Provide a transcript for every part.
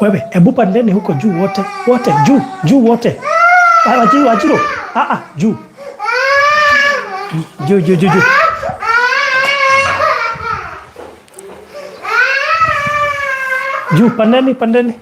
Wewe, hebu pandeni huko juu wote. Wote juu, juu wote. Ah, Wanjiru, Wanjiru. Ah ah, juu. Juu juu juu juu. Juu, pandeni, pandeni.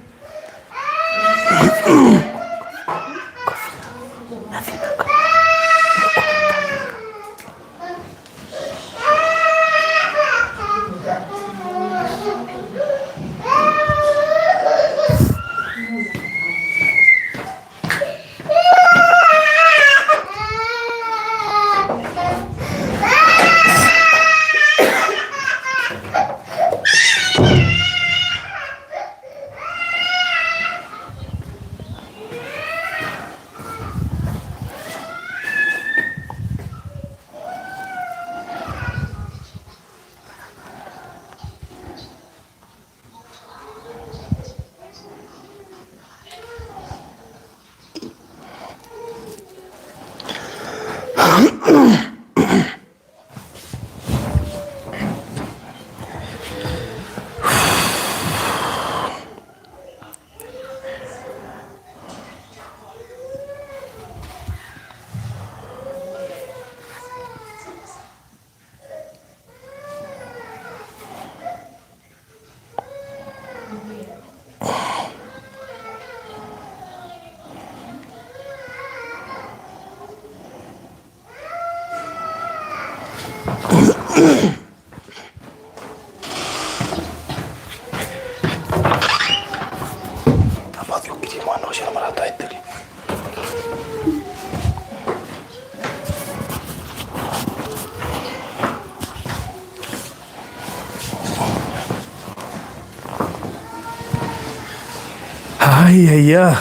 Amba thiũkirie mwana ũcio na maratahĩtĩria. Haya.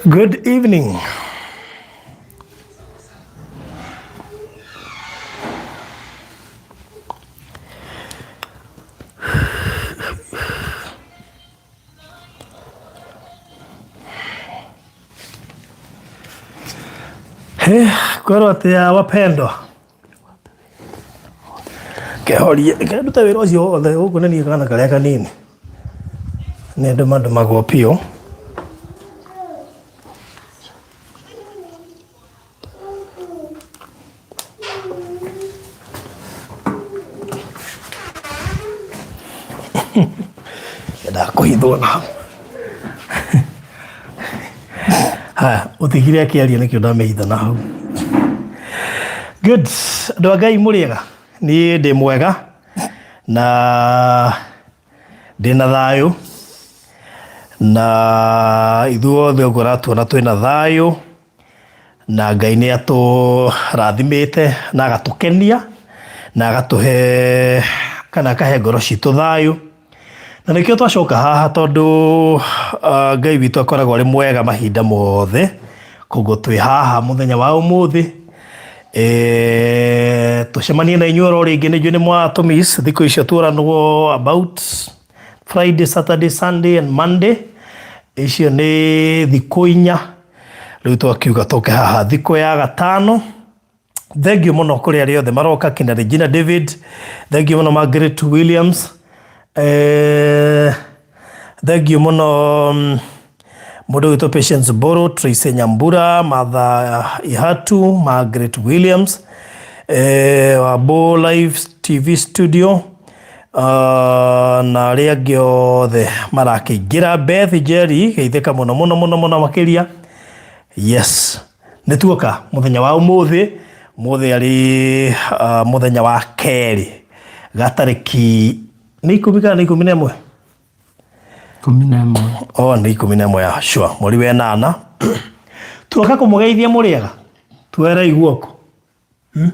Good evening. Kwĩrwo atĩa wapendwa? Kehorie, ndute wĩra ũcio wothe gũkũ nĩ niĩ kana karĩa kanini. Nĩ ndũmandũmagwo biũ. Nyendaga kũhithwo na hau. Haya, ũtigire akĩaria nĩkĩo ndamĩhitha na hau. Good. Andũ a Ngai mũrĩega? Niĩ ndĩ mwega na ndĩna thayũ na ithuothe ũguo ũratuona twĩna thayũ na Ngai nĩ atũrathimĩte na agatũkenia na agatũhe kana akahe ngoro citũ thayũ. Na nĩkĩo twacoka haha tondũ Ngai witũ akoragwo arĩ mwega mahinda mothe, koguo twĩ haha mũthenya wa ũmũthĩ tũcemanie na inyuĩ oro rĩngĩ, nĩ njũĩ nĩ mwatũ miss thikũ icio tuoranwo about Friday, Saturday, Sunday and Monday, icio nĩ thikũ inya, rĩu twakiuga tũke haha thikũ ya gatano. Thengiũ mũno kũrĩ arĩa othe maroka kina Regina David, thengiũ mũno Margaret Williams, eh, thengiũ mũno mũndũ witũ Patience Mburu, Tracy Nyambura, Martha Ihatu, Margaret Williams, eh, Wambo Live TV Studio, na arĩa angĩ othe marakĩingĩra. Beth Njeri, geithĩka mũno mũno mũno mũno makĩria. Yes. Nĩ tuoka mũthenya wa ũmũthĩ, ũmũthĩ arĩ mũthenya wa kerĩ gatarĩki nĩ ikũmi kana nĩ 11? 11. Oh, nĩ 11 ya sure, mweri wa ĩnana. Tuoka kũmũgeithia mũrĩega, tuoerai guoko. Hmm?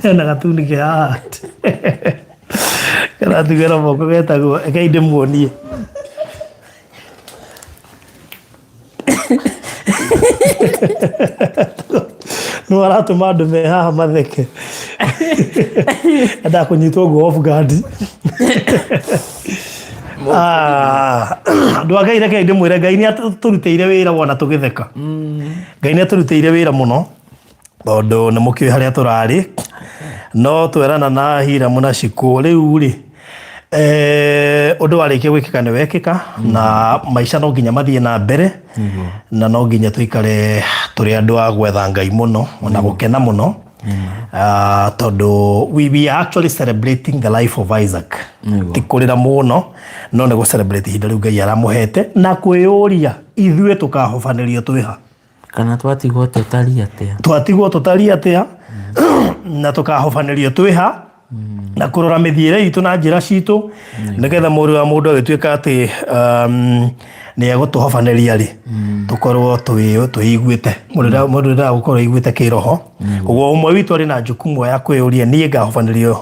Hena gatuni ke haha karatugĩra moko getagwo rekei ndĩmuonie. No aratũma andũ me haha matheke. Endaga kũnyitwo ũguo off guard. Ah, andũ a Ngai rekei ndĩmwĩre Ngai nĩ atũrutĩire wĩra wona tũgĩtheka. Ngai nĩ atũrutĩire wĩra mũno. Tondũ nĩ mũkĩũĩ harĩa tũrarĩ. No twerana na Hiramu na Shikũ rĩu rĩ, ũndũ warĩkia gwĩkĩka nĩ wekĩka na maica no nginya mathiĩ na mbere na no nginya tũikare tũrĩ andũ a gwetha Ngai mũno ona gũkena mũno. Tondũ we are actually celebrating the life of Isaac. Ti kũrĩra mũno no nĩ gũ celebrate ihinda rĩu Ngai aramũhete na kwĩyũria ithuĩ tũkahobanĩrio twĩha. Kana twatigwo tũtariĩ atĩa? Twatigwo tũtariĩ atĩa na tũkahobanĩrio twĩha na kũrora mĩthiĩre itũ na njĩra citũ nĩgetha mũrũ wa mũndũ agĩtuĩka atĩ nĩ egũtũhobanĩria rĩ, tũkorwo twĩiguĩte. Mũndũ endaga gũkorwo aiguĩte kĩroho. Koguo ũmwe witũ arĩ na jukumu ya kwĩyũria niĩ ngahobanĩrio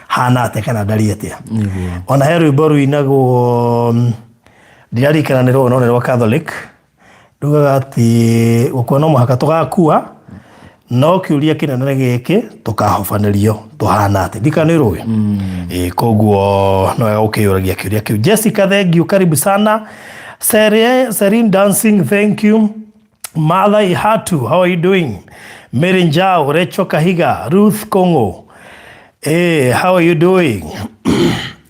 hana atĩa kana ndariĩ atĩa. Ona he rwĩmbo rũinagwo ndirarikana nĩ rũũ no nĩ rwa Catholic, Rugaga atĩ gũkua no mũhaka tũgakua, no kĩũria kĩnene nĩ gĩkĩ, tũkahobanĩrio tũhana atĩa? Ndika nĩ rũĩ? Ĩĩ, koguo no wega gũkĩyũragia kĩũria kĩu. Jessica, thank you, karibu sana. Serene Dancing, thank you. Martha Ihatu, how are you doing? Mary Njau, Rachel Kahiga, Ruth Kongo. Hey, how are you doing?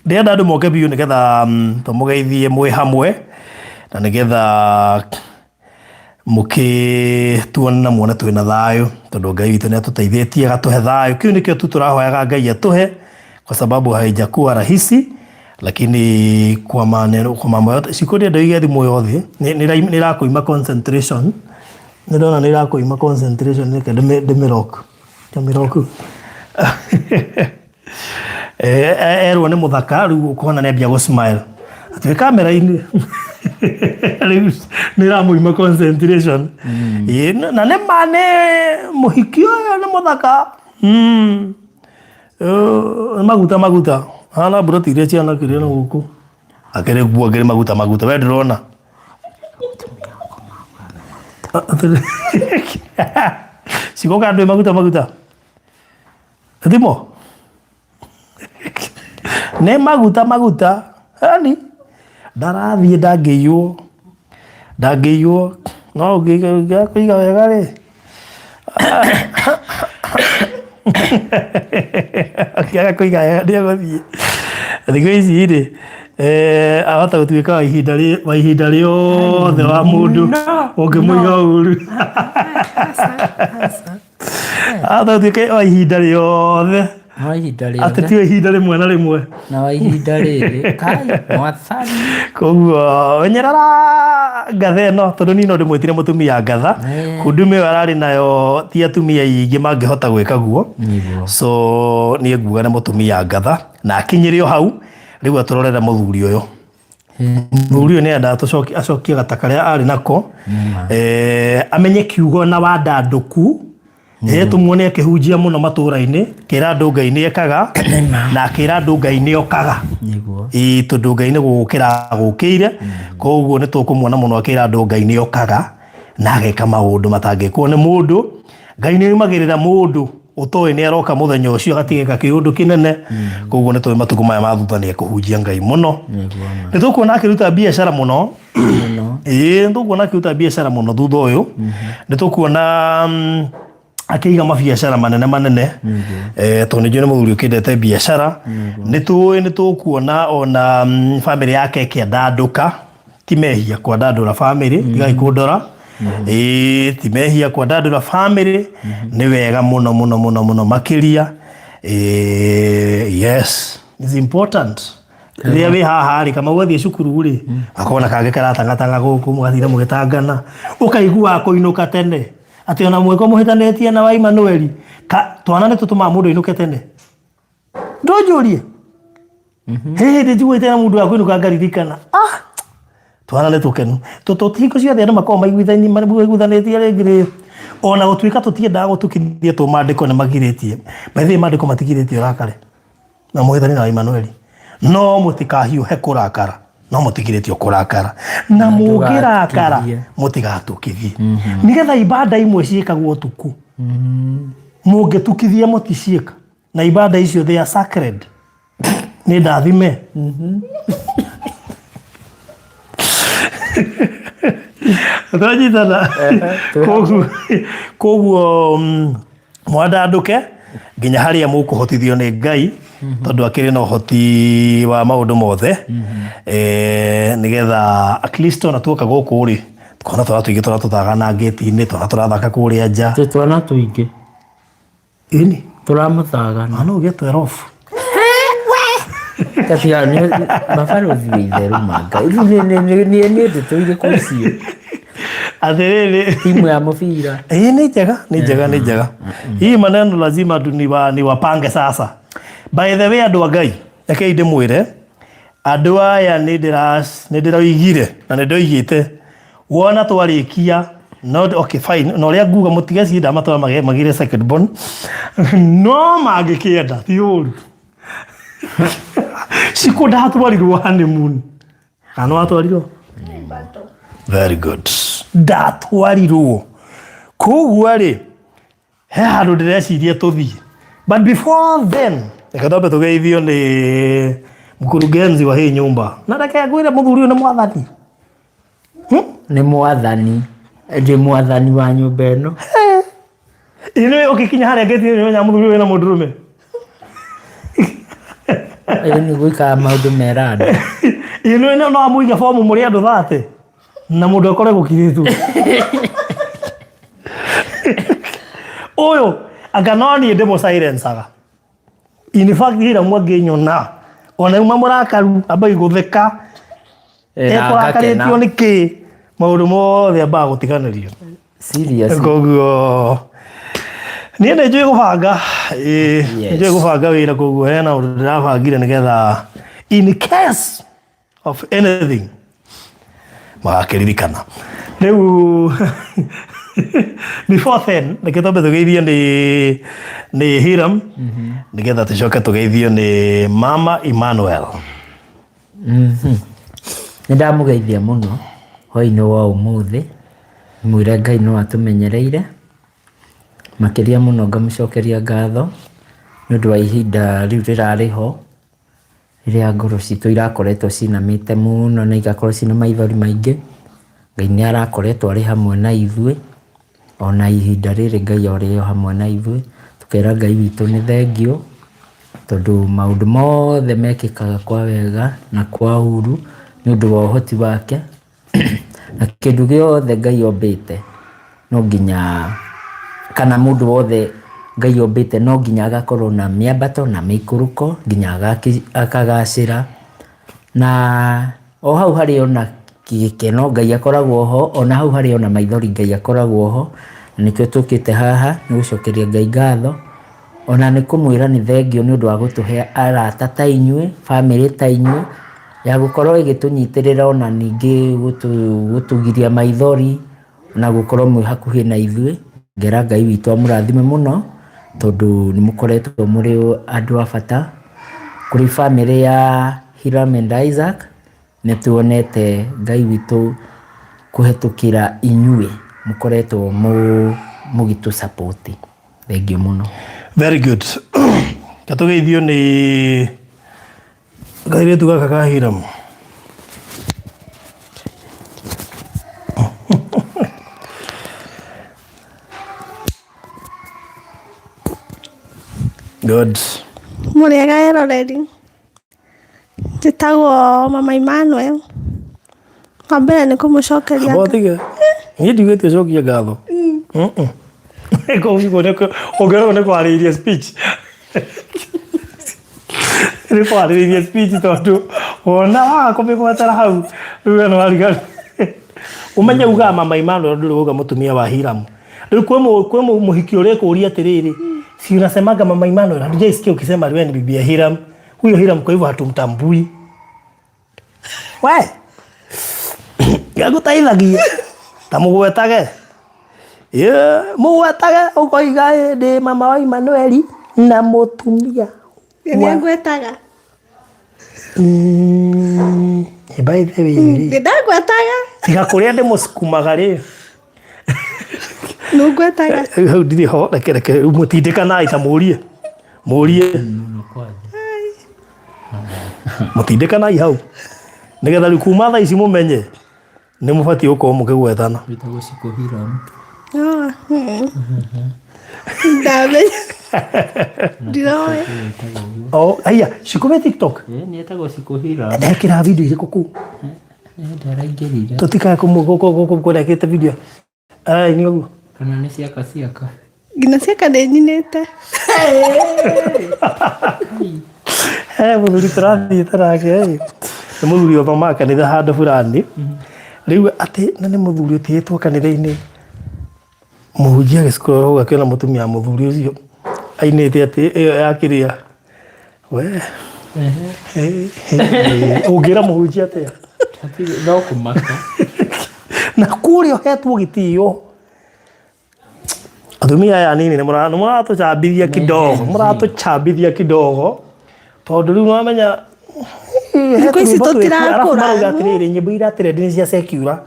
Ndĩrenda andũ moke biũ nĩgetha tũmũgeithie mwĩ hamwe na nĩgetha mũkĩtuone na muone twĩna thayũ tondũ Ngai witũ nĩ atũteithĩtie agatũhe thayũ. Kĩu nĩkĩo tu tũrahoyaga Ngai atũhe kwa sababu haijakuwa rahisi lakini kwa maneno kwa mambo yote siku ndĩrenda ũige thimũ yothe nĩ ĩrakũima concentration nĩ ndona nĩ ĩrakũima concentration reke ndĩmĩ lock. Ndĩmĩ lock. Erwo nĩ mũthaka rĩu ũkona nĩ ambia gũ smile atĩ kamera-inĩ rĩu nĩ ĩramũima concentration. Ĩĩ, na nĩ ma nĩ mũhiki ũyũ nĩ mũthaka. Maguta maguta hana mburoti iria ciana kĩrĩa na gũkũ akĩrĩ nguo akĩrĩ maguta maguta we ndũrona cigoka ndwĩ maguta maguta thimo nĩ maguta maguta yani ndarathiĩ ndangĩiywo ndangĩiywo no ũngĩaga kũiga wega rĩ ũngĩaga kũiga wega nĩegũthiĩ. Thikũ ici rĩ ahota gũtuĩka wa ihinda wa ihinda rĩothe wa mũndũ ũngĩmũiga ũru. Ahota gũtuĩka wa ihinda rĩothe. Wa ihinda rĩothe. Atĩ ti ihinda rĩmwe na rĩmwe. Na wa ihinda rĩrĩ. Kai, mwathani. Koguo menyerera ngatha ĩno tondũ niĩ no ndĩmwĩtire mũtumia ngatha. Kundume ĩyo ararĩ nayo ti atumia aingĩ mangĩhota gwĩka guo. So niĩ nguga nĩ mũtumia ngatha na akinyĩre o hau rĩu atũrorere mũthuri ũyũ. Mũthuri ũyũ nĩ endaga tũcokie acokie gata karĩa arĩ nako. Amenye kiugo na wandandũku. Ĩĩ tũmuone akĩhunjia mũno matũra-inĩ, akĩra andũ Ngai nĩ ekaga na akĩra andũ Ngai nĩ okaga. Ĩĩ tondũ Ngai nĩ gũgũkĩra agũkĩire, koguo nĩ tũkũmuona mũno akĩra andũ Ngai nĩ okaga na ageka maũndũ matangĩkwo nĩ mũndũ. Ngai nĩ oimagĩrĩra mũndũ ũtoĩ nĩ aroka mũthenya ũcio agatigĩka kĩũndũ kĩnene. Koguo nĩ tũĩ matukũ maya ma thutha nĩ ekũhunjia Ngai mũno. Nĩ tũkuona akĩruta biacara mũno. Ĩĩ nĩ tũkuona akĩruta biacara mũno thutha ũyũ. Nĩ tũkuona akĩiga mabiacara manene manene tondũ nĩ njũĩ nĩ mũthuri ũkĩendete biacara. Nĩ tũĩ nĩ tũkuona ona bamĩrĩ yake ĩkĩandandũka. Ti mehia kwandandũra bamĩrĩ, tigai kũndora. Ĩĩ ti mehia kwandandũra bamĩrĩ, nĩ wega mũno mũno mũno mũno makĩria. Ĩĩ yes, it's important. Rĩrĩa wĩ haha rĩ, Kamau athiĩ cukuru rĩ, akona kangĩ karatangatanga gũkũ, mũgatinda mũgĩtangana, ũkaigua kũinũka tene. Atĩ ona mwĩko mũhĩtanĩtie na wa Emmanuel, twana nĩ tũtũmaga mũndũ ainũke tene. Ndũnjũrie. He hĩndĩ njiguĩte na mũndũ wa kũinũka ngaririkana. Ah! Twana nĩ tũkenu. Tondũ hingo ciothe andũ makoragwo maiguithanĩtie rĩngĩ rĩ, ona gũtuĩka tũtiendaga gũtukithia tũ maandĩko nĩ magirĩtie. By the way maandĩko matigirĩtie ũrakare. Na mũhĩtanie na Emmanuel. No mũtikahiũhe kũrakara. No mũtigirĩtio kũrakara. Na mũngĩrakara mũtigatukithie. Nĩgetha ibada imwe ciĩkagwo ũtukũ. Mũngĩtukithia mũticiĩka. Na ibada icio they are sacred. Nĩ ndathime. Twanyitana. Koguo koguo. Mwandandũke nginya harĩa mũkũhotithio nĩ Ngai, tondũ akĩrĩ na ũhoti wa maũndũ mothe. Nĩgetha at least ona tuoka gũkũ rĩ, tukona twana tũingĩ tũrĩa tũthagana ngĩti-inĩ, twana tũrathaka kũrĩa nja. Tĩ twana tũingĩ. Ĩni. Tũramũthagana. Mwana ũyũ getwo erofu. Kati ya mabarũthi wĩ itherũ ma Ngai. Rĩu nĩ nĩ ndeto irĩkũ icio? Atĩrĩrĩ. Timu ya mũbira. Ĩĩ, nĩ njega, nĩ njega, nĩ njega. Hii maneno lazima tu ni wapange sasa. By the way, andũ a Ngai, rekei ndĩmwĩre, andũ aya nĩ ndĩroigire na nĩ ndoigĩte wona twarĩkia no okay fine, na ũrĩa nguga mũtige cinda matwara magĩre second born, no mangĩkĩenda ti ũru. Cikũ ndatwarirwo honeymoon, kana nĩ watwarirwo? Very good, ndatwarirwo. Koguo rĩ, he handũ ndĩreciria tũthiĩ, but before then reke twambe tũgeithio nĩ mkurugenzi wa hii nyumba. Na reke ngwĩre, mũthuri ũyũ nĩ mwathani. Nĩ mwathani. Ndĩ mwathani wa nyũmba ĩno. Ĩnĩ ũgĩkinya harĩa ngĩti nĩ mũthuri ũyũ na mũndũrũme. Ĩĩ, nĩ gwĩkaga maũndũ mera andũ. Ĩnĩ no amũige bomu mũrĩ andũ 30 na mũndũ akore gũkirĩtwo ũyũ anga no niĩ ndĩmũ silencaga. In fact, hira mwangĩnyona ona uma mũrakaru ambai gũtheka. Na ekũrakarĩtio ngakena. nĩ kĩ maũndũ mothe ambaga gũtiganĩrio. Serious. Koguo niĩ nĩ njũĩ gũbanga. Ĩĩ, nĩ njũĩ gũbanga wĩra, koguo hena ũndũ ndĩrabangire nĩgetha in case of anything magakĩririkana. Rĩu before then, reke twambe tũgeithio nĩ Hiram, nĩgetha tũcoke tũgeithio nĩ Mama Emmanuel. Nĩ ndamũgeithia mũno hwaĩ-inĩ wa ũmũthĩ, mwĩre Ngai no atũmenyereire makĩria mũno. Ngamũcokeria ngatho nĩ ũndũ wa ihinda rĩu rĩrarĩ ho rĩrĩa ngoro citũ irakoretwo cinamĩte mũno na igakorwo cina maithori maingĩ. Ngai nĩ arakoretwo arĩ hamwe na ithuĩ, ona ihinda rĩrĩ Ngai arĩ o hamwe na ithuĩ. Tũkera Ngai witũ nĩ thengiũ, tondũ maũndũ mothe mekĩkaga kwa wega na kwa ũru nĩ ũndũ wa ũhoti wake, na kĩndũ gĩothe Ngai ombĩte no nginya, kana mũndũ wothe Ngai ombĩte no nginya agakorwo na mĩambato na mĩikũrũko nginya akagacĩra. Na o hau harĩ ona gĩkeno Ngai akoragwo ho, ona hau harĩ ona maithori Ngai akoragwo ho. Na nĩkĩo tũkĩte haha nĩ gũcokeria Ngai ngatho, ona nĩ kũmwĩra nĩ thengiũ nĩ ũndũ wa gũtũhe arata ta inyuĩ, bamĩrĩ ta inyuĩ, ya gũkorwo ĩgĩtũnyitĩrĩra, ona ningĩ gũtũgiria maithori na gũkorwo mwĩ hakuhĩ na ithuĩ. Ngera Ngai witũ amũrathime mũno, tondũ nĩ mũkoretwo mũrĩ andũ a bata kũrĩ bamĩrĩ ya Hiram and Isaac. Nĩ tuonete Ngai witũ kũhetũkĩra inyuĩ mũkoretwo mũgĩtũ support. Thengiũ mũno. Very good. Katũgeithio nĩ kairĩtu gaka ka Hiram. Good. Mũrĩega eroreri, njĩtagwo Mama Emmanuel. Wa mbere nĩ kũmũcokeria Amba ũtige. Niĩ ndiugĩte ũcokie ngatho. Ũngĩrorwo nĩ kwarĩrĩria speech. Nĩ kwarĩrĩria speech, tondũ wona waga kũmĩgwetera hau rĩu we nĩ wariganĩrwo. Ũmenye ugaga Mama Emmanuel, ndũrĩ wauga mũtumia wa Hiram. Rĩu kwĩ mũhiki ũrekũria atĩrĩrĩ, si unasemaga Mama Emmanuel, hatujaisikia ukisema wewe ni bibi ya Hiram. Huyo Hiram kwa hivyo hatumtambui. We gagũteithagia ta mũgwetage. Ĩ, mũgwetage ũkoiga, "Ĩ, ndĩ mama wa Emmanuel na mũtumia." Nĩ ngwetaga. By the way rĩ, Nĩ ndagwetaga. Tiga kũrĩa ndĩmũsukumaga rĩ. Nĩ ngwetaga. Hau ndirĩ ho. Reke reke mũtindĩkanai ta mũrie mũrie mũtindĩkanai hau, nĩgetha rĩu kuma thaa ici mũmenye nĩ mũbatiĩ gũkorwo mũkĩgwetana. Wĩtagwo Cikũ Hiram. Ah. Ndamenya. Ndiroĩ. Oh, aya, Shiko we TikTok. Ĩĩ, nĩ etagwo Shiko Hiram. Ekĩra video irĩkũ kũu? Ndaraingĩrire. Tũtikae kũrekĩte video. Araini ũguo. Kana nĩ ciaka ciaka. Nginya ciaka nĩ nyinĩte. He mũthuri tũrathiĩte nake ĩ. Nĩ mũthuri ũthomaga kanitha handũ fulani. Rĩu atĩ na nĩ mũthuri ũtĩĩtwo kanitha-inĩ. Mũhunjia agĩcukũra hau akĩona mũtumia wa mũthuri ũcio ainĩte atĩ ĩyo ya kĩrĩa. We. Ũngĩra mũhunjia atĩa? Hatirĩ no kũmaka. Na kũrĩa ũhetwo gĩtĩo. Atumia aya anini nĩ mũratũcambithia kidogo, mũratũcambithia kidogo tondũ rĩu nĩwamenya Thikũ ici tũtirakũra. Arabu marauga atĩrĩrĩ nyĩmbo iria trend nĩ cia secular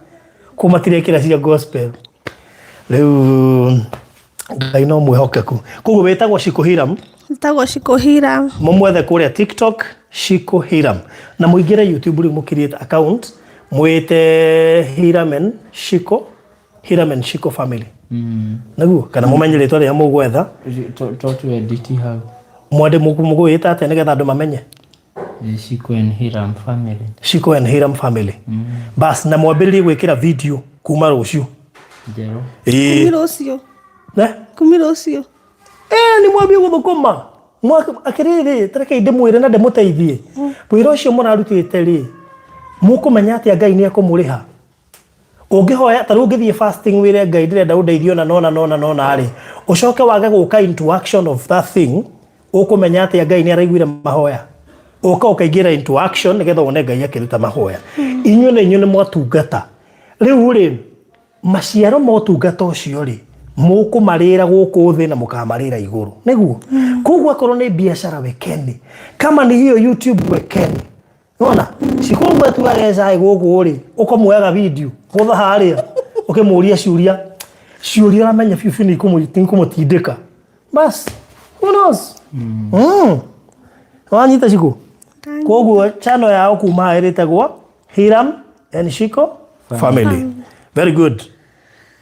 kũu matirekĩra cia gospel. Rĩu Ngai no mwĩhokeku. Koguo wĩtagwo Shiko Hiram. Njĩtagwo Shiko Hiram. Mũmwethe kũrĩa TikTok Shiko Hiram na mũingĩre YouTube rĩu mũ create account mwĩte Hiram and Shiko Hiram and Shiko family. Nĩguo kana mũmenye rĩtwa rĩrĩa mũgwetha. To tu edit hau. Mwende mũgwĩta atĩa nĩgetha andũ mamenye? Shiko and Hiram family. Shiko and Hiram family. Bas na mwambĩrĩrie gwĩkĩra video kuma rũciũ. Njerũ. Ĩĩ. Kumi rũciũ. Ne? Kumi rũciũ. Ĩĩ nĩ mwambie gũthũkũma. Atĩrĩrĩ, ta rekei ndĩmwĩre na ndĩmũteithie. Wĩra ũcio mũrarutĩte rĩ, mũkũmenya atĩa Ngai nĩ ekũmũrĩha? Ũngĩhoya, ta rĩu ũngĩthiĩ fasting wĩre Ngai ndĩrenda ũndeithie ũna na ũna na ũna na ũna rĩ, ũcoke wage gũka into action of that thing, ũkũmenya atĩa Ngai nĩ araiguire mahoya? Ũka ũkaingĩra into action nĩgetha wone Ngai akĩruta mahoya. Inyuĩ na inyuĩ nĩ mwatungata. Rĩu rĩ, maciaro ma ũtungata ũcio rĩ, mũkũmarĩra gũkũ thĩ na mũkamarĩra igũrũ. Nĩguo? Koguo akorwo nĩ biacara wekeni, kama ni hiyo YouTube wekeni. Nona, Shiko atuaga cai gũkũ rĩ, ũkamuoyaga video gũtha harĩa, ũkĩmũria ciũria, ciũria ũramenya biũ biũ nĩ ikũmũtindĩka. Bas, who knows? Wanyita Shiko? Koguo channel yao kuma ĩrĩtagwo Hiram and Shiko Family. Very good.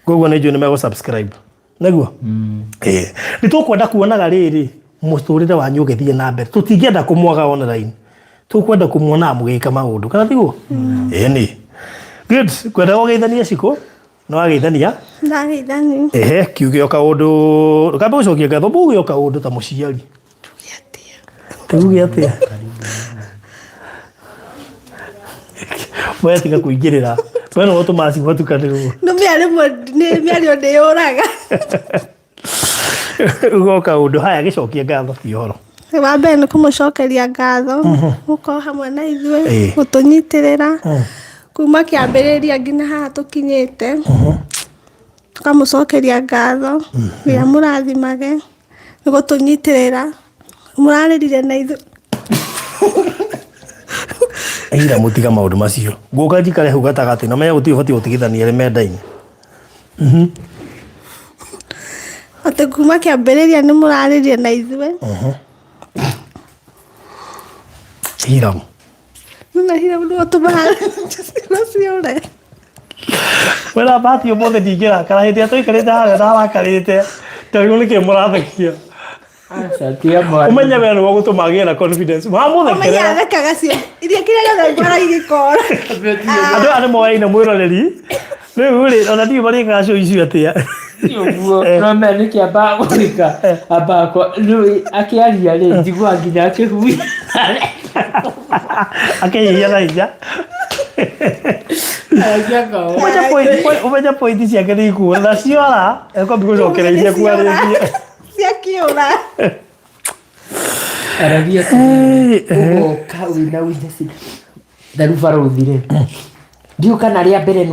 Koguo nĩ njũĩ nĩ megũ subscribe. Nĩguo? Ĩĩ. Nĩ tũkwenda kuonaga rĩrĩ mũtũrĩre wanyu ũgĩthiĩ na mbere. Tũtingĩenda kũmwaga online. Tũkwenda kũmuonaga mũgĩka maũndũ. Kana tiguo? Ĩni. Good. Kwenda gũgeithania Shiko? Nĩ wageithania? Ndageithania. Ehe, kiuge o kaũndũ, ndũkambe gũcokia ngatho, uge o kaũndũ ta mũciari. Tuge atĩa? We tiga kũingĩrĩra. We nĩwe ũtũmaga ciugo itukanĩrwo. No mĩario nĩ mĩario ndĩyũraga. Uga o kaũndũ, haya gĩcokie ngatho ti ũhoro. Wa mbere nĩ kũmũcokeria ngatho gũkorwo hamwe na ithuĩ Ĩĩ. gũtũnyitĩrĩra kuma kĩambĩrĩria nginya haha tũkinyĩte. Tũkamũcokeria ngatho Ngai amũrathimage nĩ gũtũnyitĩrĩra mũrarĩrire na ithuĩ. Ira mũtiga maũndũ macio. Ngũka njikare hau gatagatĩ na menya gũtirĩ ũbatiĩ gũtigithania arĩa mendaine. Atĩ kuma kĩambĩrĩria nĩ mũrarĩrire na ithuĩ. Hiram. Na Hiram nĩwe ũtũmaga ciugo ciũre. Wena bahati ũmũthĩ ndingĩrakara hĩndĩ ĩrĩa tũikarĩte harĩa ndarakarĩte ndarigwo nĩkĩ mũrathekia. Aca, tiga mwarimũ. Ũmenye we nĩwe ũgũtũma agĩe na confidence. Ũmenye Wamũthekerera. athekaga cio iria kĩrĩa gĩothe ngwara igĩkora. Andũ aya nĩ moyaine mwĩroreri. Rĩu rĩ, ona ndiũĩ marĩkaga show icio atĩa. Ti ũguo no me nĩkĩ ambaga gwĩka ambaga kwa rĩu akĩaria rĩ njiguaga nginya akĩhuhia Akĩhihia na hinya. Aragia akaoya. Ũmenye ũmenye point ciake nĩ ikuo na ciora ekwambia gũcokera iria kwarĩtie. Ciakĩũra. Aragia atĩrĩrĩ, ũgoka wĩna ujasiri ta rĩu barũthi rĩ ndiũ kana rĩa mbere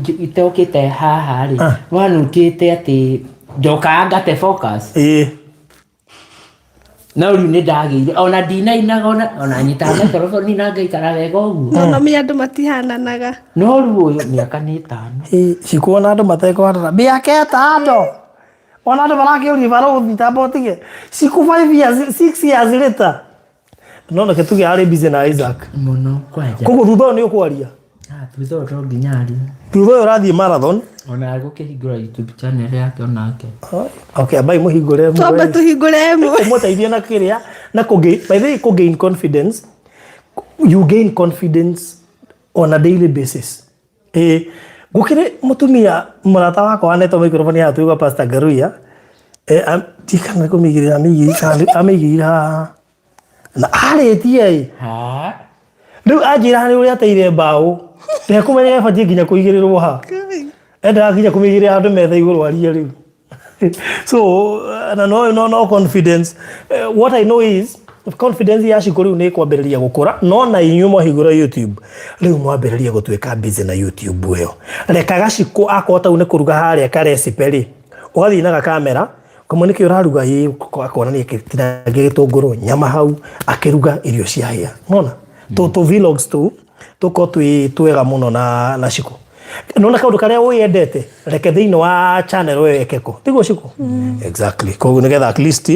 itokĩte haha rĩ nĩwanutĩte atĩ njokaga ngate focus Ĩĩ. no rĩu nĩ ndagĩire ona ndinainaga ona nyitaga maikoroboni na ngaikara wega ũguo No no andũ matihananaga. no rĩu ũyũ mĩaka nĩ ĩtano Ĩĩ, cikuona andũ matekwarĩra mĩaka ĩtano ona andũ marakĩũria barũthi tamba ũtige ciku 5 years 6 years later no reke tuge arĩ busy na Isaac mũno kwanja koguo thutha ũyũ nĩ ũkwaria Ah, thutha ũyũ no nginya arie. Thutha ũyũ ũrathiĩ marathon. Ona agũkĩhingũra YouTube channel yake onake. Okay, ambai mũhingũre ĩmwe. Twambe tũhingũre ĩmwe. Ũmũteithie na kĩrĩa na kũgĩ by the way kũ gain confidence you gain confidence on a daily basis. Ĩĩ gũkĩrĩ mũtumia mũrata wakwa wanetwo microphone ya tuigwa Pastor Ngaruiya eh, ndikana kũmĩigĩrĩra amĩigĩrĩire amĩigĩrĩire haha na arĩtie ĩ Ha? rĩu anjĩra nĩ ũrĩa ateire mbaũ ndekũmenya ĩbatiĩ nginya kũigĩrĩrwo ha endaga nginya kũmĩigĩrĩra handũ metha igũrũ arie rĩu so na no, no, no confidence. What I know is confidence ya Shiko rĩu nĩ ĩkwambĩrĩria gũkũra no na inyuĩ mwahingũra YouTube rĩu mwambĩrĩria gũtuĩka busy na YouTube ĩyo rekaga Shiko akorwo tau nĩ kũruga harĩa ka recipe rĩ ũgathiĩ na gakamera kamwe nĩkĩ ũraruga ĩ akonania gĩtinangia gĩtũngũrũ nyama hau akĩruga irio ciahĩa nona tũ vlogs tũu tũkorwo twĩ twega mũno na na Shiko nona kaũndũ karĩa wĩyendete reke thĩinĩ wa channel ĩyo ĩkeko tiguo Shiko exactly koguo nĩgetha at least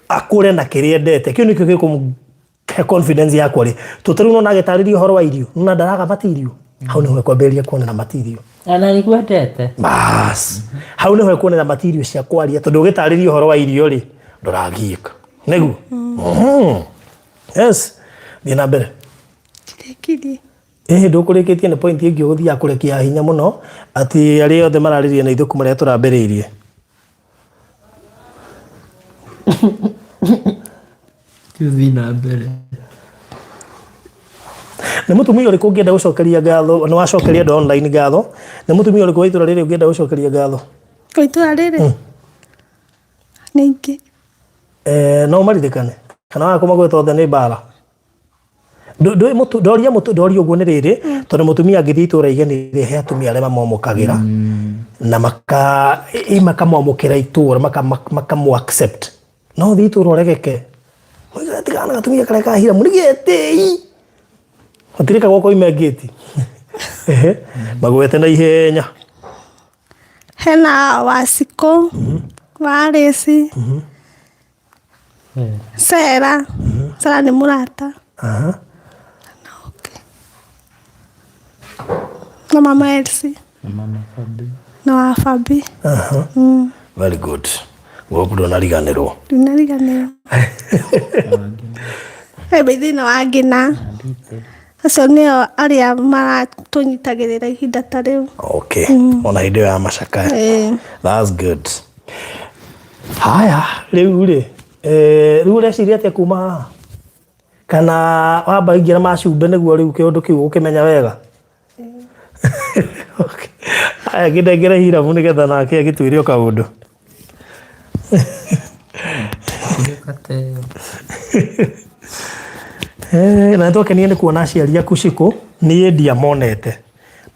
akũre na kĩrĩa endete kĩu nĩkĩo gĩkũmũhe confidence yakwa rĩ tũtũ rĩu nona agĩtarĩria ũhoro wa irio nona ndaraga material hau nĩho ekwambĩrĩria kuonera material Na nĩguendete. bas hau nĩho ekuonera material cia kwaria tondũ ũgĩtarĩria ũhoro wa irio rĩ ndũragiĩka nĩguo yes thiĩ na mbere Ndĩrĩkirie. ĩhĩ ndũkũrĩkĩtie nĩ point ĩngĩ ũgũthiaga kũrekia hinya mũno atĩ arĩa othe mararĩria na ithuĩ kuma rĩrĩa tũrambĩrĩirie Tũthiĩ na mbere. Nĩ mũtumia ũrĩkũ ũngĩenda gũcokeria ngatho nĩ wacokeria andũ online ngatho nĩ mũtumia ũrĩkũ wa itũra rĩrĩ ũngĩenda gũcokeria ngatho Wa itũra rĩrĩ? Nĩ aingĩ. Eh, no ũmaririkane kana waga kũmagweta othe nĩ mbara ndoria ndoria ũguo nĩ rĩrĩ tondũ mũtumia angĩthiĩ itũra igeni rĩ he atumia arĩa mamwamũkagĩra na maka ĩ makamwamũkĩra itũra makamũ accept no ũthiĩ itũra ũregeke tigana na gatumia karĩa ka Hiramu nĩ getĩi gũtirĩ kagwo koime ngĩti Ehe, magwete na ihenya Hena Wacikũ, Warĩci, Sera, Sera nĩ mũrata. Aha. Na ũngĩ. Na mama Elsie. Na mama Fabi. Na wa Fabi. Aha. Very good. Gũkũ ndũnariganĩrwo. Ndinariganĩrwo. He thĩna wa Ngina. Acio nĩo arĩa maratũnyitagĩrĩra ihinda ta rĩu. Okay. Ona hĩndĩ ĩyo ya macakaya. Ĩĩ. That's good. Haya, rĩu rĩ, eh, rĩu ũreciria atĩa kuma haha? Kana wamba ingĩra macumbĩ nĩguo rĩu kĩũndũ kĩu ũkĩmenya wega? Okay. Haya, kĩnengere Hiramu nĩgetha nake agĩtwĩre o kaũndũ. Eh, na nĩtwakenire nĩ kuona aciari aku Shiko niĩ ndiamonete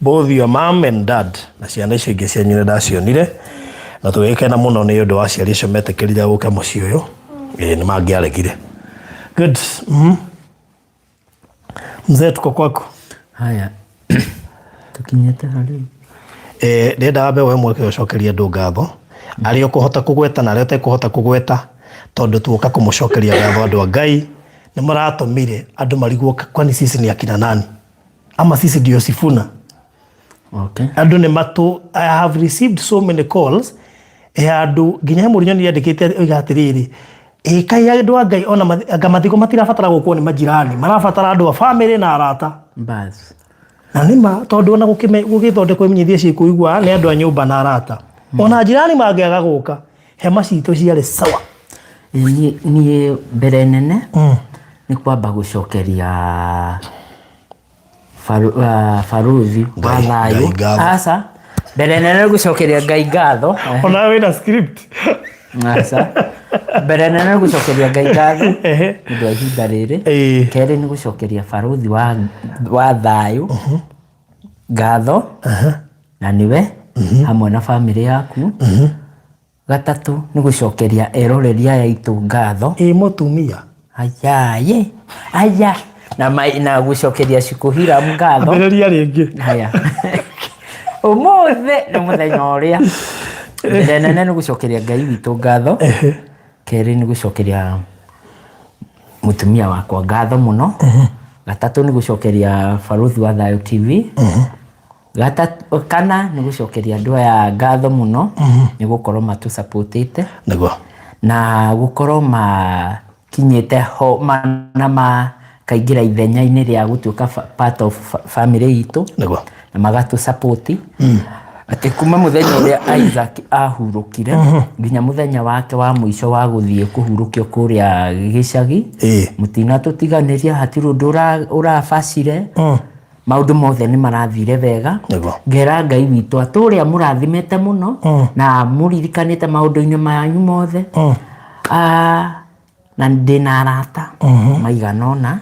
both your mom and dad na ciana icio ingĩ cianyu nĩ ndacionire na tũgĩkena mũno nĩ ũndũ wa aciari acio metĩkĩrire gũka mũciĩ ũyũ ĩĩ nĩ mangĩaregire good Mzee tuko kwako. Haya, tũkinyĩte harĩ Eh, ndĩrenda wambe woe mweke ũcokerie andũ ngatho arĩa ũkũhota kũgweta na arĩa ũtekũhota kũgweta tondũ tuoka kũmũcokeria ngatho andũ a Ngai nĩ mũratũmire andũ marigwo kwani sisi ni akina nani ama sisi ndio Sifuna Okay. andũ nĩ matũ I have received so many calls ya andũ nginya he mũndũ nyonire andĩkĩte oiga atĩrĩrĩ ĩ kaĩ andũ a Ngai ona anga mathiko matirabatara gũkwo nĩ majirani marabatara andũ a family na arata Bas. na nĩ ma tondũ ona gũgĩthondekwo imenyithia cikũigua nĩ andũ a nyũmba na arata ona jirani mangĩaga gũka hema citũ ciarĩ sawa Niĩ mbere nene nĩ kwamba gũcokeria baruthi wa Ngai- thayũ Ngai ngatho. aca mbere nene nĩ gũcokeria Ngai ngatho ona wĩna script aca mbere nene nĩ gũcokeria Ngai ngatho Ehe. nĩ ũndũ wa ihinda rĩrĩ Ĩĩ. kerĩ nĩ gũcokeria baruthi wa thayũ ngatho na nĩwe hamwe na bamĩrĩ yaku gatatũ nĩ gũcokeria eroreri aya aitũ ngatho ĩ mũtumia aya aya na, na gũcokeria Shiko Hiram ngatho ambĩrĩria rĩngĩ haya ũmũthĩ nĩ mũthenya ũrĩa mbere nene nĩ gũcokeria Ngai witũ ngatho kerĩ nĩ gũcokeria mũtumia wakwa ngatho mũno. Gatatũ nĩ gũcokeria Barũthi wa Thayũ TV. Gatatũ, kana nĩ gũcokeria andũ aya ngatho mũno nĩ gũkorwo matũsapotĩte Nĩguo. na gũkorwo makinyĩte ho na makaingĩra ithenya-inĩ rĩa gũtuĩka part of family itũ Nĩguo. na magatũ support atĩ kuma mũthenya ũrĩa Isaac ahurũkire nginya mũthenya wake wa mũico wa gũthiĩ kũhurũkio kũrĩa gĩcagi, mũtinatũtiganĩria, hatirĩ ũndũ ũrabacire, maũndũ mothe nĩ marathire wega. Nĩguo. Ngera Ngai witũ atũrĩa mũrathimĩte mũno na mũririkanĩte maũndũ-inĩ manyu mothe. Na ndĩna arata maigana ũna.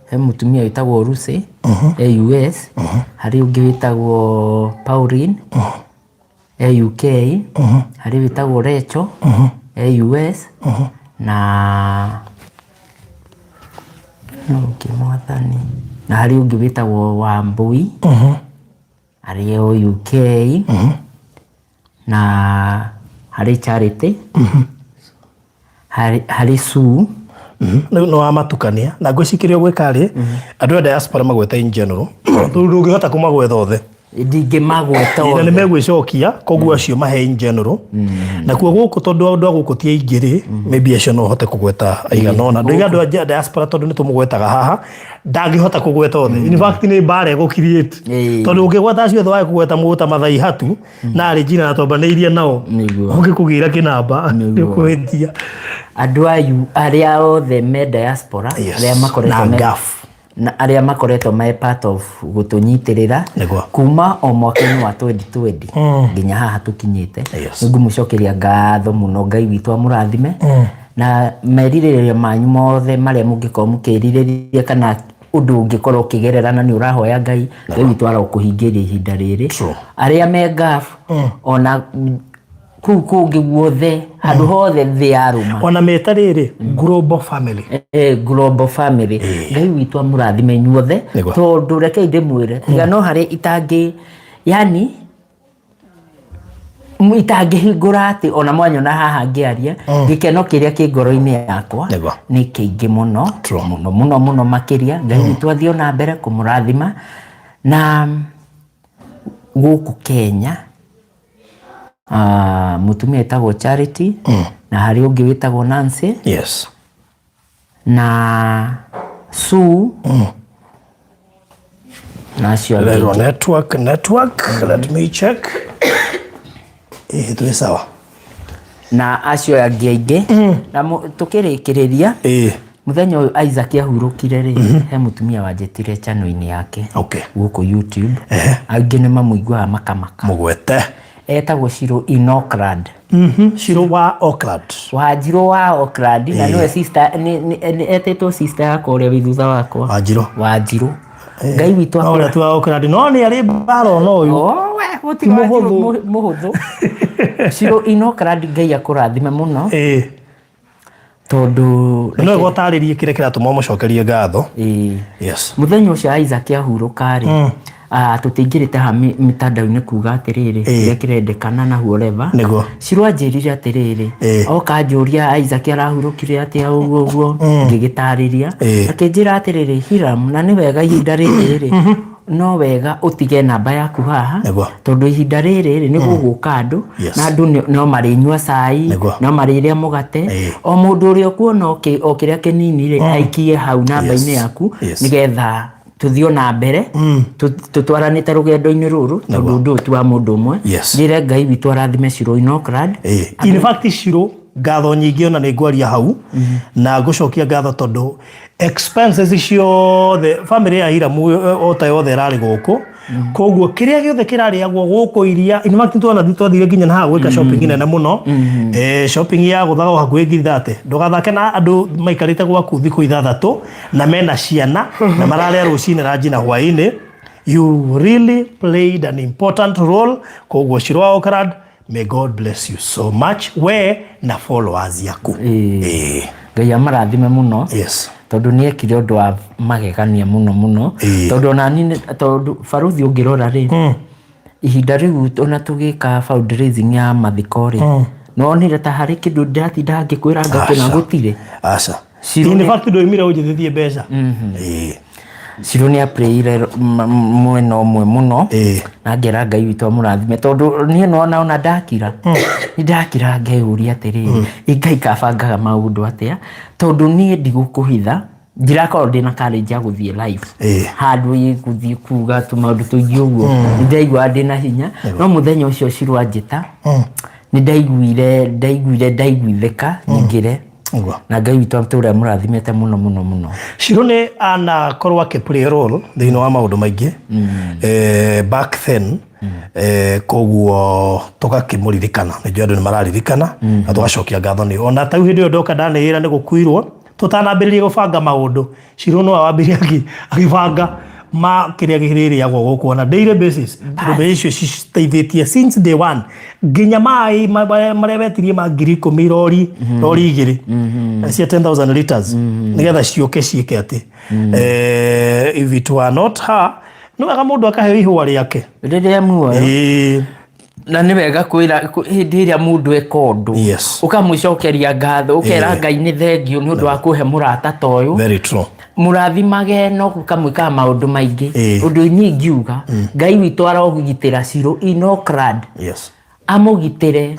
He mũtumia wĩtagwo Lucy e US, harĩ ũngĩ wĩtagwo Pauline e UK, harĩ wĩtagwo Rachel e US, na no ũngĩ mwathani, na harĩ ũngĩ wĩtagwo Wambui arĩ o UK, na harĩ Charity, harĩ Sue. Rĩu nĩ wamatukania na ngwĩciria kĩrĩa ũgwĩka rĩ, andũ a diaspora magwete in general, tondũ ndũngĩhota kũmagwetha othe. Ndingĩmagweta Na nĩ othe. Megwĩcokia, koguo acio mahe in general. Nakuo gũkũ, tondũ andũ a gũkũ ti aingĩ rĩ, maybe acio no ũhote kũgweta aigana ũna. Ndoiga andũ a diaspora tondũ nĩ tũmũgwetaga haha, ndangĩhota kũgweta othe. In fact, nĩ mbara ĩgũ create, tondũ ũngĩgweta acio othe, wage kũgweta mũndũ ta Mathai Hatu na arĩ njina na twambanĩirie nao, ũngĩkũgĩra kĩnamba nĩ ũkũhĩtia. Andũ a arĩa othe me diaspora, arĩa makoretwo na Gulf. Na arĩa makoretwo me part of gũtũnyitĩrĩra kuma o mwaka-inĩ wa 2020 nginya haha tũkinyĩte, nĩ ngũmũcokeria ngatho mũno. Ngai witũ amũrathime na merirĩria manyu mothe marĩa mũngĩkorwo mũkĩrirĩria, kana ũndũ ũngĩkorwo ũkĩgerera na nĩ ũrahoya Ngai, Ngai witũ arokũhingĩria ihinda rĩrĩ. Arĩa me Gulf, ona kũu kũngĩ guothe, handũ hothe thĩ yarũma. Ona meta rĩrĩ global family. Global family, Ngai witũ amũrathime inyuothe. Tondũ rekei ndĩmwĩre, tiga no harĩ itangĩ, yani itangĩhingũra atĩ ona mwanyona haha ngĩaria, gĩkeno kĩrĩa kĩ ngoro-inĩ yakwa nĩ kĩingĩ mũno mũno mũno mũno makĩria. Ngai witũ athiĩ ona mbere kũmũrathima. Na gũkũ Kenya, mũtumia wĩtagwo Charity, na harĩ ũngĩ wĩtagwo Nancy na Sue na acio angĩ Rerwo aingĩ. Network, let me check. Twĩ sawa. Na acio angĩ aingĩ. Na tũkĩrĩkĩrĩria, mũthenya ũyũ Isaac ahurũkire rĩ, he mũtumia wanjĩtire channel-inĩ yake gũkũ YouTube. Angĩ nĩ mamũiguaga makamaka. Mũgwete. Etagwo Shiro in Auckland. Shiro wa Auckland. Wanjirũ wa Auckland, na nĩwe sister, etĩtwo sister yakwa ũrĩa wĩ thutha wakwa. Wanjirũ. Wanjirũ, Ngai witũ No ũrĩa tu wa Auckland no nĩ arĩ mbara ona ũyũ. Oh, we, gũtirĩ Ti Wanjirũ mũhũthũ. Mũhũthũ. Shiro in Auckland, Ngai akũrathime mũno, tondũ No ĩgũtarĩrie kĩrĩa kĩratũma ũmũcokerie ngatho. Mũthenya ũcio Isaac ahurũka rĩ, tũtingĩrĩte haha mĩtandao-inĩ kuga atĩrĩrĩ, kĩrĩa kĩrendekana na whatever. Shiro anjĩrire atĩrĩrĩ, oka anjũria Isaac arahurũkire atĩa, ũguo ũguo, ngĩgĩtarĩria. Akĩnjĩra atĩrĩrĩ, "Hiram, na nĩ wega ihinda rĩrĩ rĩ, no wega ũtige namba yaku haha, tondũ ihinda rĩrĩ rĩ, nĩ gũgũka andũ, na andũ no marĩnyua cai, no marĩrĩa mũgate, o mũndũ ũrĩa ũkuona o kĩrĩa kĩnini rĩ, aikie hau namba-inĩ yaku, nĩgetha tũthiĩ ona mbere tũtwaranĩte rũgendo-inĩ rũrũ, tondũ ũndũ ũyũ ti wa mũndũ ũmwe." Njĩre Ngai witũ arathime Shiro in Auckland. In fact, Shiro, ngatho nyingĩ, ona nĩ ngwaria hau na ngũcokia ngatho, tondũ expenses ciothe family ya Hiramu o ta yothe ĩrarĩ gũkũ, koguo kĩrĩa gĩothe kĩrarĩagwo gũkũ, iria, in fact twana twathire nginya na haha gwĩka shopping nene mũno, shopping ya gũthaga o hakuhĩ 30,000. Ndũgathake na andũ maikarĩte gwaku thikũ 6 na mena ciana na mararĩa rũcinĩ, ranji na hwaĩ-inĩ. You really played an important role. Koguo Shiro wa Auckland, may God bless you so much, we na followers yaku. Ngai amarathime mũno, tondũ nĩ ekire ũndũ wa magegania mũno mũno, tondũ ona niĩ tondũ baruthi ũngĩrora rĩ, ihinda rĩu ona tũgĩka fundraising ya mathiko rĩ, nonire ta harĩ kĩndũ ndĩratinda ngĩkwĩra ngakĩna Aca. gũtirĩ. Aca. Ciro In nĩ- fact ndoimire ũnjĩtĩtie mbeca. Ĩĩ. Ciro nĩ aplayire mwena ũmwe mũno. Na ngera Ngai witũ amũrathime tondũ niĩ nona ona ndakira nĩ ndakira ngeyũria atĩrĩrĩ, ĩ Ngai kabangaga maũndũ atĩa? Tondũ niĩ ndigũkũhitha, ndirakorwo ndĩna courage ya gũthiĩ live handũ ĩ gũthiĩ kuga tũmaũndũ tũingĩ ũguo. Nĩ ndaiguaga ndĩna hinya, no mũthenya ũcio Ciro anjĩta, nĩ ndaiguire ndaiguithĩka nyingĩre. Ũguo. Na Ngai witũ atũre amũrathimĩte mũno mũno mũno. Ciro nĩ anakorwo akĩ play role thĩinĩ wa maũndũ maingĩ back then, koguo tũgakĩmũririkana, nĩ njũĩ andũ nĩ mararirikana na tũgacokia ngatho nĩ ona ta rĩu hĩndĩ ĩyo ndoka ndanĩrĩra nĩ gũkuirwo, tũtanambĩrĩria gũbanga maũndũ, Ciro no wambĩrĩria agĩbanga ma kĩrĩa kĩrĩrĩagwo gũkũ on a daily basis, tondũ mbeca icio citeithĩtie since day one nginya maĩ marĩa wetirie ma 10,000 rori, rori 2 cia 10,000 liters nĩgetha ciũke ciĩke atĩ, if it were not her, nĩ wega mũndũ akaheo ihũa rĩake rĩrĩa muoyo. Na nĩ wega kwĩra hĩndĩ ĩrĩa mũndũ eka ũndũ, ũkamũcokeria ngatho, ũkera Ngai nĩ thengiũ nĩ ũndũ wa kũhe mũrata ta ũyũ. Very true. Mũrathimage no ũkamwĩkaga maũndũ maingĩ. Ũndũ niĩ ingiuga, Ngai witũ arogitĩra Ciro in Oakland. Amũgitĩre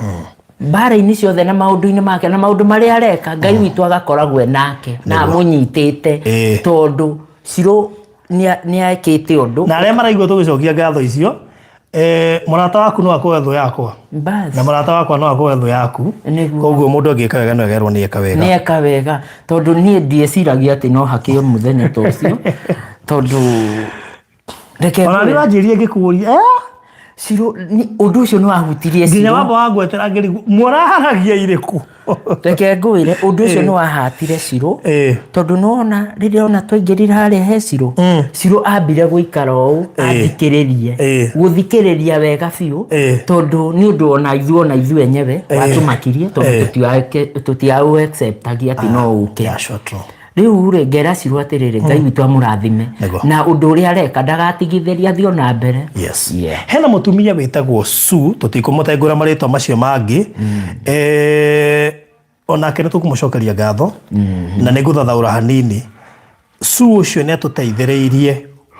mbara-inĩ ciothe na maũndũ-inĩ make na maũndũ marĩa areka, Ngai witũ agakoragwo e nake na amũnyitĩte, tondũ Ciro nĩ ekĩte ũndũ. Na arĩa maraigua tũgĩcokia ngatho icio, mũrata waku no akorwo thũ yakwa na mũrata wakwa no akorwo thũ yaku. Koguo mũndũ angĩka wega no egerwo nĩ eka wega. Nĩ eka wega, tondũ niĩ ndieciragia atĩ no hakĩo mũthenya ta ũcio, tondũ reke Ona nĩ wanjĩrire ngĩkũria. Ciro, ũndũ ũcio nĩ wahutirie Nginya Ciro. Wamba wangwetera ngĩrigwo mũraharagia irĩkũ. Reke ngwĩre, ũndũ ũcio nĩ wahatire Ciro, tondũ nĩwona rĩrĩa ona twaingĩrire harĩa he Ciro, Ciro ambire gũikara ũũ athikĩrĩrie, gũthikĩrĩria wega biũ, tondũ nĩ ũndũ ona ithuĩ enyewe watũmakirie, tondũ tũtiaũ acceptagia atĩ no ũke. Yeah, sure, true. Rĩu rĩ, ngera Ciro atĩrĩrĩ, Ngai witũ amũrathime na ũndũ ũrĩa areka ndagatigithĩria, athiĩ ona mbere. Hena mũtumia wĩtagwo Sue, tũtikũmũtengũra marĩtwa macio mangĩ, onake nĩ tũkũmũcokeria ngatho na nĩ ngũthathaũra hanini. Sue ũcio nĩ atũteithĩrĩirie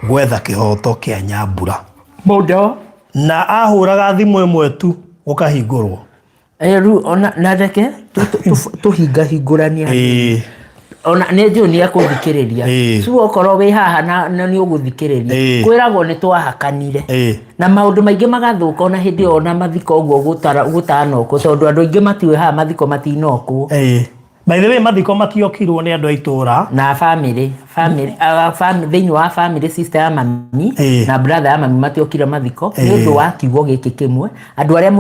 gwetha kĩhoto kĩa Nyambura. Mũndũ Na ahũraga thimũ ĩmwe tu gũkahingũrwo. Rĩu ona na reke tũhingahingũranie, ona nĩ njũĩ nĩ ekũthikĩrĩria. Su, okorwo wĩ haha na nĩ ũgũthikĩrĩria, kwĩragwo nĩ twahakanire na maũndũ maingĩ magathũka, ona hĩndĩ ĩyo ona mathiko ũguo gũtanokwo, tondũ andũ aingĩ matiũĩ haha mathiko matinokwo. By the way, mathiko matiokirwo nĩ andũ a itũra. Na family thĩinĩ wa family, sister ya mami na brother ya mami matiokire mathiko nĩ ũndũ wa kiugo gĩkĩ kĩmwe. Andũ arĩa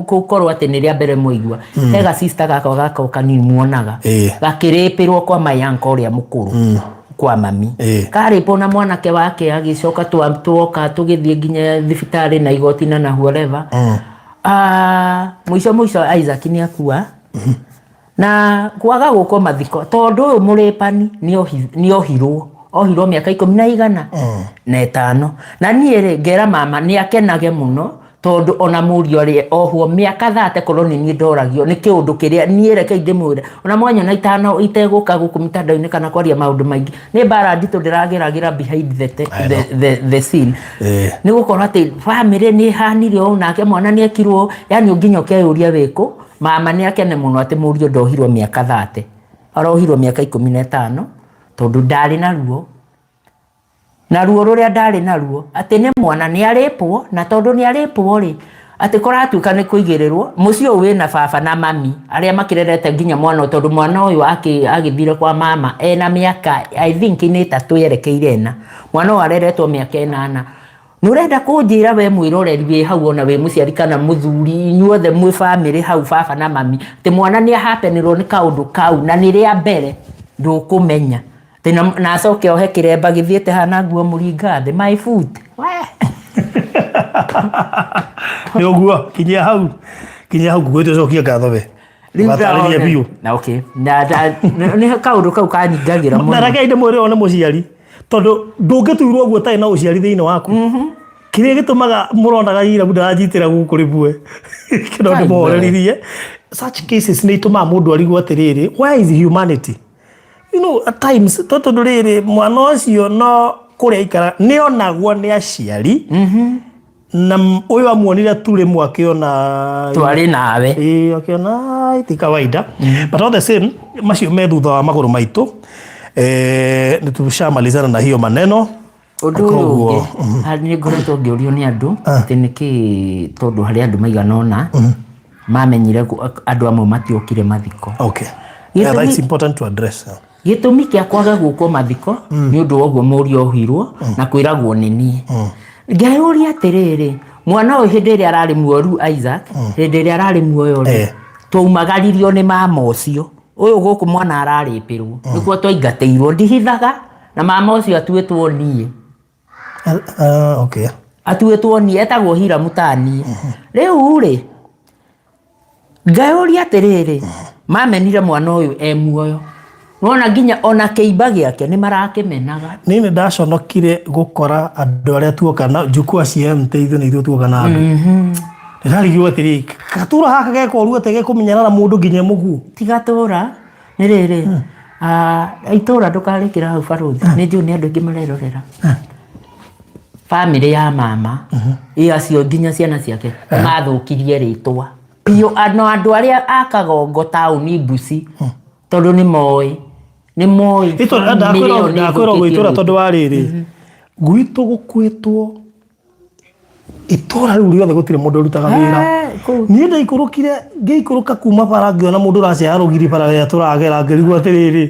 gũkorwo atĩ nĩ rĩa mbere mwaigua, he ga sister gakwa gakwa kanini muonaga gakĩrĩpĩrwo kwa my uncle ũrĩa mũkũrũ kwa mami, karĩpwo na mwanake wake, agĩcoka tuoka tũgĩthiĩ nginya thibitarĩ na igoti na whatever. Ah, mũico mũico Isaac nĩ akua na kwaga gũkwo mathiko, tondũ ũyũ mũrĩpani nĩ ohirwo ohirwo mĩaka 15, na niĩ rĩ, ngera mama nĩ akenage mũno, tondũ ona mũriũ arĩ ohwo mĩaka 30, korwo nĩ niĩ ndoragio nĩ kĩũndũ kĩrĩa niĩ, reke ndĩmwĩre, ona mwanyona itano itegũka gũkũ mitandao-inĩ kana kwaria maũndũ maingĩ, nĩ mbara nditũ ndĩrageragĩra behind the scene, nĩ gũkorwo atĩ family nĩ ĩhanire ũũ, nake mwana nĩ ekirwo ũũ, yani nginya ũkeyũria wĩkũ. Mama nĩ akene mũno atĩ mũriũ ndohirwo mĩaka 30, arohirwo mĩaka 15, tondũ ndarĩ na ruo na ruo rũrĩa ndarĩ naruo atĩ nĩ mwana nĩ arĩpwo, na tondũ nĩ arĩpwo rĩ, atĩ kũratuĩka nĩ kũigĩrĩrwo mũciĩ ũyũ wĩna baba na mami arĩa makĩrerete nginya mwana ũyũ, tondũ mwana ũyũ agĩthire kwa mama ena mĩaka, I think, nĩ 3 yerekeire 4. Mwana ũyũ areretwo mĩaka 8. Nĩ ũrenda kũnjĩra we mwĩroreri wĩ hau, ona wĩ mũciari kana mũthuri, inyuothe mwĩ bamĩrĩ hau, baba na mami, atĩ mwana nĩ ahapenĩrwo nĩ kaũndũ kau na nĩ rĩa mbere, ndũkũmenya atĩ na acoke ohe kĩremba gĩthiĩte hana nguo mũringa thĩ, my foot we. Nĩ ũguo, kinyia hau, kinyia hau, ngũgwĩte ũcokie ngatho we. Watarĩria biũ. Na okay, na nĩ kaũndũ kau kanyingagĩra na mũno. Reke ndĩmwĩre, ũyũ nĩ mũciari, tondũ ndũngĩtuirwo ũguo ũtarĩ na ũciari thĩinĩ waku. Kĩrĩa gĩtũmaga mũronaga irabu ndaranyitĩra gũkũ rĩmwe kĩno ndĩmũhoreririe, such cases nĩ itũmaga mũndũ arigwo atĩrĩrĩ, where is humanity? At times to tondũ rĩrĩ mwana ũcio no kũrĩa aikara nĩ onagwo nĩ aciari na ũyũ amuonire tu rĩmwe akĩona Twarĩ nawe. Ĩĩ, akĩona "Ai, ti kawaida." But all the same, macio me thutha wa magũrũ maitũ. Nĩ tushamalizana na hiyo maneno. Ũndũ ũyũ Koguo, ũngĩ, nĩ ngoretwo ngĩũrio nĩ andũ atĩ nĩkĩ, tondũ harĩ andũ maigana ũna mamenyire andũ amwe matiokire mathiko. Yeah, that's important to address. Gĩtũmi kĩa kwaga gũkwo mathiko nĩ ũndũ wa ũguo mũriũ ohirwo na kwĩragwo nĩ niĩ. Ngeyũria atĩrĩrĩ, mwana ũyũ hĩndĩ ĩrĩa ararĩ muoyo rĩu Isaac, hĩndĩ ĩrĩa ararĩ muoyo rĩ, twaumagaririo nĩ mama ũcio. Ũyũ gũkũ mwana ararĩpĩrwo, nĩkuo twaingatĩirwo, ndihithaga, na mama ũcio atuĩtwo niĩ. Atuĩtwo niĩ, etagwo Hiramu ta niĩ. Rĩu rĩ, ngeyũria atĩrĩrĩ, mamenire mwana ũyũ e muoyo. Nĩwona nginya ona kĩimba gĩake nĩ marakĩmenaga. Niĩ nĩ ndaconokire gũkora andũ arĩa tuoka na njukua cia MT, ithuĩ nĩ ithuĩ tuoka na andũ. Ndĩrarigirwo atĩrĩ, gatũra gaka geka ũru atĩa gekũmenyerera mũndũ nginya mũguo? Ti gatũra, nĩ rĩrĩ, itũra ndũkarĩkĩra hau barũthi, nĩ njũĩ nĩ andũ aingĩ marerorera. Bamĩrĩ ya mama, ĩ acio nginya ciana ciake, nĩ mathũkirie rĩtwa. Biũ, no andũ arĩa a Kagongo taũni Mbuci, tondũ nĩ moĩ, nĩ moĩ Itũra, bamĩrĩ ĩyo nĩ ndakwĩra ũguo ĩthũkĩtie itũra rĩtwa. Tondũ wa rĩrĩ, gwitũ gũkuĩtwo itũra rĩu rĩothe gũtirĩ mũndũ ũrutaga wĩra. Kũu. Niĩ ndaikũrũkire, ngĩikũrũka kuma bara ngĩona mũndũ ũraceha rũgiri bara ĩrĩa tũragera, ngĩrigwo atĩrĩrĩ,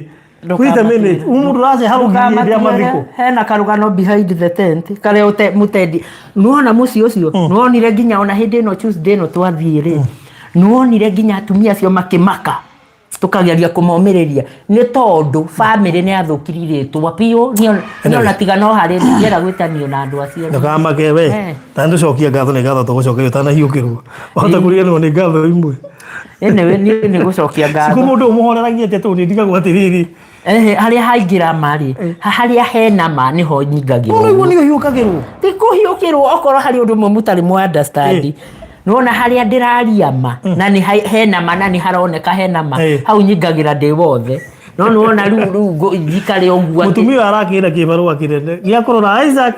wait a minute, ũyũ mũndũ ũraceha rũgiri hĩndĩ ya mathiko. Hena karũgano behind the tent karĩa ũte mũtendi nĩwona mũciĩ ũcio, nĩwonire nginya ona hĩndĩ ĩno Tuesday ĩno twathiĩ rĩ, nĩwonire nginya atumia acio makĩmaka, tũkageria kũmomĩrĩria nĩ tondũ bamĩrĩ nĩ yathũkirie rĩtwa biũ. Niona tiga no harĩ ndienda gwĩtanio na andũ acio. Ndũkamake we. Na nĩtũcokia ngatho, nĩ ngatho tũgũcokeria ũtanahiũkĩrwo wahota kũriganĩrwo nĩ ngatho imwe. Anyway, niĩ nĩ gũcokia ngatho. Cikũ mũndũ ũmũhoreragia atĩa, tondũ nĩ ndigagwo atĩrĩrĩ? Ehe, harĩa haingĩra ma rĩ, harĩa hena ma nĩho nyingagĩrwo. Ũguo nĩ ũhiũkagĩrwo. Ti kũhiũkĩrwo, okorwo harĩ ũndũ ũmwe mũtarĩ mwa understand. Nĩwona harĩa ndĩraria ma na nĩ hena ma na nĩ haroneka hena ma, hau nyingagĩra ndĩ wothe. No nĩwona rĩu njikare ũguo atĩ- Mũtumia ũyũ arakĩra kĩbarũa kĩnene gĩa kũrora Isaac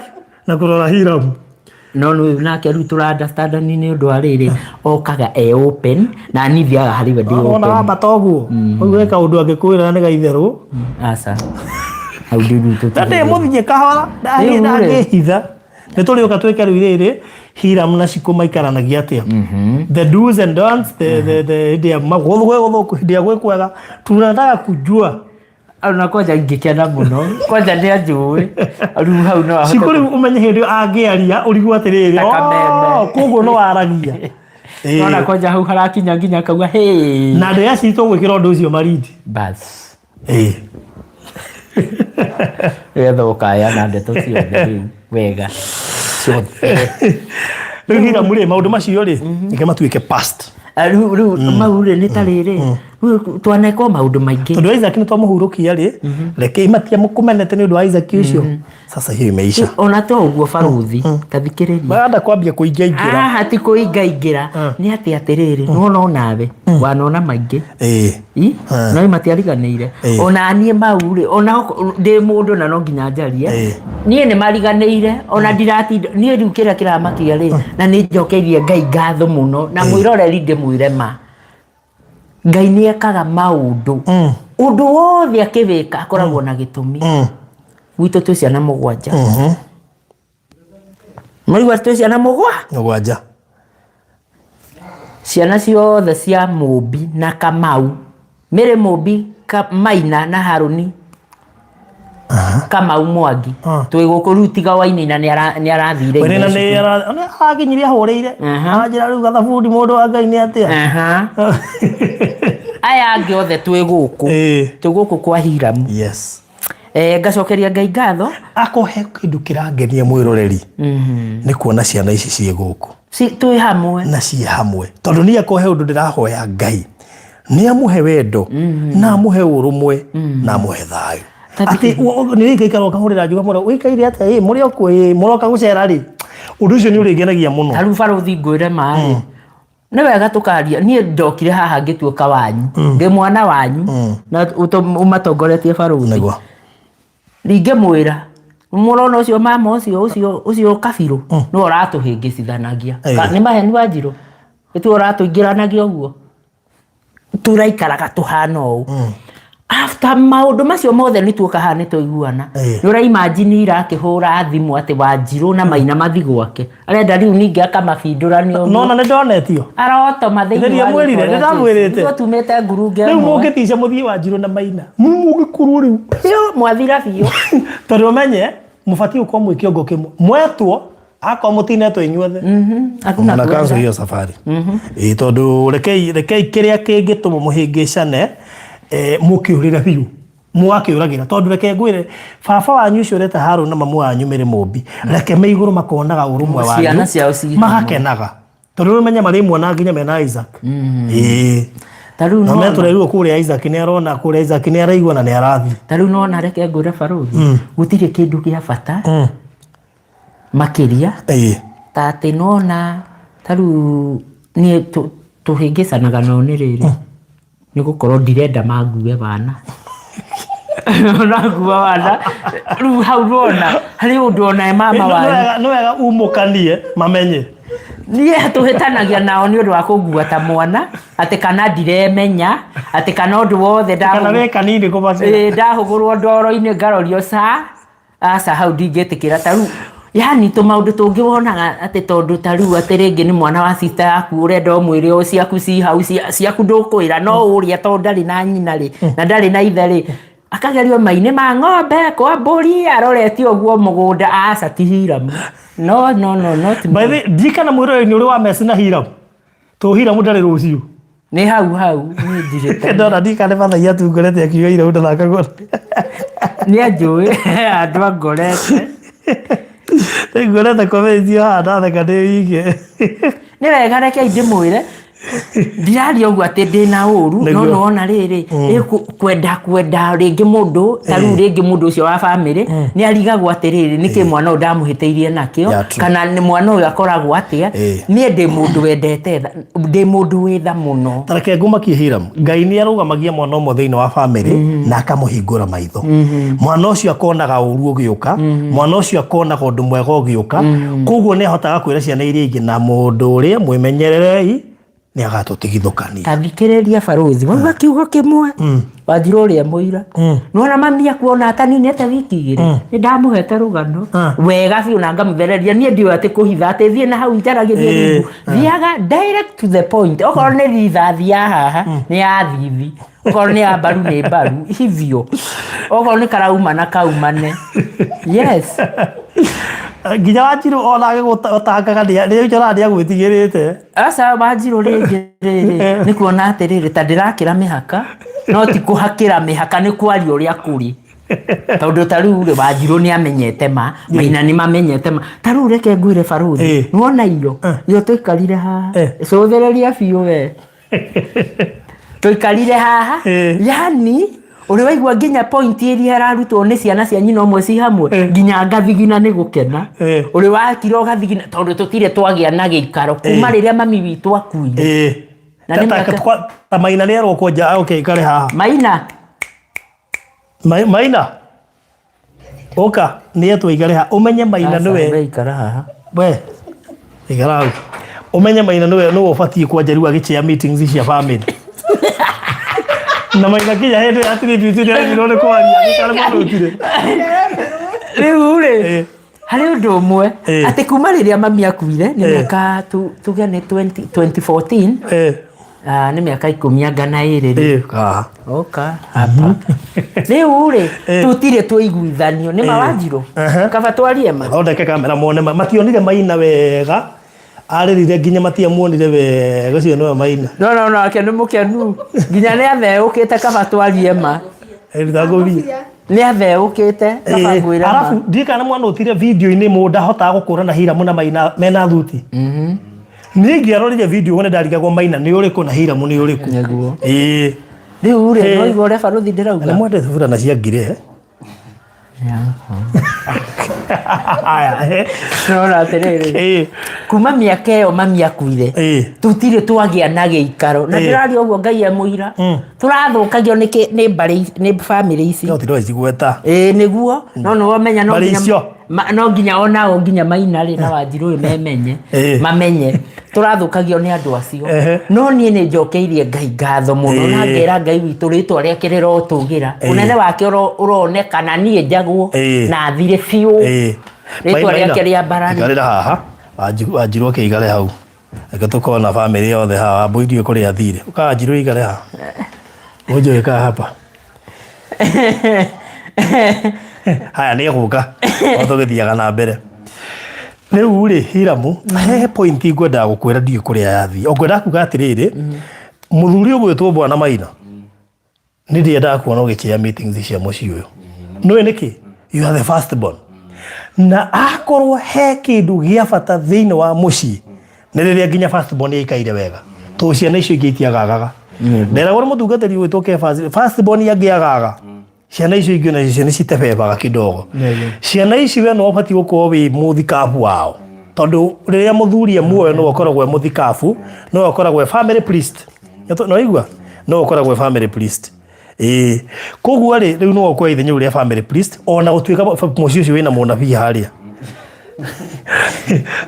na kũrora Hiram. No nĩ nake rĩu tũra understand nĩ ũndũ wa rĩrĩ, okaga e open na niĩ thiaga harĩ we ndĩ Wona open. wambata ũguo ũguo eka ũndũ angĩkwĩra nĩ gaitherũ. Aca. Hau ndĩ rĩu Na ndĩ mũthiĩ kahora, Rĩu rĩ. ndangĩhitha. Nĩ tũrĩũka twĩke rĩu rĩrĩ, Hiram na Shiko maikaranagia atĩa, the do's and don'ts, the hĩndĩ ya gwĩ gũthũku, hĩndĩ ya gwĩ kwega, tunataka kujua. Ona kwanja ingĩkena mũno kwanja nĩ anjũĩ rĩu hau no ahote Shiko rĩu ũmenye hĩndĩ ĩyo angĩaria ũrigwo atĩrĩrĩ, Ta kameme. "Oh, koguo no aragia." Nona kwanja hau harakinya nginya akauga hey. Na ndĩ aci tũgwĩkĩra ũndũ ũcio marindi. Bas. Nĩgetha ũkayana ndeto ciothe rĩu wega ciothe. Rĩu Hiram rĩ, maũndũ macio rĩ, reke matuĩke past. Rĩu mau rĩ nĩ ta rĩrĩ, rĩu twanekwo maũndũ maingĩ. Tondũ Isaac nĩ twamũhurũkia rĩ, reke imatia mũkũmenete nĩ ũndũ wa Isaac ũcio. Sasa hiyo imeisha. Ona to ũguo barũthi, ta thikĩrĩria. Marenda kwambia kũingaingĩra. Haha ti kũingaingĩra, nĩ atĩ atĩrĩrĩ, nĩwona onawe wanona maingĩ. I? No matiariganĩire. Ona niĩ mau rĩ, ona ndĩ mũndũ na no nginya njarie. Niĩ nĩ mariganĩire, ona ndiratinda niĩ rĩu kĩrĩa kĩramakia rĩ, na nĩ njokeirie Ngai ngatho mũno na mwĩroreri ndĩmwĩre ma. Ngai nĩ ekaga maũndũ. Ũndũ wothe akĩwĩka akoragwo na gĩtũmi. Gwitũ twĩ ciana 7. Mũraigua twĩ ciana 7. Ciana ciothe cia Mũmbi na Kamau. Mary Mũmbi, Maina na Harũni Kamau Mwangi. Twĩ gũkũ rĩu tiga Wainaina nĩ arathire Wainaina ithe nĩ cukuru. arakinyirie ahũrĩire. Aranjĩra rĩu gathabundi mũndũ wa Ngai nĩ atĩa. Aya angĩ othe twĩ gũkũ. Twĩ gũkũ kwa Hiramu. Ngacokeria Ngai ngatho. Akohe kĩndũ kĩrangenia mwĩroreri nĩ kuona ciana ici ciĩ gũkũ. Twĩ hamwe. Na ciĩ hamwe. Tondũ niĩ akohe ũndũ ndĩrahoya Ngai nĩ amũhe wendo na amũhe ũrũmwe na amũhe thayũ. Atĩ nĩ ũikaikara ũkahũrĩra njuga mũno, ũikaire atĩa, ĩ mũrĩ okuo, ĩ mũroka gũcera rĩ, ũndũ ũcio nĩ ũrĩngenagia mũno. Ta rĩu barũthi ngwĩre ma rĩ, Nĩ wega tũkaria. Niĩ ndokire haha ngĩtuĩka wanyu, ndĩ mwana wanyu na ũmatongoretie barũthi. Nĩguo. Ringĩmwĩra mũrona ũcio mama ũcio ũcio ũcio kabirũ nĩwe ũratũhĩngĩcithanagia. Nĩ maheni Wanjirũ, nĩtuo ũratũingĩranagia ũguo, tũraikaraga tũhana ũũ. After maũndũ macio mothe nĩ tuoka haha nĩ twaiguana. Nĩ ũraimagine ira akĩhũra thimũ atĩ Wanjirũ na Maina mathi gwake, arenda rĩu ningĩ akamabindũrania ũguo. Nona nĩ ndonetio. Arotoma thĩinĩ Nĩ wa ndamwĩrire, rĩtwa rĩa nĩ ndamwĩrĩte. Jesu. Ithuĩ tumĩte ngurunga Rĩu ĩmwe. mũngĩtica mũthiĩ Wanjirũ na Maina mũgĩkurwo rĩu. Biũ, mwathira biũ. Tondũ ũmenye mũbatiĩ gũkorwo mwĩ kĩongo kĩmwe mwetwo, akorwo mũtinetwo inyuothe Hakuna mna kuenda. cancel hiyo safari. Ĩĩ, tondũ rekei rekei kĩrĩa kĩngĩtũma mũhĩngĩcane, mũkĩũrĩre biũ, mwakĩũragĩra. Tondũ reke ngwĩre, baba wanyu ũcio ũreta Harũni na mamu wanyu Mary Mũmbi, reke me igũrũ makonaga ũrũmwe wanyu, Ciana ciao ciĩ hamwe. magakenaga, tondũ rĩu menye marĩmuona nginya mena Isaac. Ĩĩ. Ta rĩu Na nona. metũrerirwo kũrĩa Isaac nĩ arona, kũrĩa Isaac nĩ araigua na nĩ arathiĩ. Ta rĩu nona, reke ngwĩre barũthi, gũtirĩ kĩndũ gĩa bata makĩria ta atĩ nona ta rĩu niĩ tũhĩngĩcanaga nao nĩ rĩrĩ, nĩ gũkorwo ndirenda mangue wana. Nangua wana rĩu hau nona harĩ ũndũ ona mama Nĩ wanyu. Nĩ wega umũkanie mamenye. Niĩ tũhĩtanagia nao nĩ ũndũ wa kũngua ta mwana, atĩ kana ndiremenya, atĩ kana ũndũ wothe kana wĩ kanini kũmakĩra. Ĩĩ, ndahũgũrwo ndoro-inĩ ngarorio ca aca, hau ndingĩtĩkĩra. Ta rĩu yani tũmaũndũ tũngĩ wonaga atĩ tondũ ta rĩu atĩ rĩngĩ nĩ mwana wa sister yaku, ũrenda ũmwĩre o ciaku ci hau, ciaku ndũkwĩra, no ũrĩa tondũ ndarĩ na nyina rĩ na ndarĩ na ithe rĩ, akagerio mai-inĩ ma ng'ombe kwa mbũri arorete ũguo mũgũnda. Aca, ti Hiramu, no no no, not me. By the way, ndirikana mwĩroreri ũrĩ wa Messi na Hiram to Hiram ndarĩ rũciũ. Nĩ hau hau niĩ ndirĩ. Ndona ndirikana mathaia atungorete akiuga Hiram ndathakagwo. Nĩ anjũĩ andũ angorete. Ngorete comment haha ndatheka ndĩ wike. Nĩ wega, rekei ndĩmwĩre, ndiraria ũguo atĩ ndĩna ũru, no nĩwona rĩrĩ ĩ kwenda rĩngĩ mũndũ ta rĩu rĩngĩ mũndũ ũcio wa bamĩrĩ nĩ arigagwo atĩrĩrĩ, nĩkĩ mwana ũyũ ndamũhĩtĩirie nakĩo? Yeah, true. Kana nĩ mwana ũyũ akoragwo atĩa? Niĩ ndĩ mũndũ wendete tha, ndĩ mũndũ wĩ tha mũno. Ta reke ngumakie Hiram, Ngai nĩ arũgamagia mwana ũmwe thĩinĩ wa bamĩrĩ na akamũhingũra maitho. Mwana ũcio akonaga ũru ũgĩũka, mwana ũcio akonaga ũndũ mwega ũgĩũka, koguo nĩ ahotaga kwĩra ciana iria ingĩ, na mũndũ ũrĩa mwĩmenyererei nĩ agatũtigithũkania. Ta thikĩrĩria barũthi, wauga kiugo kĩmwe, Wanjirũ ũrĩa mũira, nĩwona mami akuona ataninĩte wiki 2, nĩ ndamũhete rũgano wega biũ na ngamũthereria. Niĩ ndiũĩ atĩ kũhitha atĩ thiĩ na hau njaragĩrie rungu, thiaga direct to the point. Okorwo nĩ rithathi ya haha nĩ ya thithi, okorwo nĩ ya mbaru nĩ mbaru, hivyo okorwo nĩ karauma na kaumane, yes. Nginya Wanjirũ ona agĩgũtangaga nĩ njoraga nĩ agwĩtigĩrĩte. Aca, Wanjirũ rĩngĩ rĩrĩ nĩ kuona atĩrĩrĩ, ta ndĩrakĩra mĩhaka, no ti kũhakĩra mĩhaka, nĩ kwaria ũrĩa kũrĩ, tondũ ta rĩu rĩ, Wanjirũ nĩ amenyete ma Maina nĩ mamenyete ma. Ta rĩu reke ngwĩre barũthi, nĩwona iyo iyo tũikarire haha, cũthĩrĩria biũ we, tũikarire haha, yani ũrĩ waigua nginya point ĩrĩa ĩrarutwo nĩ ciana cia nyina ũmwe ci hamwe, nginya ngathigina nĩ gũkena. Ũrĩ wakira ũgathigina, tondũ tũtirĩ twagĩa na gĩikaro kuma rĩrĩa mami witũ akuire. Na nĩ Ta Maina nĩ erwo kwanja okay ikare haha. Maina. Maina ũka, nĩ etwo ikare haha, ũmenye Maina Aca, nĩwe. we ikara haha. We ikara hau, ũmenye Maina nĩwe nĩwe ũbatiĩ kwanja rĩu agĩchair meetings cia family, na Maina kinya hĩndĩ ya tribute nĩ aremirwo nĩ kwaria gĩkare mũndũ. Rĩu rĩ, harĩ ũndũ ũmwe, atĩ kuma rĩrĩa mami akuire nĩ mĩaka tuge nĩ 20 2014. Ah, nĩ mĩaka 12 rĩ. Haha. Oka hapa. Rĩu rĩ, tũtirĩ tũiguithanio nĩ ma Wanjirũ. Kaba twarie ma. Thondeke kamera mone mationire Maina wega, arĩrire nginya matiamuonire wega, ũcio nĩwe Maina. No no nake nĩ mũkenu nginya nĩ atheũkĩte, kaba twarie ma. Ruta ngũbia. Nĩ atheũkĩte, kaba ngwĩre ma. Arabu ndiĩ kana mwana ũtire video-inĩ mũndũ ndahotaga gũkũrana Hiramu na Maina mena thuti. Niĩ ngĩarorire video wone ndarigagwo Maina nĩ ũrĩkũ na Hiramu nĩ ũrĩkũ. Nĩguo. Ĩĩ. Rĩu rĩ, no igua ũrĩa barũthi Na ndĩrauga. mwendete burana cia ngire. Aya. Nona atĩrĩrĩ, kuma mĩaka ĩyo mami akuire, tũtirĩ twagĩa na gĩikaro na ndĩraria ũguo Ngai e mũira, tũrathũkagio nĩ nĩ mbarĩ nĩ bamĩrĩ ici. No tiro icigweta. Ĩĩ nĩguo, no nĩ wamenya no Mbarĩ nginya icio. No nginya onao nginya Maina rĩ na Wanjirũ ũyũ memenye, mamenye tũrathũkagio nĩ andũ acio. No niĩ nĩ njokeirie Ngai ngatho mũno na ngera Ngai witũ rĩtwa rĩake rĩrotũgĩra, ũnene wake ũronekana, niĩ njagwo na thire biũ, rĩtwa rĩake rĩambarare. Ikarĩra haha, Wanjirũ akĩigare hau. Reke tũkorwo na bamĩrĩ yothe haha. Wambũi ndiũĩ kũrĩa athire. Ũka Wanjirũ ikare haha. Ũnjũĩ kaa hapa. Haya nĩ egũka o tũgĩthiaga na mbere. Rĩu rĩ Hiramu, he point ngwendaga gũkwĩra ndiũĩ kũrĩa yathiĩ. O ngwendaga kuga atĩrĩrĩ, mũthuri ũgwĩtwo Bwana Maina, nĩ ndiendaga kuona ũgĩchair meetings cia mũciĩ ũyũ. Nĩũĩ nĩkĩ? You are the first born. Na akorwo he kĩndũ gĩa bata thĩinĩ wa mũciĩ, nĩ rĩrĩa nginya first born ĩikaire wega. Tondũ ciana icio ingĩ itiagaga. Nderagwo nĩ mũtungatĩri ũgwĩtwo Kefas, first born angĩagaga, ciana icio ingĩ onacio nĩ citebebaga kidogo. Ciana ici we nĩwe ũbatiĩ gũkorwo wĩ mũthikabu wao. Tondũ rĩrĩa mũthuri e muoyo nĩwe ũkoragwo e mũthikabu, nĩwe ũkoragwo e family priest. Nĩwaigua? Nĩwe ũkoragwo e family priest. Ĩĩ. Koguo rĩ, rĩu nĩwe ũkuoya ithenya rĩu rĩa family priest, ona gũtuĩka mũciĩ ũcio wĩna mũnabii harĩa.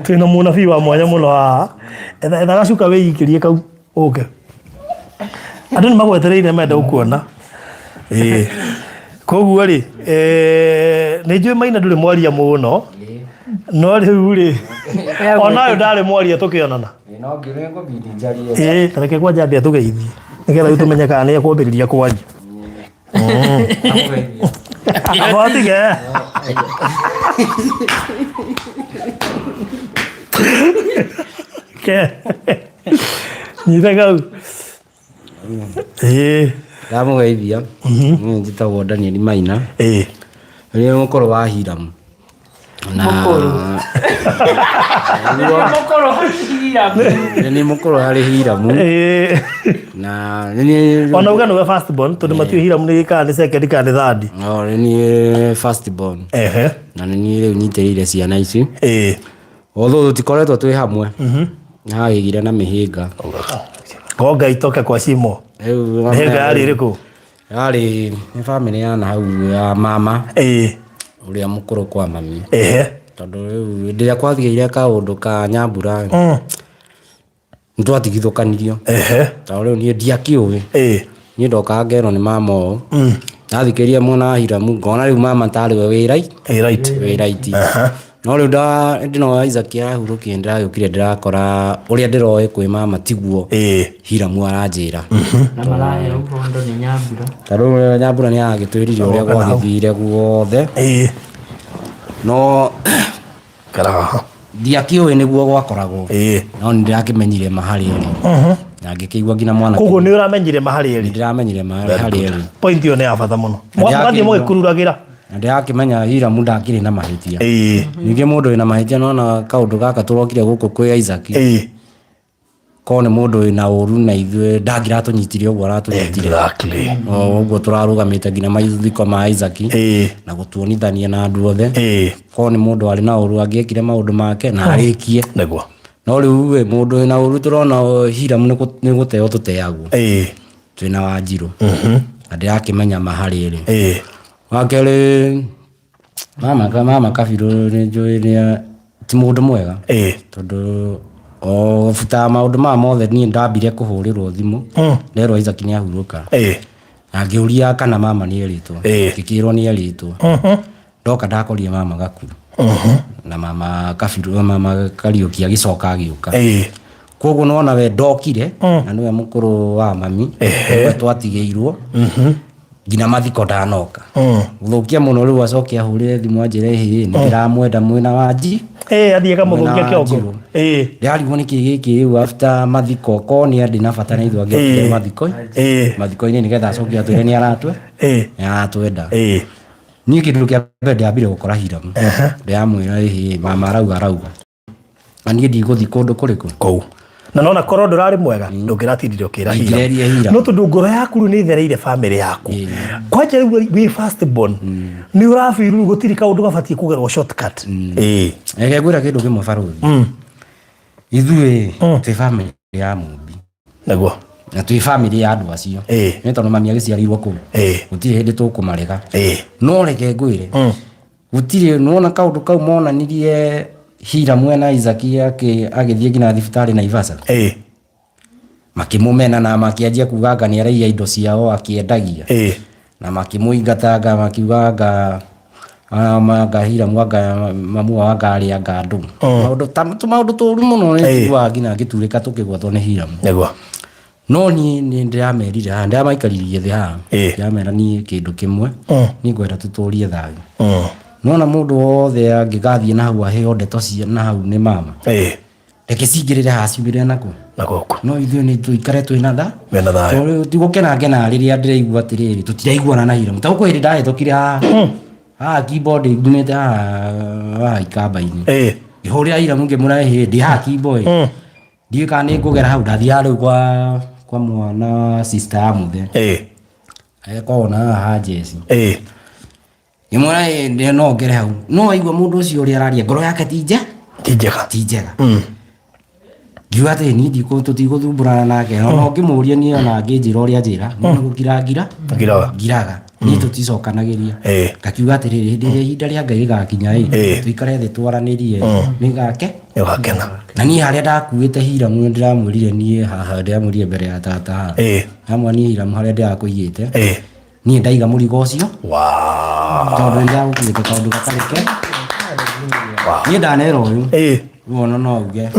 Twĩna mũnabii wa mwanya mũno haha. Etha gacuka wĩikĩrie kau ũke. Andũ nĩ magwetereire menda gũkuona. Ĩĩ. Koguo rĩ, nĩ njũĩ Maina ndũrĩ mwaria mũno, no rĩu rĩ, ona ũyũ ndarĩ mwaria tũkĩonana. No ngĩbidi njarie. Ĩĩ, ta reke kwanja ambe atũgeithie nĩgetha rĩu tũmenye kana nĩ ekwambĩrĩria kwaria. Amba ũtige. Ke. Nyita kau. Ĩĩ. Ndamũgeithia. Niĩ njĩtagwo Daniel Maina. Nĩ mũkũrũ wa Hiramu. Na Mũkũrũ. Mũkũrũ Hiramu. Nĩ niĩ mũkũrũ harĩ Hiramu. Na nĩ niĩ Ona uga nĩwe first born tondũ matiũĩ Hiramu nĩ kana nĩ second kana nĩ third. No, nĩ niĩ first born. Na nĩ niĩ rĩu nyitĩrĩire ciana ici. Although tũtikoretwo twĩ hamwe. Nĩ hagĩgire na mĩhĩnga. Gonga itoke kwa shimo. Rĩu Mĩhĩnga yarĩ ĩrĩkũ? Yarĩ nĩ bamĩrĩ ya na hau ya mama. Ũrĩa mũkũrũ kwa mami. Tondũ rĩu hĩndĩ ĩrĩa kwagĩire kaũndũ ka Nyambura nĩ twatigithũkanirio. Tondũ rĩu niĩ ndiakĩũĩ. Niĩ ndokaga ngerwo nĩ mama ũũ. Ndathikĩrĩria mwena wa Hiramu ngona rĩu mama tarĩ we wĩ right. Wĩ right. Wĩ right. No rĩu hĩndĩ ĩno Isaac arahurũkire ndĩragĩũkire ndĩrakora ũrĩa ndĩroĩ kwĩ mama tiguo Hiramu aranjĩra. Na maraheo ũhondo nĩ Nyambura. Ta rĩu Nyambura nĩ aragĩtwĩrire ũrĩa gwagĩthire guothe. No ndiakĩũĩ nĩguo gwakoragwo. No nĩ ndĩrakĩmenyire ma harĩa ĩrĩ. Na ngĩkĩigua nginya mwanake. Koguo nĩ ũramenyire ma harĩa ĩrĩ. Ndĩramenyire ma harĩa ĩrĩ. Point ĩyo nĩ ya bata mũno. Mũgathiĩ mũgĩkururagĩra. Na ndĩrakĩmenya Hiramu ndakĩrĩ na mahĩtia. Ningĩ mũndũ wĩna mahĩtia nona kaũndũ gaka tũrokire gũkũ kwĩ Isaac. Korwo nĩ mũndũ wĩna ũru na ithuĩ ndangĩratũnyitire ũguo aratũnyitire. O ũguo tũrarũgamĩte nginya mathiko ma Isaac. Na gũtuonithania na andũ othe. Korwo nĩ mũndũ arĩ na ũru angĩekire maũndũ make na arĩkie. Nĩguo. No rĩu ĩ mũndũ wĩna ũru tũrona Hiramu nĩ gũteo tũteagwo. Twĩna Wanjirũ. Na ndĩrakĩmenya ma harĩa ĩrĩ. Wa kerĩ mama Kabirũ nĩ njũĩ nĩ ti mũndũ mwega. Tondũ o buta maũndũ maya mothe niĩ ndambire kũhũrĩrwo thimũ nderwo Isaac nĩ ahurũka. Na ngĩũria kana mama nĩ erĩtwo. Ngĩkĩrwo nĩ erĩtwo. Ndoka ndakorire mama Gakuru. Na mama Kabirũ, mama Kariũki agĩcoka agĩũka. Koguo nĩwona we ndokire na nĩwe mũkũrũ wa mami. Nĩwe twatigĩirwo. Nginya mathiko ndanoka. Gũthũkia mũno rĩu acoke ahũrĩre thimũ anjĩre hĩ nĩ ndĩramwenda mwĩna wa nji. Athiĩ akamũthũkia kĩongo. Ndĩrarigwo nĩkĩ gĩkĩ rĩu after mathiko korwo nĩ andĩ na bata na ithuĩ angĩokire mathiko. Mathiko-inĩ nĩgetha acoke atwĩre nĩ aratwe. Nĩ aratwenda. Niĩ kĩndũ kĩa mbere ndĩrambire gũkora Hiramu. Ndĩramwĩra ĩhĩ mama arauga arauga. Na niĩ ndigũthiĩ kũndũ kũrĩkũ? Kũu. Na nona korwo ndũrarĩ mwega ndũngĩratindire ũkĩra Ndingĩreria hira hira. no tondũ ngoro yaku rĩu nĩ ĩthereire bamĩrĩ yaku Ĩĩ. kwanja rĩu wĩ first born nĩ ũrabiru rĩu gũtirĩ kaũndũ gabatiĩ kũgerwo shortcut. Ĩĩ. Reke ngwĩre kĩndũ kĩmwe barũthi. Ithuĩ twĩ bamĩrĩ ya Mũmbi. Nĩguo. Na twĩ bamĩrĩ ya andũ acio. Ĩĩ. Nĩ tondũ mami agĩciarĩirwo kũu. Ĩĩ. Gũtirĩ hĩndĩ tũkũmarega. Ĩĩ. No reke ngwĩre. Gũtirĩ nĩwona kaũndũ kau monanirie Hira mwena Isaac agĩthiĩ nginya thibitarĩ Naivasha. Ĩĩ. Makĩmũmena na makĩanjia kuga anga nĩ araiya indo ciao akĩendagia. Ĩĩ. Na makĩmũingatanga makiuga anga anga Hiramu anga mamu wao anga arĩ anga andũ. Maũndũ ta tũmaũndũ tũru mũno nĩ Ĩĩ. njiguaga nginya ngĩturĩka tũkĩgwetwo nĩ Hiramu. Nĩguo. No niĩ nĩ ndĩramerire haha ndĩramaikaririe thĩ haha. Ĩĩ. Ndĩramera niĩ kĩndũ kĩmwe niĩ ngwenda tũtũrie thayũ. Nona mũndũ wothe angĩgathiĩ na hau aheo ndeto cia na hau nĩ mama. Ĩĩ. Reke cingĩrĩre haha ciumĩre nakũ. Na gũkũ. No ithuĩ nĩ tũikare twĩna tha. Mena thayũ. Tondũ ti gũkena ngenaga rĩrĩa ndĩraigua atĩrĩrĩ tũtiraiguana na Hiramu. Ta gũkũ hĩndĩ ndahĩtũkire haha. Haha keyboard ngumĩte haha haha ikamba-inĩ. Ĩĩ. Ngĩhũrĩra Hiramu ngĩmwĩra hĩ ndĩ haha keyboard. Ndiũĩ kana nĩ ngũgera hau ndathiaga rĩu kwa kwa mwana sister ya mũthe. Ĩĩ. Agĩkorwo na haha ha Jesse. Ĩĩ. Ngĩmwĩra ĩ ndĩ no ngere hau. No waigua mũndũ ũcio ũrĩa araria ngoro yake ti nje Ti njega. ti njega. Ngiuga atĩrĩ niĩ ndikũ tũtigũthumbũrana nake ona ũngĩmũria niĩ ona angĩnjĩra ũrĩa anjĩra niĩ nĩ gũkira ngira Ngiraga. ngiraga niĩ tũticokanagĩria. Ĩĩ. Ngakiuga atĩrĩrĩ hĩndĩ ĩrĩa ihinda rĩa Ngai rĩgakinya ĩ Ĩĩ. tũikare thĩ twaranĩrie nĩgake Nĩ ũgakena. na niĩ harĩa ndakuĩte Hiramu nĩ ndĩramwĩrire niĩ haha ndĩramwĩrire mbere ya tata haha. Ĩĩ. Ndamwĩra niĩ Hiramu harĩa ndĩrakũigĩte Ĩĩ. niĩ ndaiga mũrigo ũcio Wow. tondũ nĩ ndĩragũkuĩte kaũndũ gatarĩ ke niĩ ndanera ũyũ Ĩĩ. rĩu ona no auge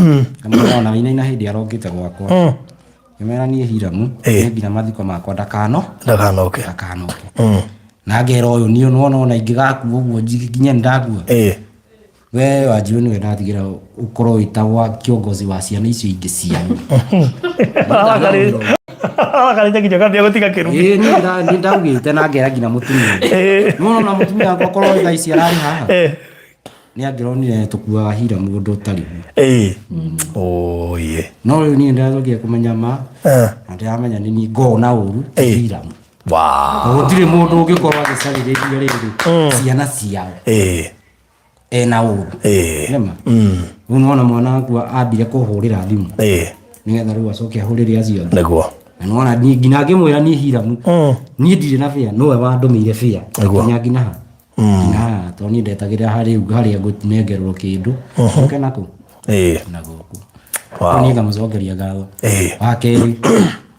ngamwĩra ona wainaina hĩndĩ arokĩte gwakwa ngĩmwĩra niĩ Hiramu Ĩĩ. niĩ nginya mathiko makwa ndakano Ndakanoke. ndakanoke na ngera ũyũ niĩ nĩwona ona ingĩgakua ũguo nginya nĩ ndakua Ĩĩ. we Wanjiru nĩwe ndatigĩra ũkorwo wĩ ta wa kiongozi wa ciana icio ingĩ cianyu. Arakarĩte nginya ũkambia gũtiga kĩrumi. Ĩĩ niĩ nĩ ndaugĩte na ngera nginya mũtumia. Nĩwona ona mũtumia wakwa korwo thaa ici ararĩ haha nĩ angĩronire tũkuaga hira mũndũ ũtarĩ ho. Ĩĩ. Oye. No rĩu niĩ ndĩracokire kũmenya ma na ndĩramenya nĩ niĩ ngoragwo na ũru ti Hiramu. Wow. Gũtirĩ mũndũ ũngĩkorwo agĩcarĩrĩria rĩrĩ ciana ciao Ĩĩ. ena ũru. Ĩĩ. Nĩma? Rĩu nĩwona mwana wakwa ambire kũhũrĩra thimũ Ĩĩ. nĩgetha rĩu acoke ahũrĩre acio angĩ. Nĩguo. Na nĩwona niĩ nginya ngĩmwĩra niĩ Hiramu niĩ ndirĩ na bĩa nowe wandũmĩire bĩa Nĩguo. nginya nginya ha nginya haha tondũ niĩ ndetagĩrĩra harĩ harĩa ngũnengerwo kĩndũ ũke nakũ Ĩĩ. na gũkũ. Wow. Niĩ ngamũcokeria ngatho. Ĩĩ. Wa kerĩ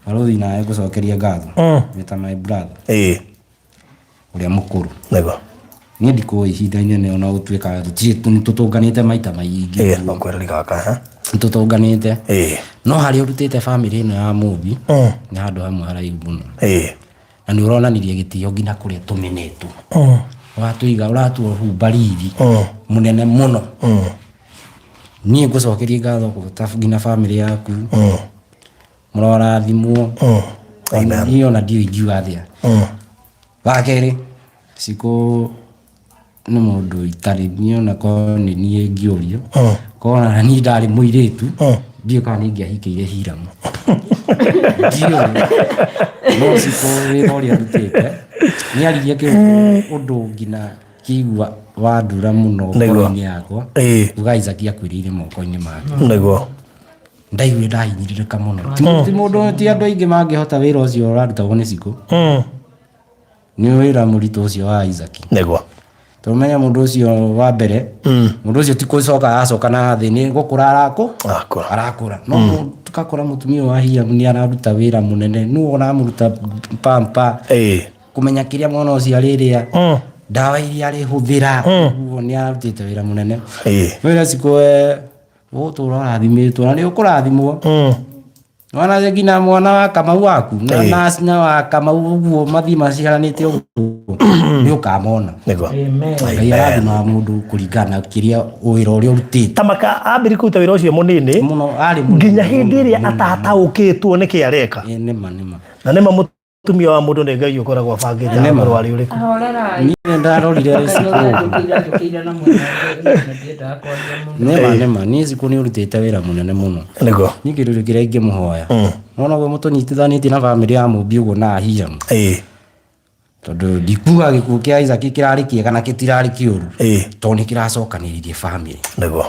barũthi nawe ngũcokeria ngatho wĩ ta my brother Ĩĩ. ũrĩa mũkũrũ. Nĩguo. Niĩ ndikũĩ ihinda inene ona gũtuĩka tũtirĩ nĩ tũtũnganĩte maita maingĩ. Ĩĩ no kwĩrĩri gaka ha. Nĩ tũtũnganĩte. Ĩĩ. No harĩa ũrutĩte bamĩrĩ ĩno ya Mũmbi nĩ handũ hamwe haraihu mũno. Ĩĩ. Na nĩ ũronanirie gĩtĩo nginya kũrĩa tũmenetwo. Ũratũiga ũratũhumba riri mũnene mũno. Niĩ ngũcokerie ngatho nginya bamĩrĩ yaku. Mũrorathimwo. Amen. Niĩ ona ndiũĩ ingiuga atĩa. Wa kerĩ Cikũ nĩ mũndũ itarĩ niĩ ona korwo nĩ niĩ ngĩũrio korwo ona niĩ ndarĩ mũirĩtu ndiũĩ kana nĩ ingĩahikĩire Hiramu. Ndiũĩ. No Cikũ wĩra ũrĩa arutĩte nĩ aririe kĩũndũ ũndũ nginya kĩigua wandura mũno Nĩguo. ngoro-inĩ yakwa. Ĩĩ. Uga Isaac akuĩrĩire moko-inĩ make. Nĩguo. Ndaiguire ndahinyĩrĩrĩka mũno. Ti mũndũ ti andũ aingĩ mangĩhota wĩra ũcio ũrarutagwo nĩ Cikũ. Nĩ wĩra mũritũ ũcio wa Isaac. Nĩguo. Tondũ menya mũndũ ũcio wa mbere, mũndũ ũcio ti gũcoka aracoka na thĩ nĩ gũkũra arakũ Arakũra. arakũra. No tũgakora mũtumia wa Hiramu nĩ araruta wĩra mũnene. Nũ ũramũruta pamper. Ĩĩ. Kũmenya kĩrĩa mwana ũcio arĩrĩa. Ndawa iria arĩhũthĩra. Ũguo nĩ ararutĩte wĩra mũnene. Ĩĩ. Wĩra Cikũ we ũgũtũra ũrathimĩtwo na nĩ ũkũrathimwo. Mwana nginya mwana wa Kamau waku na na na wa Kamau ũguo mathiĩ maciaranĩte ũguo nĩ ũkamona. Nĩguo. Ngai arathimaga mũndũ kũringana na kĩrĩa wĩra ũrĩa ũrutĩte. Ta maka ambĩrĩria kũruta wĩra ũcio mũnini Mũno arĩ mũnini nginya hĩndĩ ĩrĩa mũno. atataũkĩtwo nĩkĩ areka. Ĩĩ, nĩma nĩma. Na nĩma Mũtumia wa mũndũ nĩ Ngai ũkoragwo abangĩte Nĩma. akorwo arĩ ũrĩkũ. Horerai. Niĩ nĩndarorire cikũ. Njũkĩire njũkĩire na mwena ũngĩ, ndiendaga kwaria mũno. Nĩma nĩma niĩ cikũ nĩ ũrutĩte wĩra mũnene mũno. Nĩguo. Niĩ kĩndũ kĩrĩa ingĩmũhoya. Nona ũguo mũtũnyitithanĩtie na bamĩrĩ ya Mũmbi ũguo na Hiram. Tondũ ndikuga gĩkuũ kĩa Isaac kĩrarĩ kĩega na gĩtirarĩ kĩũru. Tondũ nĩ kĩracokanĩrĩirie bamĩrĩ. Nĩguo.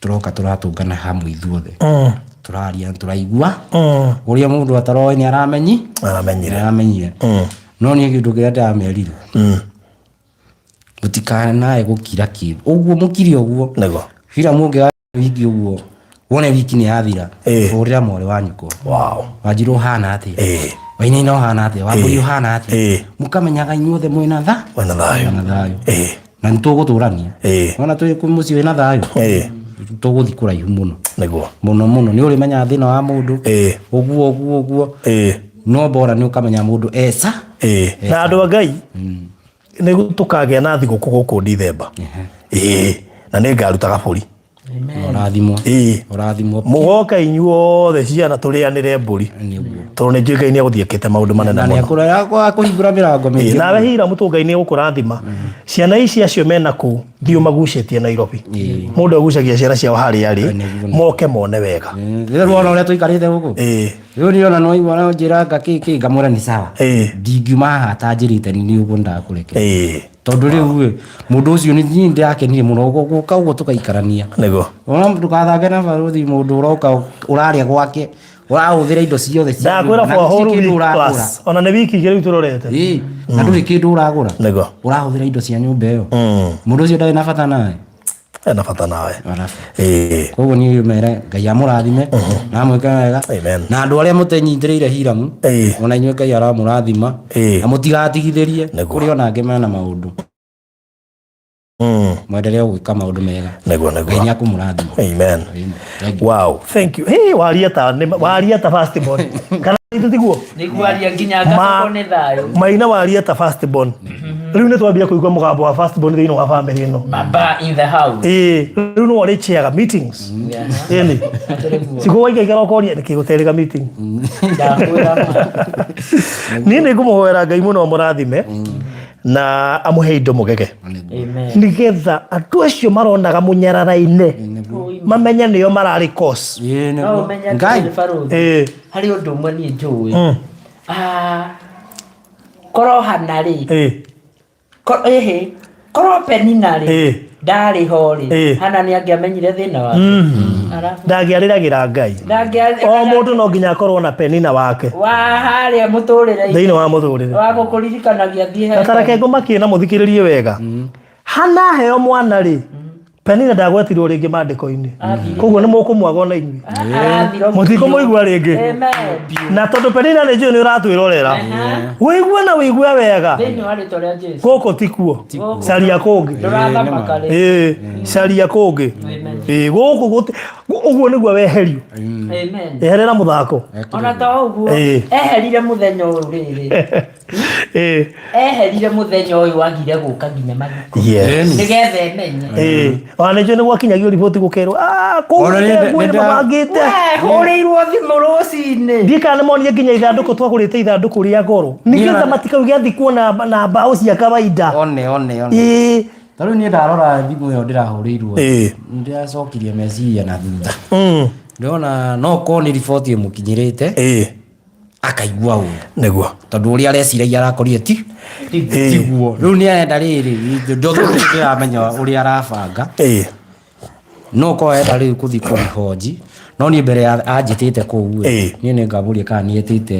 Tũroka tũratũngana hamwe ithuothe. Tũraria tũraigua. Ũrĩa mũndũ ataroĩ nĩ aramenyi. Aramenyire. Aramenyire. No niĩ kĩndũ kĩrĩa ndĩramerire. Mũtikanae gũkira kĩndũ. Ũguo mũkire ũguo. Nĩguo. Hiram ũngĩaga wiki ũguo wone wiki nĩ yathira Ĩĩ. hũrĩra mwarĩ wa nyũkwa Wow. Wanjirũ ũhana atĩa Ĩĩ. Wainaina ũhana atĩa Wambũi Ĩĩ. ũhana atĩa Ĩĩ. mũkamenyaga inyuothe mwĩna tha Mwĩna thayũ. mwĩna thayũ Ĩĩ. na nĩ tũgũtũrania Ĩĩ. ona twĩ kũ- mũciĩ wĩna thayũ Ĩĩ. tũgũthiĩ kũraihu mũno Nĩguo. mũno mũno nĩ ũrĩmenyaga thĩna wa mũndũ Ĩĩ. ũguo ũguo ũguo Ĩĩ. no bora nĩ ũkamenya mũndũ eca Ĩĩ. Na andũ a Ngai nĩguo tũkagĩa na thigũkũ gũkũ Dithemba. Ĩĩ. Na nĩ ngaruta gabũri. Ũrathimwo. Ĩĩ. Ũrathimwo. Mũgoka inyuothe ciana tũrĩanĩre mbũri. Nĩguo. Tondũ nĩ njũĩ Ngai nĩ egũthiĩ ekĩte maũndũ manene Na nĩ mũno. akũhingũra mĩrango Ĩĩ, mĩingĩ. nawe hira mũtũ Ngai nĩ egũkũrathima. Ciana ici acio mena kũu thiĩ ũmagucĩtie Nairobi. Mũndũ agucagia ciana ciao harĩa arĩ Nĩguo. moke mone wega. Rĩu wona ũrĩa tũikarĩte gũkũ. Ĩĩ. Rĩu niĩ ona nĩwaigua no njĩra nga kĩ kĩ ngamwĩra nĩ sawa. Ĩĩ. Ndingiuma haha atanjĩrĩte nĩ ũguo ndakũrekera. Ĩĩ. Tondũ rĩu ĩ mũndũ ũcio nĩ niĩ ndĩrakenire mũno gũka ũguo tũgaikarania. Nĩguo. Ona ndũgathake na barũthi mũndũ ũroka ũrarĩa gwake ũrahũthĩra indo ciothe cia Ndakwĩra nyũmba, na for a gũtirĩ whole kĩndũ week ũragũra. plus. Ona nĩ wiki igĩrĩ rĩu tũrorete. Ĩĩ, na ndũrĩ kĩndũ ũragũra. Nĩguo. Ũrahũthĩra indo cia nyũmba ĩyo. Mũndũ ũcio ndarĩ na bata nawe. Ena bata nawe. Arabu. Ĩĩ. Koguo niĩ mere Ngai amũrathime na amwĩke wega. Amen. Na andũ arĩa mũtenyitĩrĩire Hiramu Ĩĩ. ona inyuĩ Ngai aramũrathima Ĩĩ. na mũtigatigithĩrie Nĩguo. kũrĩ ona angĩ mena maũndũ mwendelee gwĩka maũndũ mega. Nĩguo Ngai nĩguo. nĩ akũmũrathima. Amen. Amen. Thank you. Wow, thank you. Hey, waria ta waria ta first born. Kana ithu tiguo? Nĩngwaria nginya ngacokwo nĩ thayũ. Maina waria ta first born. Rĩu nĩ twambia kũigua mũgambo wa first born thĩinĩ wa family ĩno. Baba in the house. Ĩĩ, rĩu nĩwe ũrĩchairaga meetings. Yeah. Ĩni. Atĩrĩ guo. Sikuo waikaikara ũkoria nĩkĩ gũterĩga meeting. Ndakwĩra ma. Niĩ nĩ ngũmũhoera Ngai mũno amũrathime na amũhe indo mũgege. Amen. Nĩgetha andũ acio maronaga mũnyarara-inĩ mamenye nĩo mararĩ cause. Ĩĩ, No nĩguo. ũmenye Ngai. atĩrĩrĩ barũthi. Ĩĩ. Harĩ ũndũ ũmwe niĩ njũĩ. Ah, korwo Hana rĩ, Ĩĩ. ĩhĩ, korwo Penina rĩ, Ĩĩ. ndarĩ ho rĩ, Ĩĩ. Hana nĩ angĩamenyire thĩna wake. Arabu Ndangĩarĩragĩra Ngai. O mũndũ no nginya akorwo na Penina wake wa harĩa mũtũrĩre-inĩ thĩinĩ wa mũtũrĩre. wa gũkũririkanagia thiĩ he Na ta reke ngũmakie na mũthikĩrĩrie wega. Hana aheo mwana rĩ, Penina ndagwetirwo rĩngĩ maandĩko-inĩ. Koguo nĩ mũkũmwaga ona inyuĩ. Arathira Mũtikũmũigua rĩngĩ. Amen. Na tondũ Penina nĩ njũĩ nĩ ũratwĩrorera. Wĩigue na wĩigue wega. Thĩinĩ wa rĩtwa rĩa Jesu. Gũkũ tikuo. Caria kũngĩ. Ndũrathamaka rĩ. Ĩĩ, caria kũngĩ. Ĩĩ, gũkũ gũti ũguo nĩguo weherio. Amen. Eherera mũthako. Ona to ũguo Ĩĩ. eherire mũthenya ũyũ rĩrĩ Ĩĩ. eherire mũthenya ũyũ agire gũka nginya mathiko Yes. nĩgetha emenye Ĩĩ. Ona nĩ njũĩ nĩ gwakinyagio riboti gũkerwo "Ah, kũu Ona nĩ- ngũĩ nĩ nĩ- mabangĩte. We, hũrĩirwo thimũ rũcinĩ Ndiĩ kana nĩ monire nginya ithandũkũ twagũrĩte ithandũkũ rĩa goro nĩgetha matikauge athikwo na mbaũ cia kawaida. One one one. Ĩĩ. Ta rĩu niĩ ndarora thimũ ĩyo ndĩrahũrĩirwo. Ĩĩ. Ndĩracokirie meciria na thutha. Ndĩrona no korwo nĩ riboti ĩmũkinyĩrĩte Ĩĩ. akaigua ũru. Nĩguo. Tondũ ũrĩa areciragia arakorire ti Ĩĩ. tiguo. Rĩu nĩ arenda rĩrĩ ndĩramenya ũrĩa arabanga. Ĩĩ. No korwo arenda rĩu kũthiĩ kũribonji no niĩ mbere ya anjĩtĩte kũu ĩ Ĩĩ. niĩ nĩ ngamũria kana nĩ etĩte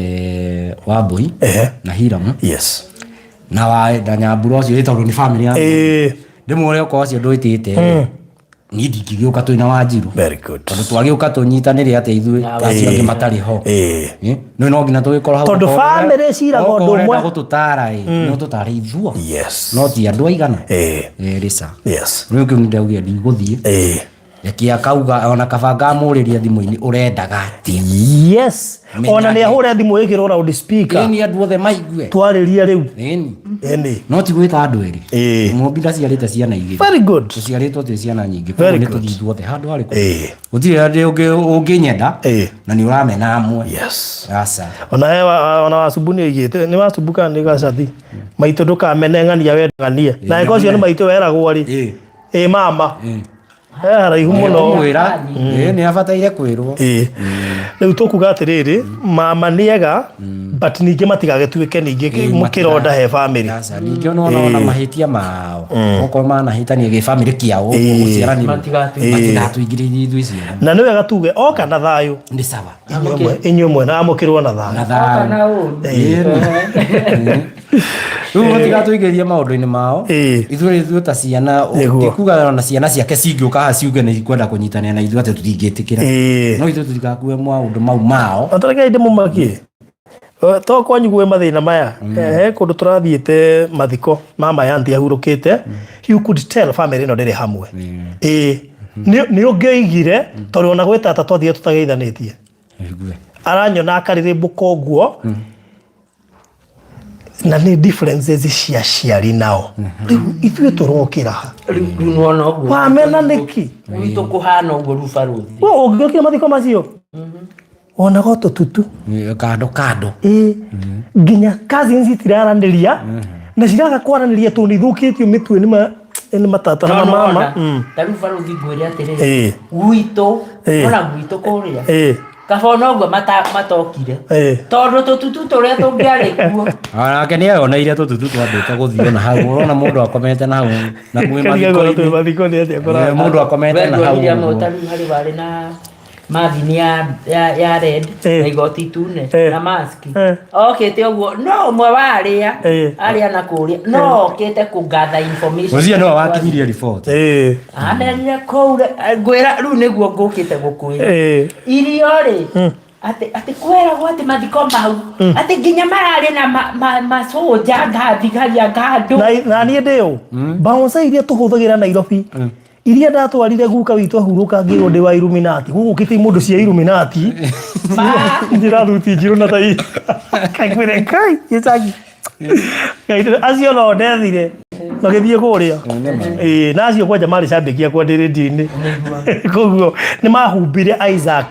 Wambũi Ehe. na Hiramu Yes. na wa na Nyambura ũcio ĩ tondũ nĩ family ya Ĩĩ. ndĩmwĩre okorwo acio ndwĩtĩte niĩ ndingĩgĩũka twĩna Wanjiru Very good. tondũ twagĩũka tũnyitanĩre atĩa ithuĩ acio angĩ matarĩ ho Ĩĩ. Eh, no no nginya tũgĩkorwo hau Tondũ okorwo ũrenda- family ciraga ũndũ okorwo ũrenda ũmwe. gũtũtara ĩ no tũtare ithuo Yes. no ti andũ aigana Ĩĩ. ĩrĩ ca Yes. rĩu kĩu nĩndaugire ndigũthiĩ Ĩĩ. Reke akauga ona kaba ngamũrĩria thimũ-inĩ ũrendaga atĩa. Yes, ona nĩ ahũre thimũ ĩkĩrwo loud speaker. Ĩni andũ othe maigue. Twarĩrie rĩu. Ĩni. Ĩni. No ti gwĩta andũ erĩ. Ĩĩ. Mũmbi ndaciarĩte ciana igĩrĩ. Very good. Tũciarĩtwo twĩ ciana nyingĩ. Very Koguo nĩ good. tũthiĩ ithuothe handũ harĩkũ. Ĩĩ. Gũtirĩ hĩndĩ ũngĩnyenda Ĩĩ. na nĩ ũramena amwe. Yes. Aca. Ona he ona wacumbu nĩ oigĩte nĩ wacumbu kana nĩ gacathi. Maitũ ndũkamene ng'ania wendaganie. Na ĩko ũcio nĩ maitũ weragwo rĩ. Ĩĩ. Ĩ mama. He haraihu mũno. Kwĩra. Ĩĩ nĩ abataire kwĩrwo. Ĩĩ. Rĩu tũkuga atĩrĩrĩ, mama nĩ ega, but ningĩ matigagĩtuĩke ningĩ kĩronda he bamĩrĩ. Aca, ningĩ ona ona mahĩtia mao okorwo manahĩtania gĩbamĩrĩ kĩao gũciaranĩrwo matigatũingĩrĩrie ithuĩ ciana. Na nĩ wega tuge oka na thayũ. Nĩ sawa. Inyuĩ mwena amũkĩrwo na thayũ. Na thayũ. Na ũru. Ĩĩ. Rĩu matigatũingĩrie maũndũ-inĩ mao. Ithuĩ ithuĩ ta ciana Nĩguo. ndikuga ona ciana ciake cingĩũka haha ciuge nĩ ikwenda kũnyitanĩra na ithuĩ atĩ tũtingĩtĩkĩra. Ĩĩ. No ithuĩ tũtigakue maũndũ mau mao. Atareke ndĩmũmakie. To kwanyu gwĩ mathĩna maya. He kũndũ tũrathiĩte mathiko mama ya auntie ahurũkĩte. You could tell family ĩno ndĩrĩ hamwe. Ĩĩ. Nĩ ũngĩoigire tondũ ona gwĩ tata twathire tũtageithanĩtie. Nĩgue. Aranyona akarĩrĩmbũka ũguo. Na nĩ differences cia aciari nao. Rĩu ithuĩ tũrokĩra ha? Rĩu rĩu nĩwona ũguo. Wamena nĩkĩ? Gwitũ kũhana ũguo rĩu barũthi. We ũngĩokire mathiko macio? Wonaga o tũtutu. Nĩ Kando kando. Ĩĩ. Nginya cousins itiraranĩria na ciraga kwaranĩria tondũ nĩ ithũkĩtio mĩtwe nĩ ma nĩ matata na No mama. nĩwona, ta rĩu barũthi ngwĩre atĩrĩrĩ, Ĩĩ. gwitũ, Ĩĩ. ona gwitũ kũrĩa, Ĩĩ. kaba ona ũguo matokire. Ĩĩ. Tondũ tũtutu tũrĩa tũngĩarĩ kuo. Onake nĩ eyoneire tũtutu twambĩte gũthiĩ na hau ũrona mũndũ akomete na hau na mwĩ Karigagwo na twĩ mathiko-inĩ. mathiko nĩ atĩa kũrara. Eh, mũndũ akomete We na hau nduonire amwe ũguo. ta rĩu harĩ warĩ na mathini ya red Eh. na igoti itune Eh. na mask Eh. okĩte ũguo no ũmwe wa arĩa Eh. arĩa na kũrĩa no okĩte kũgather information Ũcio nĩwe wakinyirie riboti. Ĩĩ. anerire kũu ngwĩra rĩu nĩguo ngũkĩte gũkwĩra Ĩĩ. irio rĩ atĩ atĩ kweragwo atĩ mathiko mau atĩ nginya mararĩ na macoja ngathigari ngandũ Na niĩ ndĩ ũ bouncer iria tũhũthagĩra Nairobi iria ndatwarire guka witũ ahurũka ngĩrwo ndĩ wa Illuminati gũgũkĩte imũndũ cia Illuminati njĩra thuti njirũ na tai kaingwĩre kai gĩcagi Ngai, acio no ndethire magĩthiĩ kũrĩa. Ĩĩ, na acio kwanja marĩ cambĩki akwa ndĩ rĩndiũ-inĩ. Koguo nĩ mahumbire Isaac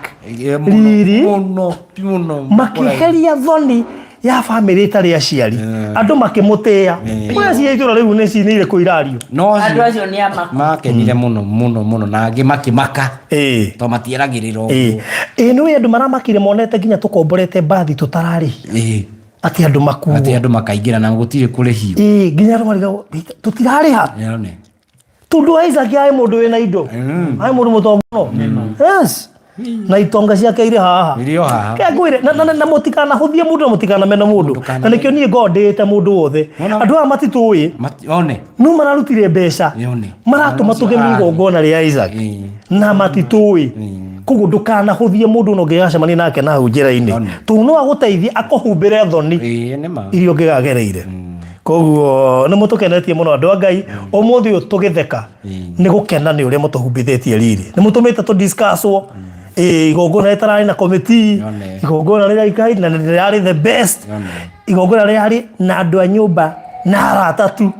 riri Mũno mũno. makĩheria thoni ya bamĩrĩ ĩtarĩ aciari. Andũ makĩmũtĩĩa. Kũrĩa cia itũra rĩu nĩ cinĩire kũirario. No andũ acio nĩ amaku. makenire mũno mũno mũno na angĩ makĩmaka. Ĩĩ. To matieragĩrĩra Ĩĩ. ũguo. Ĩĩ nĩ andũ maramakire monete nginya tũkomborete mbathi tũtararĩhia. Ĩĩ. Atĩ andũ makuo. Atĩ andũ makaingĩra na gũtirĩ kũrĩhio. Ĩĩ, nginya andũ marigagwo tũtirarĩha. Yone. Tondũ Isaac arĩ mũndũ wĩna indo. Arĩ mũndũ mũtongu mũno. Yes. Na itonga ciake irĩ haha. Irĩ o haha. Ke ngwĩre na mũtikanahũthie mũndũ na mũtikanamene mũndũ. Na nĩkĩo niĩ ngoragwo ndĩĩte mũndũ wothe. Andũ aya matitũĩ. One. No mararutire mbeca. Yone. Maratũma tũgemie igongona rĩa Isaac. Na matitũĩ. Koguo ndũkanahũthie mũndũ ona ũngĩgacemania nake na hau njĩra-inĩ. Tondũ no agũteithie akũhumbĩre thoni iria ũngĩgagereire. Koguo nĩ mũtũkenetie mũno andũ a Ngai. Ũmũthĩ ũyũ tũgĩtheka nĩ gũkena nĩ ũrĩa mũtũhumbithĩtie riri. Nĩ mũtũmĩte tũ discuss-wo. Ĩĩ, igongona rĩtararĩ na committee, igongona rĩraikaire na rĩrarĩ the best. Igongona rĩrarĩ na andũ a nyũmba na arata tu.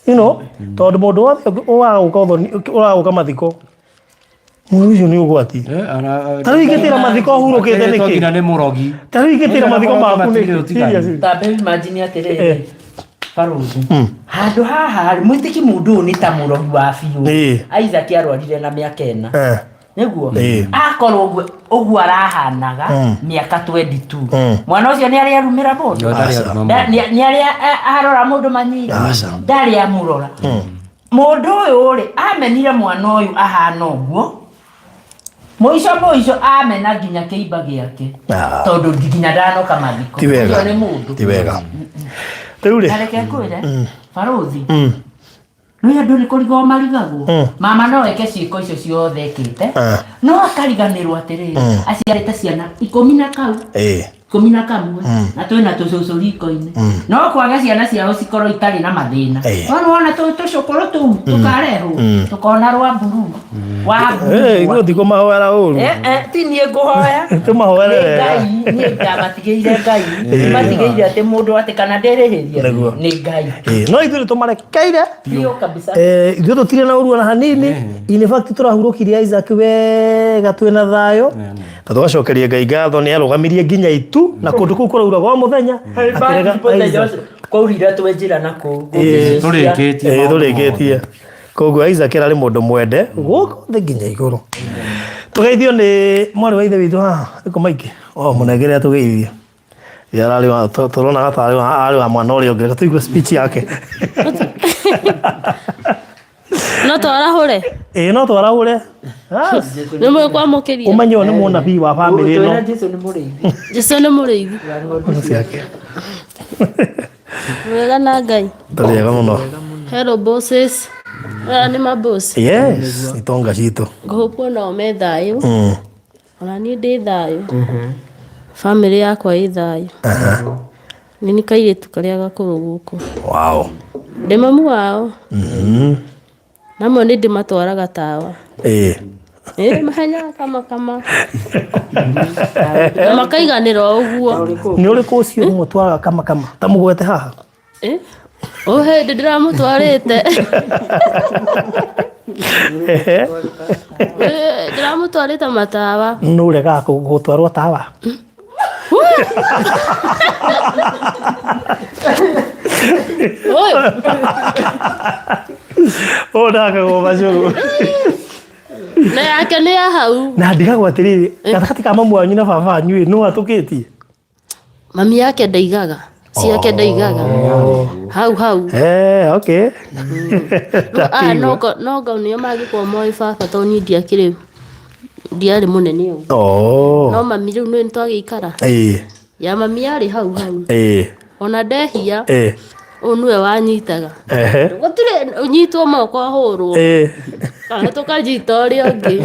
You know, tondũ mũndũ wothe ũragũka ũthoni, ũragũka mathiko, mũndũ ũcio nĩ ũgwati. Ta rĩu ingĩtĩra mathiko hurũkĩte nĩkĩ? Nginya nĩ mũrogi. Ta rĩu ingĩtĩra mathiko maku nĩkĩ? Seriously. Ta baby imagine atĩrĩrĩ, barũthi, handũ haha rĩ, mwĩtĩki mũndũ ũyũ nĩ ta mũrogi wa biũ. Isaac arwarire na mĩaka ĩna. Nĩguo? Akorwo ũguo arahanaga mĩaka 22. Mwana ũcio nĩ arĩ arumĩra mũndũ? Ndarĩ aruma mũndũ. Nĩ arĩ arora mũndũ manyira? Aca. Ndarĩ amũrora. Mũndũ ũyũ rĩ, amenire mwana ũyũ ahana ũguo. Mũico mũico amena nginya kĩimba gĩake. Tondũ nginya ndanoka mathiko. Ti wega. Ũcio nĩ mũndũ. Ti wega. Rĩu rĩ. Na reke ngwĩre, barũthi, nĩ andũ nĩ kũrigwo marigagwo. Mama no eke ciĩko icio ciothe ekĩte, no akariganĩrwo atĩrĩrĩ, aciarĩte ciana ikũmi na kau. 11 na twĩna tũcũcũ riko-inĩ no kwaga ciana ciao cikorwo itarĩ na mathĩna. No nĩwona tũcũkũrũ tũu tũkarehwo tũkona rwa mburu wa Eh, mburu ithuĩ tikũmahoera ũru. Eh, eh, ti niĩ ngũhoya. Tũmahoere Nĩ wega. Ngai, niĩ ndamatigĩire Ngai, matigĩire atĩ mũndũ atĩ kana ndĩrĩhĩrie Nĩguo. nĩ Ngai. Eh, no ithuĩ nĩtũmarekeire. Biũ kabisa. Eh, ithuĩ tũtirĩ na ũru ona hanini. In fact tũrahurũkirie Isaac wega twĩna thayũ na tũgacokeria Ngai ngatho nĩ arũgamirie nginya itu na kũndũ kũu kũrauraga o mũthenya akĩrega Mũthenya Isaac. ũcio kwaurire twĩ njĩra na kũu. Ĩĩ. Tũrĩkĩtie Ĩĩ, maũndũ tũrĩkĩtie. Koguo Isaac ararĩ mũndũ mwende gũkũ thĩ nginya igũrũ. Tũgeithio nĩ mwarĩ wa ithe witũ haha ĩko maingĩ o mũnengere atũgeithie. Ye ararĩ wa tũronaga tarĩ wa arĩ wa mwana ũrĩa ũngĩ. Reke tũigue speech yake. No twarahũre. Ĩĩ no twarahũre. Yes. Nĩ mwĩkwamũkĩria. Ũmenye ũyũ nĩ mũnabii wa bamĩrĩ ĩno. Twĩra Jesu nĩ mũrĩithi. Jesu nĩ mũrĩithi. Wa ng'ondu ciake. Wega na Ngai. Tũrĩ ega mũno. Hello bosses. Aya nĩ maboss. Yes, itonga citũ. Ngũhũpwo nao me thayũ. Ona niĩ ndĩ thayũ. Bamĩrĩ yakwa ĩ thayũ. Nĩ nĩ kairĩtu karĩa gakũrũ gũkũ. Wow. Ndĩ mamu wao. Namwe nĩ ndĩmatwaraga tawa. Ĩĩ. Ĩ mahenyaga kama kama. Na makaiganĩra o ũguo. Nĩ ũrĩkũ ũcio ũmũtwaraga kama kama? Ta mũgwete haha. Ĩ? O hĩndĩ ndĩramũtwarĩte. Ehe. Ĩ, ndĩramũtwarĩte matawa. Nũ ũregaga gũtwarwo tawa? Ũyũ. Ũyũ ndakagwo macũgũ. Na yake nĩ ya hau. Na ndigagwo atĩrĩrĩ, gatagatĩ ka mamu wanyu na baba wanyu ĩ, nũ atũkĩtie? Mami yake ndaigaga. Ciake ndaigaga. Hau hau. Eh, okay. Aya no ngo nĩo mangĩkorwo moĩ baba tondũ niĩ ndiakĩrĩ ndiarĩ mũnene ũguo. Oh. No mami rĩu nĩ twagĩikara. Ĩĩ. Ya mami yarĩ hau hau. Ĩĩ. Ona ndehia Ĩĩ. ũyũ nĩwe wanyitaga. Ehe. Gũtirĩ ũnyitwo moko ahũrwo. Ĩĩ. Kana tũkanyita ũrĩa ũngĩ.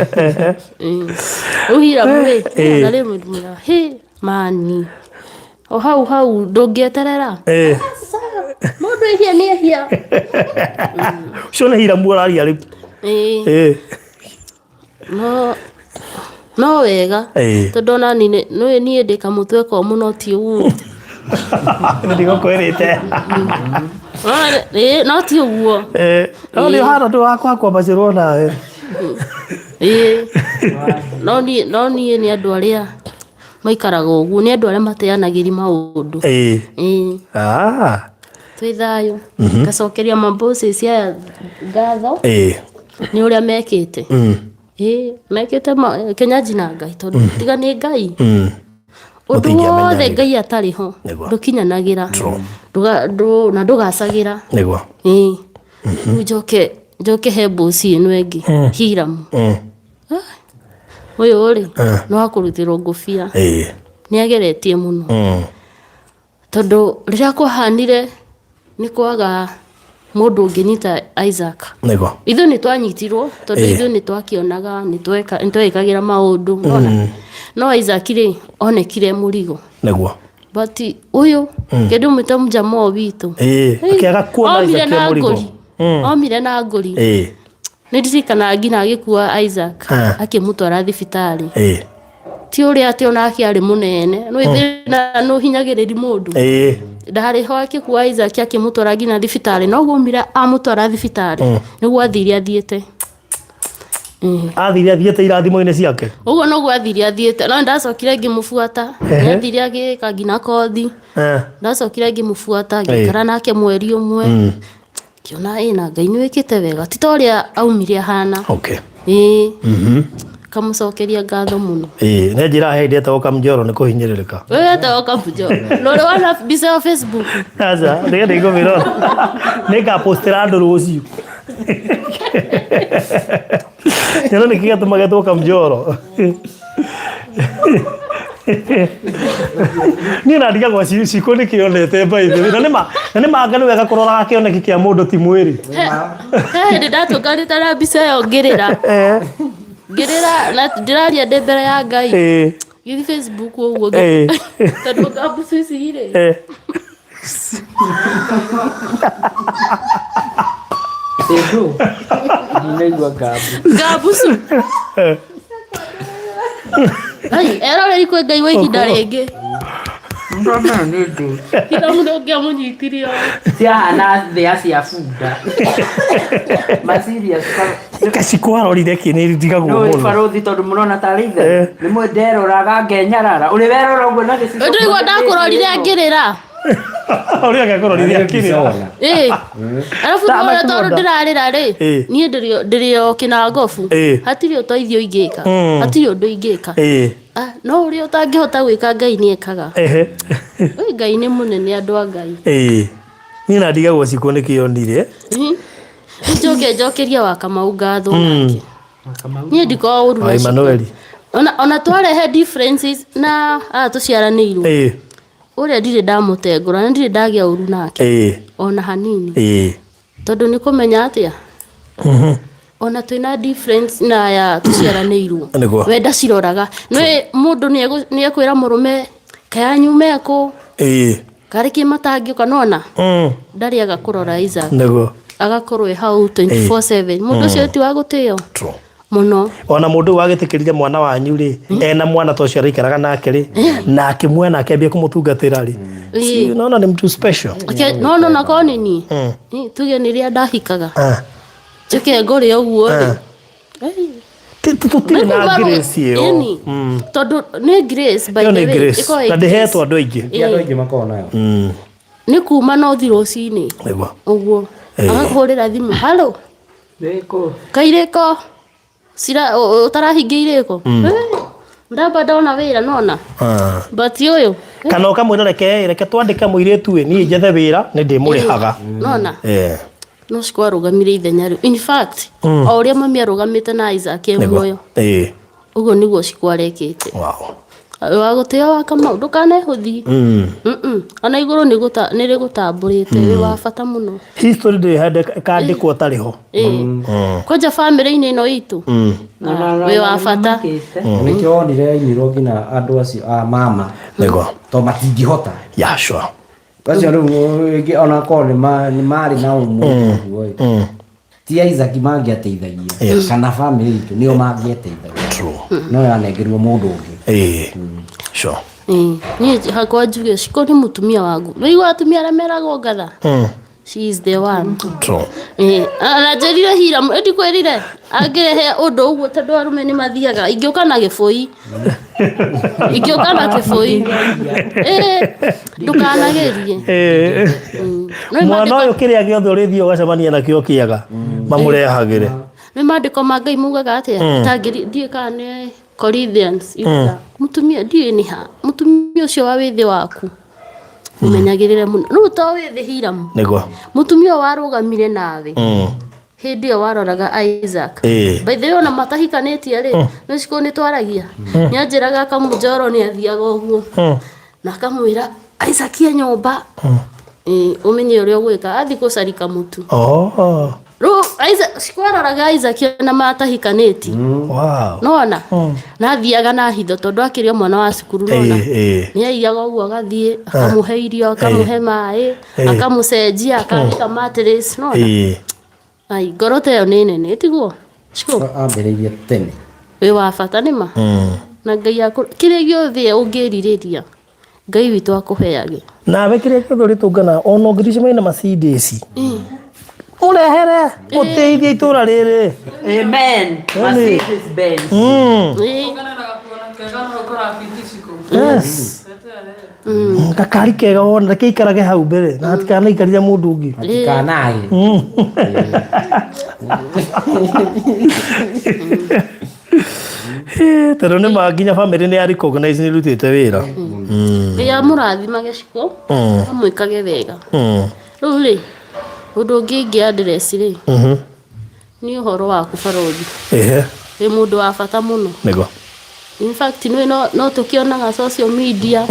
Rĩu Hiramu rĩ, Ĩĩ. na rĩmwe ndĩmwĩraga, hĩ mani. O hau hau ndũngĩeterera. Ĩĩ. Mũndũ ehia nĩ ehia. Ũcio nĩ Hiramu ũraria rĩu. Ĩĩ. Ĩĩ. No no wega. Ĩĩ. Tondũ ona niĩ nĩ niĩ ndĩ kamũtwe komũ no ti ũguo. Ndigũkwĩrĩte. Ĩĩ no ti ũguo. Ĩĩ. No nĩ ũhana ndũ wa kwambacĩrwo nawe. Ĩĩ. No niĩ no niĩ nĩ andũ arĩa maikaraga ũguo, nĩ andũ arĩa mateanagĩri maũndũ. Ĩĩ. Ĩĩ. Ah. Twĩ thayũ. Ngacokeria mabosses aya ngatho Ĩĩ. nĩ ũrĩa mekĩte. Ĩĩ mekĩte Kenya na Ngai tondũ tiga nĩ Ngai. Ũndũ wothe Ngai atarĩ ho Nĩguo. ndũkinyanagĩra na ndũgacagĩra. Nĩguo. Ĩĩ. Rĩu njoke njoke he bosi ĩno ĩngĩ Hiramu. Ũyũ rĩ nĩ wa kũrutĩrwo ngũbia. Ĩĩ. Nĩ ageretie mũno. Tondũ rĩrĩa kwahanire nĩ kwaga mũndũ ũngĩnyita Isaac. Nĩguo. Ithuĩ nĩ twanyitirwo tondũ ithuĩ nĩ twakĩonaga nĩ twekagĩra maũndũ nona. No Isaac rĩ onekire mũrigo. Nĩguo. But ũyũ kĩndũ mwĩta mjamaa witũ. Ĩĩ. Akĩaga kuona Omire Isaac na e mũrigo. ngũri. Omire na ngũri. Ĩĩ. Nĩ ndirikanaga nginya agĩkua Isaac akĩmũtwara thibitarĩ. Ĩĩ. Ti ũrĩa atĩ onake arĩ mũnene. Nĩ thĩna nĩ ũhinyagĩrĩria mũndũ. Ĩĩ. Ndarĩ ho akĩkua Isaac akĩmũtwara nginya thibitarĩ. Noguo aumire amũtwara thibitarĩ nĩguo athire athiĩte. Athire athiĩte irathimo-inĩ ciake. Ũguo noguo athire athiĩte. No ndacokire ngĩmũbuata. Nĩ athire agĩka nginya kothi. Ndacokire ngĩmũbuata ngĩikara nake mweri ũmwe. Ngĩona ĩ na Ngai nĩ wĩkĩte wega. Ti ta ũrĩa aumire ahana. Okay. Ĩĩ. Kamũcokeria ngatho mũno. Ĩĩ, nĩ njĩra he ndetagwo Kamnjoro nĩ kũhinyĩrĩrĩka. Wewe wetagwo Kamnjoro. Na ũrĩ wona mbica ya Facebook? Aca, nĩgetha ndikũmĩrora. Nĩngapostĩra andũ rũciũ. Nyone nĩkĩ gĩatũma getwo Kamnjoro. Niĩ na ndigagwo cikũ nĩkĩonete by the way. Na nĩma na nĩma anga nĩ wega kũroraga kĩoneki kĩa mũndũ ti mwĩrĩ. He hĩndĩ ndatũnganĩte na mbica ĩyo ngĩrĩra. Ngĩrĩra na ndĩraria ndĩ mbere ya Ngai. Ĩĩ. Gĩthiĩ Facebook ũguo tondũ ngambucu ici rĩ. Ĩndũ, ndinaigua ngambu. Ngambucu. Ai, eroreri kwĩ Ngai wa ihinda rĩngĩ. Ndona nĩ ndũ. Kila mũndũ ũngĩamũnyitirie ũũ. Ciahana thĩa cia bunda. Ma serious. Kacikũ arorire kĩ nĩ ndigagwo Nĩ mũno. barũthi tondũ mũrona tarĩ ithe. Nĩ mwe nderoraga ngenyarara. Ũrĩ werora ũguo na gĩcicio. Ndũigua ndakũrorire ngĩrĩra. Ũrĩa angĩakũrorire akĩrĩra. Ĩĩ. Arabu Ta nĩwona tondũ matunda. ndĩrarĩra rĩ, Ĩĩ. niĩ ndĩrĩ o kĩnangobu. Ĩĩ. Hatirĩ ũteithio ingĩka. Hatirĩ ũndũ ingĩka. Ĩĩ. Ah, no ũrĩa ũtangĩhota gwĩka Ngai nĩ ekaga. Ehe. Ĩ, Ngai nĩ mũnene andũ a Ngai. Ĩĩ. Niĩ na ndigagwo cikũ nĩkĩo onire. Njoke njokerie wa Kamau ngatho nake. Niĩ ndikoragwo ũru Wa na Shiko. Emmanuel. Ona twarehe differences na aya tũciaranĩirwo. Ĩĩ. Ũrĩa ndirĩ ndamũtengũra na ndirĩ ndagĩa ũru nake. Ĩĩ. Ona hanini. Ĩĩ. Tondũ nĩ kũmenya atĩa? Ona twĩna difference na aya tũciaranĩirwo. Nĩguo. We ndaciroraga. Nĩ mũndũ nĩ ekwĩra mũrũme kaya nyume kũ? Ĩĩ. Karĩ kĩ matangĩũka nona? Ndarĩaga kũrora Isaac. Nĩguo. Agakorwo e hau 24/7. Mũndũ ũcio ti wa gũtĩo True. mũno. Ona mũndũ ũyũ wagĩtĩkĩrire mwana wanyu rĩ, ena mwana ta ũcio araikaraga nake rĩ, na akĩmuoya na akĩambia kũmũtungatĩra rĩ, si unaona ni mtu special. Okay, no no na korwo nĩ niĩ. Tuge nĩ rĩrĩa ndahikaga. Ah. Njoke ngũrĩ ũguo rĩ. Tũtirĩ na grace ĩyo. Ĩni. Tondũ nĩ grace by Ĩyo the nĩ way. grace. Ĩkoragwo ĩ Na grace. ndĩhetwo andũ aingĩ. Ti andũ aingĩ makoragwo nayo. Nĩ kuma no thi rũcinĩ. Nĩguo. Ũguo. Agakũhũrĩra thimũ. Halo. Rĩkũ. Kairĩko. Cira ũtarahingia irĩko. Ndamba ndona wĩra nona. Ah. But ũyũ. Kana ũkamwĩra reke reke twandĩke mũirĩtu ĩ niĩ njethe wĩra nĩ ndĩmũrĩhaga. Nona. Eh. No Shiko arũgamire ithenya rĩu. In fact, o ũrĩa mami arũgamĩte na Isaac e Nĩguo. muoyo. Ĩĩ. Ũguo nĩguo Shiko arekĩte. Wow. Wa gũtĩo wa Kamau ndũkanehũthie. Ona igũrũ nĩ rĩgũtambũrĩte wĩ wa bata mũno. History ndĩrĩ hĩndĩ ĩkandĩkwo ũtarĩ ho. Ĩĩ. Kwanja bamĩrĩ-inĩ ĩno itũ. Wĩ wa bata. Nĩkĩo wonire ainirwo nginya andũ acio a mama. Nĩguo. Tondũ matingĩhota. Yeah, sure. Acio rĩu rĩngĩ ona korwo nĩ marĩ na ũmũndũ ũguo ĩ. Ti Isaac mangĩateithagia kana family itũ nĩo mangĩateithagia. True. No yanengerirwo mũndũ ũngĩ. Ĩĩ. Sure. Ĩĩ. Niĩ hakwa njuge Shiko nĩ mũtumia wangu. Wĩigua atumia arĩa meragwo ngatha? She is the one. True. Ĩĩ. Na njĩrire Hiram, ĩ ndikwĩrire angĩrehe ũndũ ũguo tondũ arũme nĩ mathiaga ingĩũka na gĩbũi. Ingĩũka na gĩbũi. Ĩĩ. Ndũkanagerie. Nĩ Mwana maandĩko ũyũ kĩrĩa gĩothe ũrĩthiĩ ũgacemania nakĩo kĩega mamũrehagĩre. nĩ maandĩko ma Ngai maugaga atĩa? Tangĩri ndiũĩ kana nĩ Corinthians yugaga mũtumia ndiũĩ nĩ ha mũtumia ũcio wa wĩthĩ waku mũmenyagĩrĩre mũno. Rĩu to wĩthĩ Hiram. Nĩguo. Mũtumia ũyũ warũgamire nawe hĩndĩ ĩyo waroraga Isaac. Ĩĩ. By the way ona matahikanĩtie rĩ, nĩ cikũ nĩ twaragia. Nĩ anjĩraga akamũnjoro nĩ athiaga ũguo. Na akamwĩra Isaac e nyũmba. Ĩĩ, ũmenye ũrĩa ũgwĩka athiĩ gũcarika mũtu. Oh. Rĩu Isaac Shiko aroraga Isaac ona matahikanĩtie. Wow. Nona na athiaga na hitho tondũ akĩrĩ o mwana wa cukuru nona. Ĩĩ, ĩĩ. Nĩ aiyaga ũguo agathiĩ akamũhe irio akamũhe maĩ akamũcenjia akandĩka mattress nona. Ĩĩ. Ai ngoro ta ĩyo nĩ nene tiguo? Shiko Ambĩrĩirie tene. wĩ wa bata nĩ ma. Na Ngai akũ kĩrĩa gĩothe ũngĩrirĩria Ngai witũ akũheage. Nawe kĩrĩa gĩothe ũrĩtũngana ona ũngĩthiĩ cemania na Mercedes ũrehere ũteithie itũra rĩrĩ. Amen. Mercedes Benz. Ĩĩ. Yes. Gakari kega wona reke ikarage hau mbere na hatikanaikarire mũndũ ũngĩ. Matikanage. Tondũ nĩ ma nginya bamĩrĩ nĩ ya recognize nĩ ĩrutĩte wĩra. Ngai amũrathimage Shiko amwĩkage wega. Rĩu rĩ ũndũ ũngĩ ingĩ address rĩ nĩ ũhoro waku barũthi. Ehe. Wĩ mũndũ wa bata mũno. Nĩguo. In fact nĩ no tũkĩonaga social media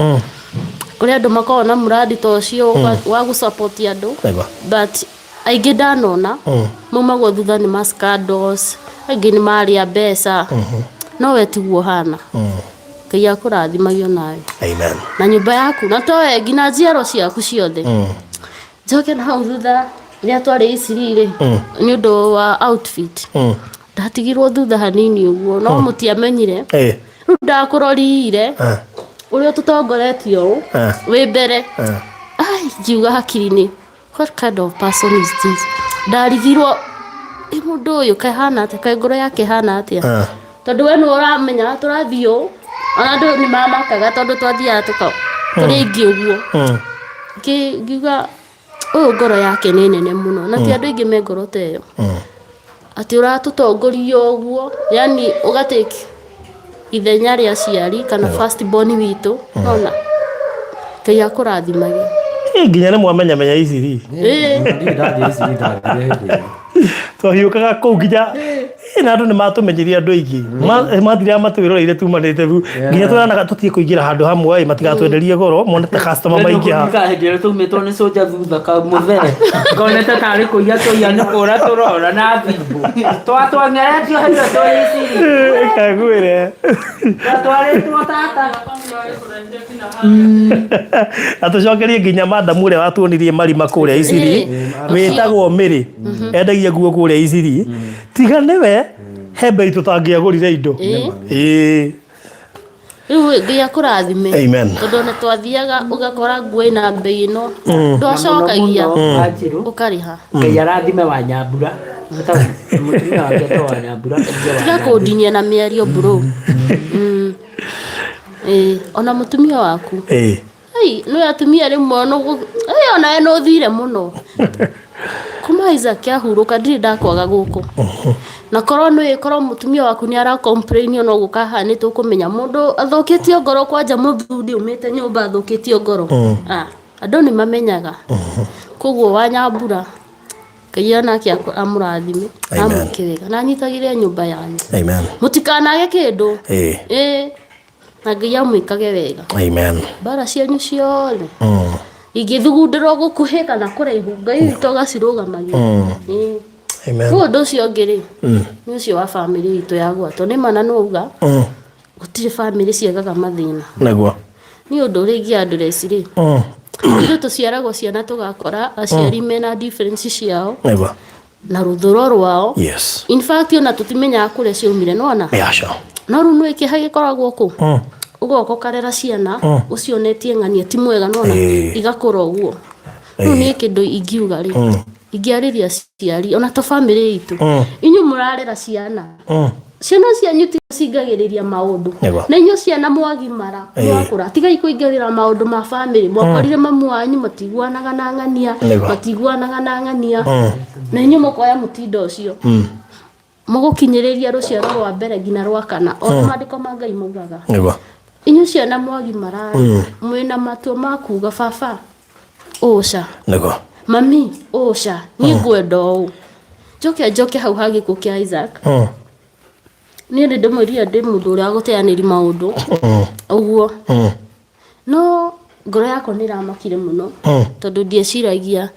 kũrĩa andũ makoragwo na mũrandi ta ũcio wa gũ support andũ. Nĩguo. But aingĩ ndanona maumagwo thutha nĩ ma scandals, angĩ nĩ marĩa mbeca. No we tiguo ũhana. Ngai akũrathimagio nawe Amen. Na nyũmba yaku na toe nginya njiaro ciaku ciothe. Njoke na hau thutha rĩrĩa twarĩ Isiri rĩ, nĩ ũndũ wa outfit ndatigirwo thutha hanini ũguo, no mũtiamenyire. Rĩu ndakũrorire ũrĩa tũtongoretio ũũ wĩ mbere. Ai, ngiuga hakiri-inĩ, what kind of person is this? Ndarigirwo ĩ mũndũ ũyũ kaĩ hana atĩa, kaĩ ngoro yake hana atĩa? Tondũ we nĩwe ũramenya tũrathiĩ ũũ, ona andũ nĩ mamakaga tondũ twathiaga tũka tũrĩ aingĩ ũguo. Ngiuga ũyũ ngoro yake nĩ nene mũno, na ti andũ aingĩ me ngoro ta ĩyo. Atĩ ũratũtongoria ũguo, yani ũgatake ithenya rĩa aciari kana first born witũ, nona Ngai akũrathimage. Nginya nĩ mwamenya menya Isiri. Ĩĩ. Ndirĩ ndathiĩ Isiri, ndathire hĩndĩ ĩyo. Twahiũkaga kũu nginya na andũ nĩ matũmenyeria andũ aingĩ. Mathiraga matwĩroreire tumanĩte bu nginya tũranaga tũtige kũingĩra handũ hamwe ĩ matigatwenderie goro mone ta customer maingĩha. Nĩũkũririkana hĩndĩ ĩrĩa twaumĩtwo nĩ cũnja thutha kamũthere konete tarĩ kũiya tũiya nĩ kũra tũrora na thimũ twatwang'eretio hĩndĩ ĩyo twĩ Isiri. Kagwĩre. Twatwarĩtwo tata. Na tũcokerie nginya madamu ũrĩa watuonirie marima kũrĩa Isiri wĩtagwo Mĩrĩ, endagia nguo kũrĩa Isiri. Tiga nĩwe he mbei tũtangĩagũrire indo. Ĩĩ. Rĩu Ngai akũrathime. Amen. Tondũ ona twathiaga ũgakora nguo ĩna mbei ĩno, ndwacokagia Wanjirũ. ũkarĩha. Ngai arathime wa Nyambura. Etagwo- Mũtumia wake etagwo wa Nyambura. Endia wa Tiga Nyambura. kũndinia na mĩario bro. Ĩĩ, ona mũtumia waku. Ai, nĩ atumia rĩmwe nĩ onawe nĩ ũthire mũno. Kuma Isaac ahurũka ndirĩ ndakwaga gũkũ. Na korwo nĩ korwo mũtumia waku nĩ ara complain ona ũguo kaha nĩ tũkũmenya mũndũ athũkĩtio ngoro kwanja mũthuri umĩte nyũmba athũkĩtio ngoro. Ah, andũ nĩ mamenyaga. Koguo wa Nyambura Ngai onake amũrathime, Amen. amwĩke wega na anyitagĩre nyũmba yanyu. Amen. Mũtikanage kĩndũ. Ĩĩ. Na Ngai amwĩkage wega. Amen. Mbara cianyu ciothe ingĩthugundĩrwo gũkuhĩ kana kũraihu, Ngai witũ agacirũgamagia. Ĩĩ. Amen. Rĩu ũndũ ũcio ũngĩ rĩ, nĩ ũcio wa bamĩrĩ itũ ya gwatwo. Nĩ ma na nĩ wauga gũtirĩ bamĩrĩ ciagaga mathĩna. Nĩguo. Nĩ ũndũ ũrĩa ingĩ address rĩ, ithuĩ tũciaragwo ciana tũgakora aciari mena difference ciao Nĩguo. na rũthũro rwao. Yes. In fact ona tũtimenyaga kũrĩa ciaumire nona. Yeah, sure. No rĩu nĩ kĩeha gĩkoragwo kũ? Ũgoka ũkarera ciana ũcionetie ng'ania ti mwega nona igakũra ũguo. Rĩu niĩ kĩndũ ingiuga rĩ, ingĩarĩria aciari ona to bamĩrĩ itũ, inyuĩ mũrarera ciana, ciana cianyu ti cingagĩrĩria maũndũ. Nĩguo. Na inyuĩ ciana mwagimara mwakũra, tigai kũingĩrĩra maũndũ ma bamĩrĩ. Mwakorire mamu wanyu matiguanaga na ng'ania, matiguanaga na ng'ania, na inyuĩ mũkoya mũtindo ũcio. Mũgũkinyĩrĩria rũciaro rwa mbere nginya rwa kana, o maandĩko ma Ngai maugaga. Nĩguo. Inyuĩ ciana mwagimara mwĩna matua ma kuga baba ũca, Nĩguo. mami ũca, niĩ ngwenda ũũ. Njoke njoke hau ha gĩkuũ kĩa Isaac. Niĩ nĩ ndĩmwĩrire ndĩ mũndũ ũrĩa wa gũteanĩri maũndũ ũguo, no ngoro yakwa nĩ ĩramakire mũno tondũ ndieciragia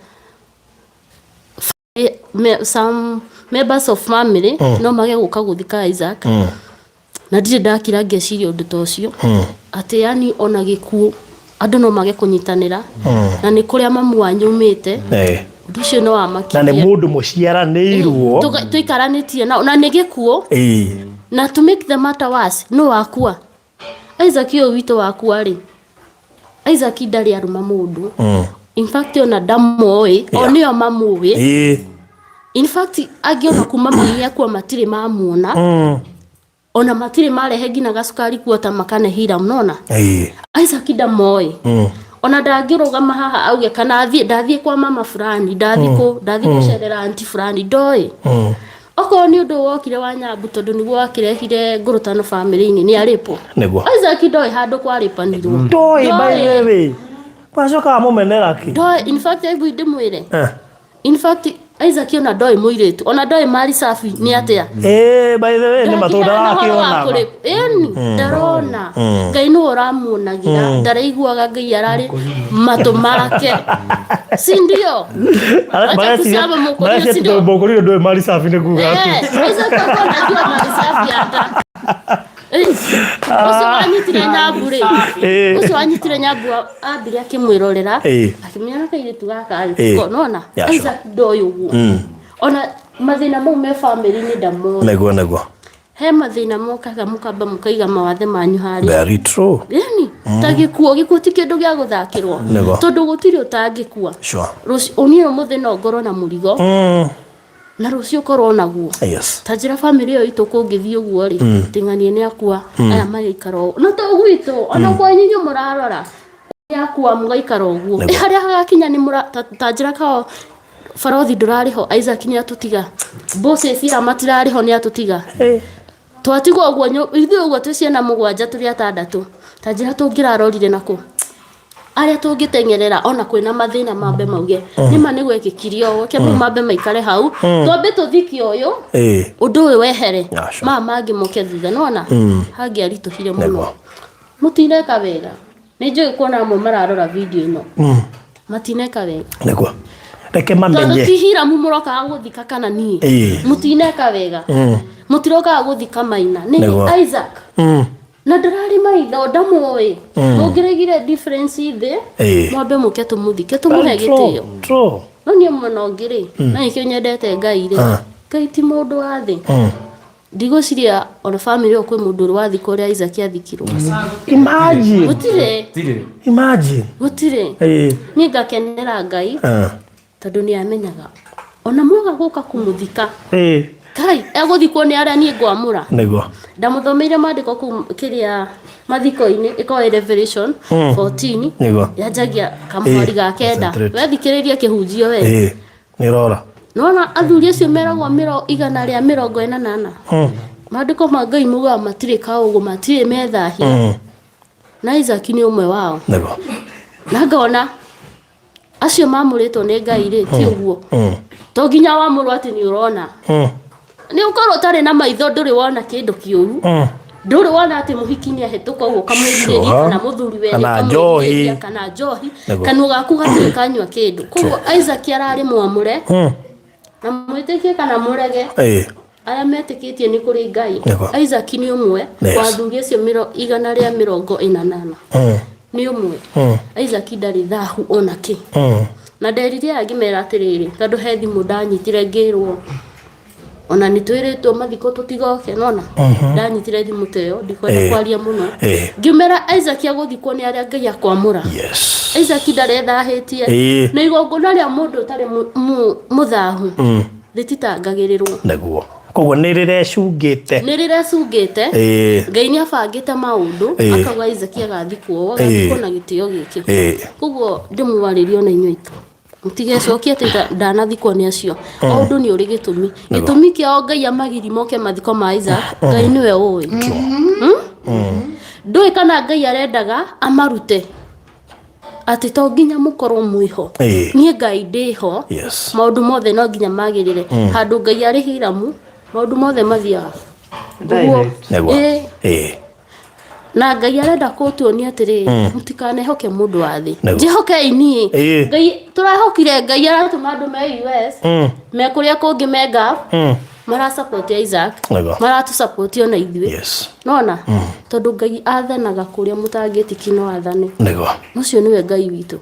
some members of family no mage gũka gũthika Isaac. Na ndirĩ ndakira ngeciria ũndũ ta ũcio, atĩ yani ona gĩkuũ andũ no mage kũnyitanĩra, na nĩ kũrĩa mamu wanyu umĩte. Ũndũ ũcio nĩ Na nĩ wamakirie. mũndũ mũciaranĩirwo. Tũikaranĩtie nao na nĩ gĩkuũ. Na to make the matter worse, no wakua Isaac ũyũ witũ wakua rĩ, Isaac ndarĩ arũma mũndũ. In fact ona ndamoĩ, o nĩo mamũĩ. In fact angĩ ona kuma mami akua matirĩ mamuona. Ona matirĩ marehe nginya gacukari kuota makane hira nona. Isaac ndamoĩ. Ona ndangĩrũgama haha auge kana athiĩ ndathiĩ kwa mama fulani, ndathiĩ kũ, ndathiĩ gũcerera anti fulani, ndoĩ. Okorwo nĩ ũndũ wokire wa Nyambu tondũ nĩguo wakĩrehire ngũrũtano bamĩrĩ-inĩ, nĩ arĩpwo. Nĩguo. Isaac ndoĩ handũ kwarĩpanirwo. Ndoĩ by the way. Wacoka wamũmenera kĩ? Ndoĩ, in fact hebu ndĩmwĩre. In fact Isaac ona ndoĩ mũirĩtu, ona ndoĩ mali safi nĩ atĩa. By the way nĩ matunda arakĩonaga. Ĩni ndarona. Ngai nĩwe ũramuonagira, ndaraiguaga Ngai ararĩ matũ make. Si ndio? Acha kusema mũkũrũ, si ndio? Mũkũrũ ndũĩ mali safi nĩ kuga atĩa. Isaac alikuwa anajua mali safi hata. Ũcio wanyitire nyambu rĩ, ũcio wanyitire nyambu ambire akĩmwĩrorera, akĩmenya na kairĩtu gaka rĩ, nona Isaac ndoĩ ũguo. Ona mathĩna mau me famĩlĩ-inĩ ndamoĩ. Nĩguo nĩguo. He mathĩna mokaga mũkamba mũkaiga mawathe manyu harĩa. Very true. Yani, ta gĩkuũ, gĩkuũ ti kĩndũ gĩa gũthakĩrwo. Nĩguo. Tondũ gũtirĩ ũtangĩkua. Rũciũ, niĩ ũmũthĩ no ngorwo na mũrigo. Na rũciũ ũkorwo naguo. Ta njĩra famĩlĩ ĩyo itũ kũngĩthiĩ ũguo rĩ, ting'anie nĩ akua, aya magaikara ũguo. Na to gwitũ, ona kwanyu inyuĩ mũrarora. Nĩ akua mũgaikara ũguo. Ĩ harĩa hagakinya nĩ mũra, ta njĩra kao barothi ndũrarĩ ho, Isaac nĩ atũtiga. Bosses ira matirarĩ ho nĩ atũtiga. Twatigwo ũguo ithuĩ ũguo twĩ ciana mũgwanja tũrĩ atandatũ. Ta njĩra tũngĩrarorire nakũ. Arĩa tũngĩteng'erera ona kwĩna mathĩna mambe mauge nĩma nĩ gwekĩkire ũũ, reke mau mambe maikare hau, twambe tũthike ũyũ, ũndũ ũyũ wehere, maya mangĩ moke thutha. Nĩwona hangĩaritũhire mũno. Mũtineka wega. Nĩ njũĩ kuona amwe mararora video ĩno. Matineka wega. Nĩguo. Reke mamenye. Tondũ ti Hiramu mũrokaga gũthika kana niĩ. Mũtineka wega. Mũtirokaga gũthika Maina. Nĩ Isaac. Na ndararĩ maitho ndamũĩ. Mũngĩrĩgire difference thĩ, mwambe mũke tũmũthike tũmũhe gĩtĩo. No niĩ mwena ũngĩ rĩ, na nĩkĩo nyendete Ngai rĩ. Ngai ti mũndũ wa thĩ. Ndigwĩciria ona famĩlĩ ĩyo kwĩ mũndũ ũrĩ wathikwo ũrĩa Isaac athikirwo. Imagine. Gũtirĩ. Imagine. Gũtirĩ. Niĩ ngakenera Ngai tondũ nĩ amenyaga. Ona mwaga gũka kũmũthika. Kai, egũthikwo nĩ arĩa niĩ ngwamũra. Nĩguo. Ndamũthomeire maandĩko kũu kĩrĩa mathiko-inĩ, ĩkoragwo ĩ Revelation 14. Nĩguo. Yanjagia kamũhari ga kenda. Concentrate. Wethikĩrĩria kĩhunjio we. Nĩ ũrora. Nĩwona athuri acio meragwo 144. Maandĩko ma Ngai maugaga matirĩ kaũgũ, matirĩ methahia. Na Isaac nĩ ũmwe wao. Nĩguo. Na ngona acio mamũrĩtwo nĩ Ngai rĩ, ti ũguo. To nginya wamũrwo atĩ nĩ ũrona. Nĩ ũkorwo ũtarĩ na maitho ndũrĩ wona kĩndũ kĩũru. Ndũrĩ wona atĩ mũhiki nĩ ahĩtũka ũguo ũkamwĩrirĩria, kana mũthuri wene Kana ũkamwĩrirĩria, njohi. kana njohi. Kanua gaku gatirĩ kanyua kĩndũ. Koguo Isaac ararĩ mwamũre. Na mwĩtĩkie kana mũrege. Arĩa metĩkĩtie nĩ kũrĩ Ngai. Isaac nĩ ũmwe wa athuri acio 144. Nĩ ũmwe. Isaac ndarĩ thahu ona kĩ. Na nderire aya ngĩmera atĩrĩrĩ, tondũ he thimũ ndanyitire ngĩrwo ona nĩ twĩrĩtwo mathiko tũtigoke, nona ndanyitire thimũ ta ĩyo, ndikwenda kwaria mũno. Ngĩmera Isaac agũthikwo nĩ arĩa Ngai akwamũra. Isaac ndarethahĩtie. Na igongona rĩa mũndũ ũtarĩ mũthahu rĩtitangagĩrĩrwo. Nĩguo. Koguo nĩ rĩrecungĩte. Nĩ rĩrecungĩte. Ngai nĩ abangĩte maũndũ, akauga Isaac agathikwo, agathikwo na gĩtĩo gĩkĩ. Koguo ndĩmwarĩrie ona inyuĩ aitũ. Mũtigecokie atĩ ndanathikwo nĩ acio. O ũndũ nĩ ũrĩ gĩtũmi. Gĩtũmi kĩao Ngai amagiri moke mathiko ma Isaac, Ngai nĩwe ũĩ. Ndũĩ kana Ngai arendaga amarute. Atĩ to nginya mũkorwo mwĩho. Niĩ Ngai ndĩho. Maũndũ mothe no nginya magĩrĩre. Handũ Ngai arĩ Hiramu, maũndũ mothe mathiaga. Ũguo. Na Ngai arenda kũtuonia atĩrĩrĩ, mũtikanehoke mũndũ wa thĩ. Njĩhokei niĩ. Ngai, tũrehokire Ngai aratũma andũ me US, me kũrĩa kũngĩ me Gulf, marasupport Isaac, maratũsupport ona ithuĩ. Nona? Tondũ Ngai athanaga kũrĩa mũtangĩtĩki no athane. Ũcio nĩwe Ngai witũ.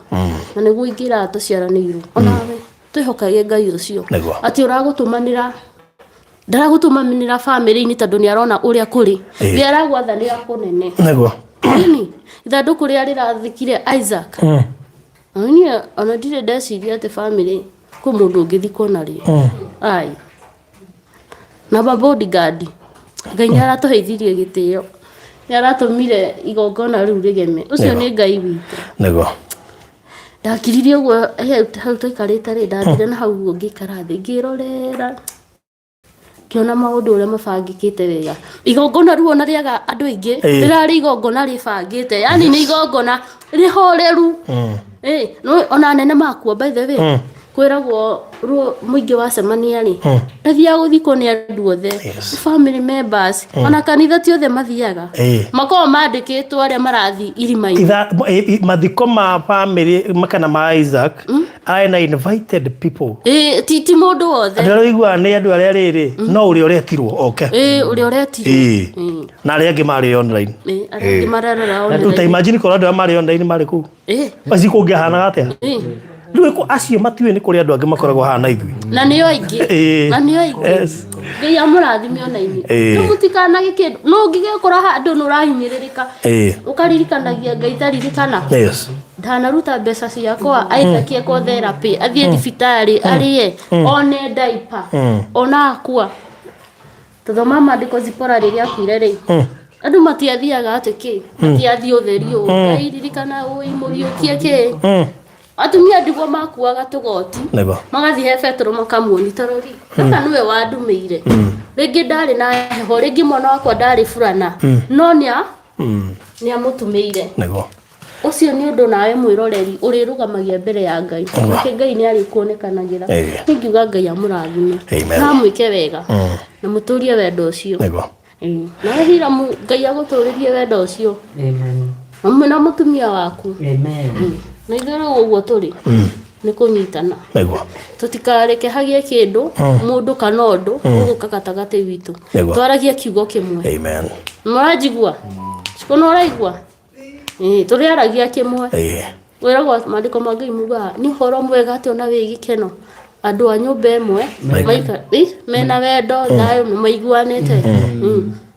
Na nĩguo ingĩra tũciaranĩirwo. Onawe twĩhokage Ngai ũcio. Atĩ ũragũtũmanĩra, ndaragũtũmanĩra famĩlĩ-inĩ tondũ nĩ arona ũrĩa kũrĩ. Nĩ aragwathanĩra kũnene. Nini, ithandũkũ rĩrĩa rĩrathikire Isaac. Niĩ ona ndirĩ ndeciria atĩ famĩlĩ kwĩ mũndũ ũngĩthikwo narĩo. Ai. Na ma bodyguard. Ngai nĩ aratũheithirie gĩtĩo. Nĩ aratũmire igongona rĩu rĩgeme. Ũcio nĩ Ngai witũ. Ndakiririe ũguo hau twaikarĩte rĩ, ndathire na hau ũguo ngĩikara thĩ ngĩrorera. Ngĩona maũndũ ũrĩa mabangĩkĩte wega. Igongona rĩu ona rĩaga andũ aingĩ, rĩrarĩ igongona rĩbangĩte. Yaani nĩ igongona rĩhoreru. No ona anene makua by the way. Kwĩragwo ruo mũingĩ wacemania rĩ, ndathiaga gũthikwo nĩ andũ othe. Family members, ona kanitha ti othe mathiaga. Makoragwo mandĩkĩtwo arĩa marathiĩ irima-inĩ. Mathiko ma family kana ma Isaac, Arĩ na invited people. Ĩĩ, ti ti mũndũ wothe. Andũ arĩa ũiguaga nĩ andũ arĩa rĩrĩ no ũrĩa ũretirwo oke. Ĩĩ, ũrĩa ũretirwo. Ĩĩ. Na arĩa angĩ marĩ online. Ĩĩ, arĩa angĩ marerora Rĩu ta online. imagine korwo andũ arĩa marĩ online marĩ kũu. Ĩĩ. Aci kũngĩahanaga atĩa? Ĩĩ. Rĩu acio matiũĩ nĩ kũrĩ andũ angĩ makoragwo haha na ithuĩ. Na nĩo aingĩ. Ĩĩ. Na nĩo aingĩ. Yes. Ngai amũrathime ona inyuĩ. Ĩĩ. Rĩu mũtikanage kĩndũ. No ũngĩgekora handũ nĩ ũrahinyĩrĩrĩka. Ĩĩ. Ũkaririkanagia Ngai taririkana. Yes. Ndanaruta mbeca ciakwa Isaac ekwo therapy athiĩ thibitarĩ arĩe one diaper ona akua. Tũthoma maandĩko Zipora rĩrĩa akuire rĩ andũ matiathiaga atĩ kĩ matiathiĩ ũtheri ũũ Ngai ririkana ũĩ mũriũkie kĩ atumia ndigwa makuaga tũgoti Nĩguo. magathiĩ he Petero makamuoni tarori gaka nĩwe wandũmĩire rĩngĩ ndarĩ na heho rĩngĩ mwana wakwa ndarĩ burana no nĩa nĩamũtũmĩire. Nĩguo. Ũcio nĩ ũndũ nawe mwĩroreri ũrĩrũgamagia mbere ya Ngai. Nake Ngai nĩ arĩkuonekanagĩra. Ĩĩ. Niĩ ngiuga Ngai amũrathime. Amen. Na amwĩke wega. Na mũtũrie wendo ũcio. Nĩguo. Ĩĩ. Nawe Hiramu Ngai agũtũrĩrie wendo ũcio. Amen. Hamwe na mũtumia waku. Amen. Na ithuĩ rĩu ũguo tũrĩ. Nĩ kũnyitana. Nĩguo. Tũtikareke hagĩe kĩndũ, mũndũ kana ũndũ ũgũka gatagatĩ witũ. Nĩguo. Twaragie kiugo kĩmwe. Amen. Mũranjigua? Ciko nĩ ũraigua? Ĩĩ, tũrĩaragia kĩmwe. Ĩĩ. Wĩragwo maandĩko ma Ngai mugaga nĩ ũhoro mwega atĩ ona wĩ gĩkeno andũ a nyũmba ĩmwe maika ĩ, mena wendo thayũ nĩ maiguanĩte.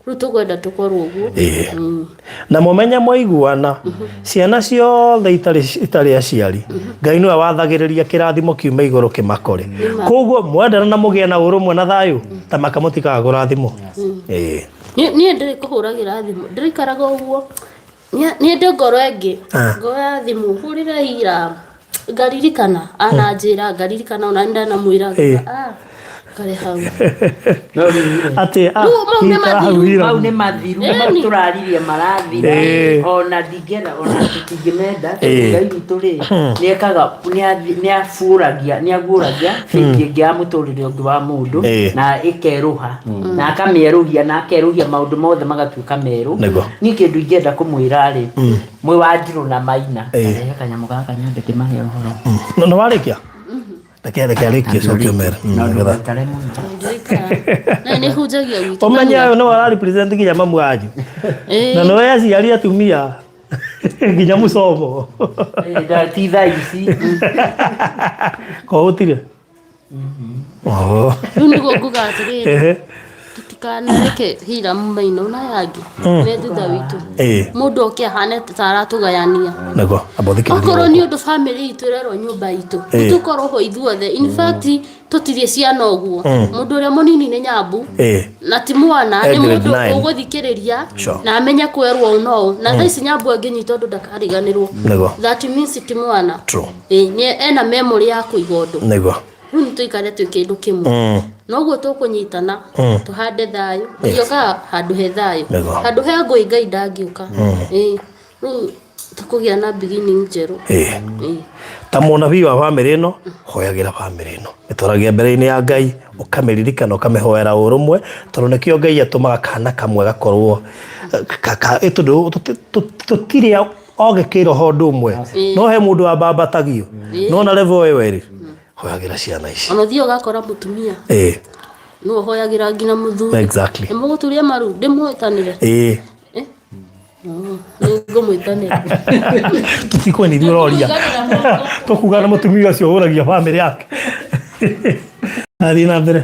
Rĩu tũkwenda tũkorwo ũguo. Ĩĩ. Na mũmenye mwaiguana ciana ciothe itarĩ itarĩ aciari Ngai nĩwe wathagĩrĩria kĩrathimo kiume igũrũ kĩmakore. Koguo mwendana na mũgĩe na ũrũmwe na thayũ ta maka mũtikaga kũrathimwo. Ĩĩ. Niĩ ndĩrĩ kũhũragĩra thimũ ndĩrĩikaraga ũguo niĩ ndĩ ngoro ĩngĩ ngoya thimũ hũrĩre ira ngaririkana ananjĩra ngaririkana ona ndanamwĩra Ĩĩ. kare hau No rĩu rĩ, Atĩ ah, Rĩu mau nĩ ikara hau mathiru. hira. mau nĩ mathiru Ĩni. mau tũraririe marathira Ĩĩ. ona ndingĩenda ona tũtingĩmenda Ĩĩ. tondũ Ngai witũ rĩ nĩekaga nĩabuũragia nĩaguũragia bengi ĩngĩ ya mũtũrĩre ũngĩ wa mũndũ Ĩĩ. na ĩkerũha na akamĩerũhia na akerũhia maũndũ mothe magatuĩka merũ Nĩguo. niĩ kĩndũ ingĩenda kũmwĩra rĩ mwĩ Wanjirũ na Maina Ĩĩ. rehe kanyamũ gaka nyambe ndĩmahe ũhoro No nĩ warĩkia? Reke reke arĩkie coke ũmere. no Nĩgetha. ndũgaikare mũno Ndĩikara. Na nĩ hunjagia gwitũ Ũmenye ũyũ nĩwe ũra represent nginya mamu wanyu. Ĩĩ. Na nĩwe aciari atumia nginya mũcomo. Ĩĩ, nda- ti thaa ici Ko gũtirĩ? Oh. Rĩu nĩguo nguga atĩrĩrĩ Ehe. tũtikanareke Hiramu Maina na aya angĩ me thutha witũ Ĩĩ. mũndũ oke ahane ta aratũgayania Nĩguo. Amba ũthikĩrĩrie okorwo gũkũ. nĩ ũndũ bamĩrĩ itũ ĩrerwo nyũmba itũ Ĩĩ. tũkorwo ho ithuothe in fact tũtirĩ ciana ũguo mũndũ ũrĩa mũnini nĩ nyambu Ĩĩ. na ti mwana Eh, nĩ grade mũndũ nine. ũgũthikĩrĩria Sure. na amenye kwerwo ũũ na ũũ na thaa ici nyambu angĩnyita ũndũ ndakariganĩrwo Nĩguo. That means ti mwana. True. Ĩĩ, nĩ ena memory ya kũiga ũndũ. Nĩguo. Rĩu nĩ tũikare twĩ kĩndũ kĩmwe. Noguo tũkũnyitana tũhande thayũ. Ngai okaga handũ he thayũ. Nĩguo. Handũ he ngũĩ Ngai ndangĩũka. Ĩĩ, rĩu tũkũgĩa na beginning njerũ. Ĩĩ. Ĩĩ. Ta mũnabii wa bamĩrĩ ĩno, hoyagĩra bamĩrĩ ĩno. Mĩtwaragĩre mbere-inĩ ya Ngai, ũkamĩririkana, ũkamĩhoera ũrũmwe, tondũ nĩkĩo Ngai atũmaga kana kamwe gakorwo, tondũ tũtirĩ ogĩ kĩroho ũndũ ũmwe, no he mũndũ wambambatagio. Nĩwona level ĩyo ĩrĩ, hoyagĩra ciana ici. Ona ũthiaga ũgakora mũtumia Ĩĩ. nĩwe ũhoyagĩra nginya mũthuri. Exactly. Nĩ mũgũturia maru ndĩmwĩtanĩre. Ĩĩ. Eh? Nĩngũmwĩtanĩra. Tũtikũĩ nĩ ithuĩ ũroria. Tũkuga na mũtumia ũcio ũhũragia bamĩrĩ yake. Athiĩ na mbere.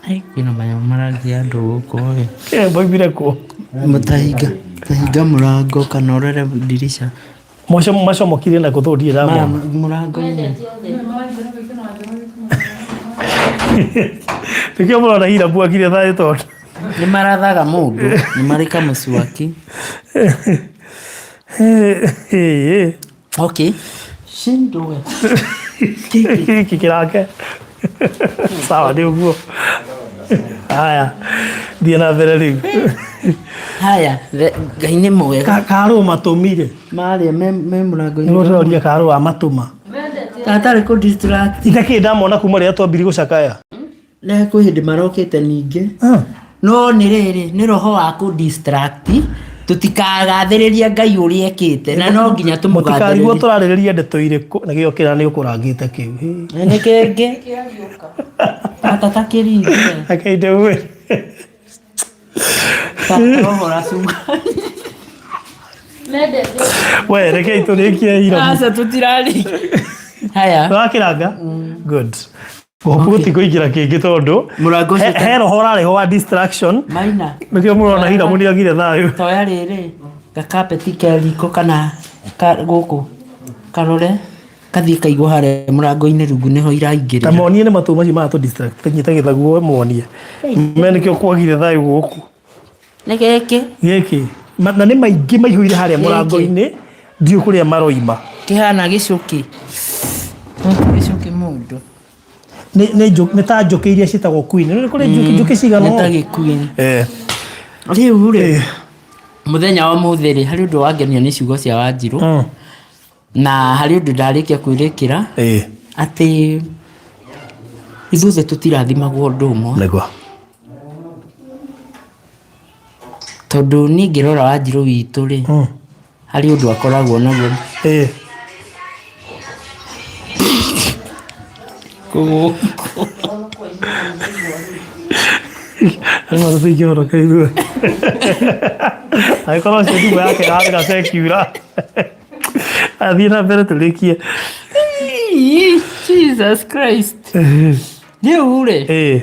Kwĩna manyamũ marangia andũ gũkũ ĩ. Eh, moimire kũ? Mũtahinga tahinga mũrango kana ũrore ndirica. Maco macomokire na kũ ndirĩ ndamona. Mũrango-inĩ. Nĩkĩo mũrona Hiramu akire thayũ tondũ. Nĩ marathaga mũndũ, nĩ marĩ kamũcwaki. Okay. Shindwe. Gĩkĩ kĩrake. Sawa nĩ ũguo. Haya. Thiĩ na mbere rĩu. Haya, Ngai nĩ mwega. Karũ matũmire. Marĩa me me mũrango-inĩ. Nĩ ũroria karũ wa matũma. Gatarĩ kũ distract. Itakĩ ndamona kuma rĩrĩa twambirie gũcakaya. Na kwĩ hĩndĩ marokĩte ningĩ. No nĩ rĩrĩ, nĩ roho wa kũ distract. Tũtikagathĩrĩria Ngai ũrĩa ekĩte na no nginya Mũtikarigwo tũmũgathĩrĩrie. tũrarĩrĩria ndeto irĩkũ na gĩo kĩrĩa nĩ ũkũrangĩte kĩu. Hĩ. Nĩ kĩngĩ tata ta kĩringe. Reke ndĩmwĩre. Tata rohora cukari. Mendete. We rekei tũrĩkie Hiram. Aca tũtirarĩkia. Haya. Wakĩranga? Good. Ngũhope gũtikũingĩra kĩngĩ tondũ Mũrango ũcio he roho ũrarĩho wa distraction Maina. nĩkĩo mũrona Hiramu nĩ agire thayũ. Toya rĩrĩ gakapeti ke riko kana ka gũkũ karore kathiĩ kaigwo harĩa mũrango-inĩ rungu nĩho Ta iraingĩrĩra. monie nĩ matũ macio maratũ distract nyita gĩthaguo monie. Me nĩkĩo kwagire thayũ gũkũ. Nĩ gĩkĩ Gĩkĩ na nĩ maingĩ maihũire harĩa Gĩkĩ. mũrango-inĩ ndiũĩ kũrĩa maroima. kĩhana gĩcũkĩ. Gĩcũkĩ mũndũ. Nĩ ta njũkĩ iria ciĩtagwo queen. Nĩ kũrĩ njũkĩ cigana Nĩ ta ũũ? gĩqueen. Eh. Rĩu rĩ mũthenya wa ũmũthĩ rĩ harĩ ũndũ wangenia nĩ ciugo cia Wanjirũ na harĩ ũndũ ndarĩkia kwĩrĩkĩra atĩ ithuothe tũtirathimagwo ũndũ ũmwe. Nĩguo. Tondũ niĩ ngĩrora Wanjirũ witũ rĩ harĩ ũndũ akoragwo naguo. Rĩu tũtingĩhonoka ithuĩ. Angĩkorwo ũcio thimũ yake ĩrarĩra sekiura. Athiĩ na mbere tũrĩkie. Jesus Christ. Rĩu rĩ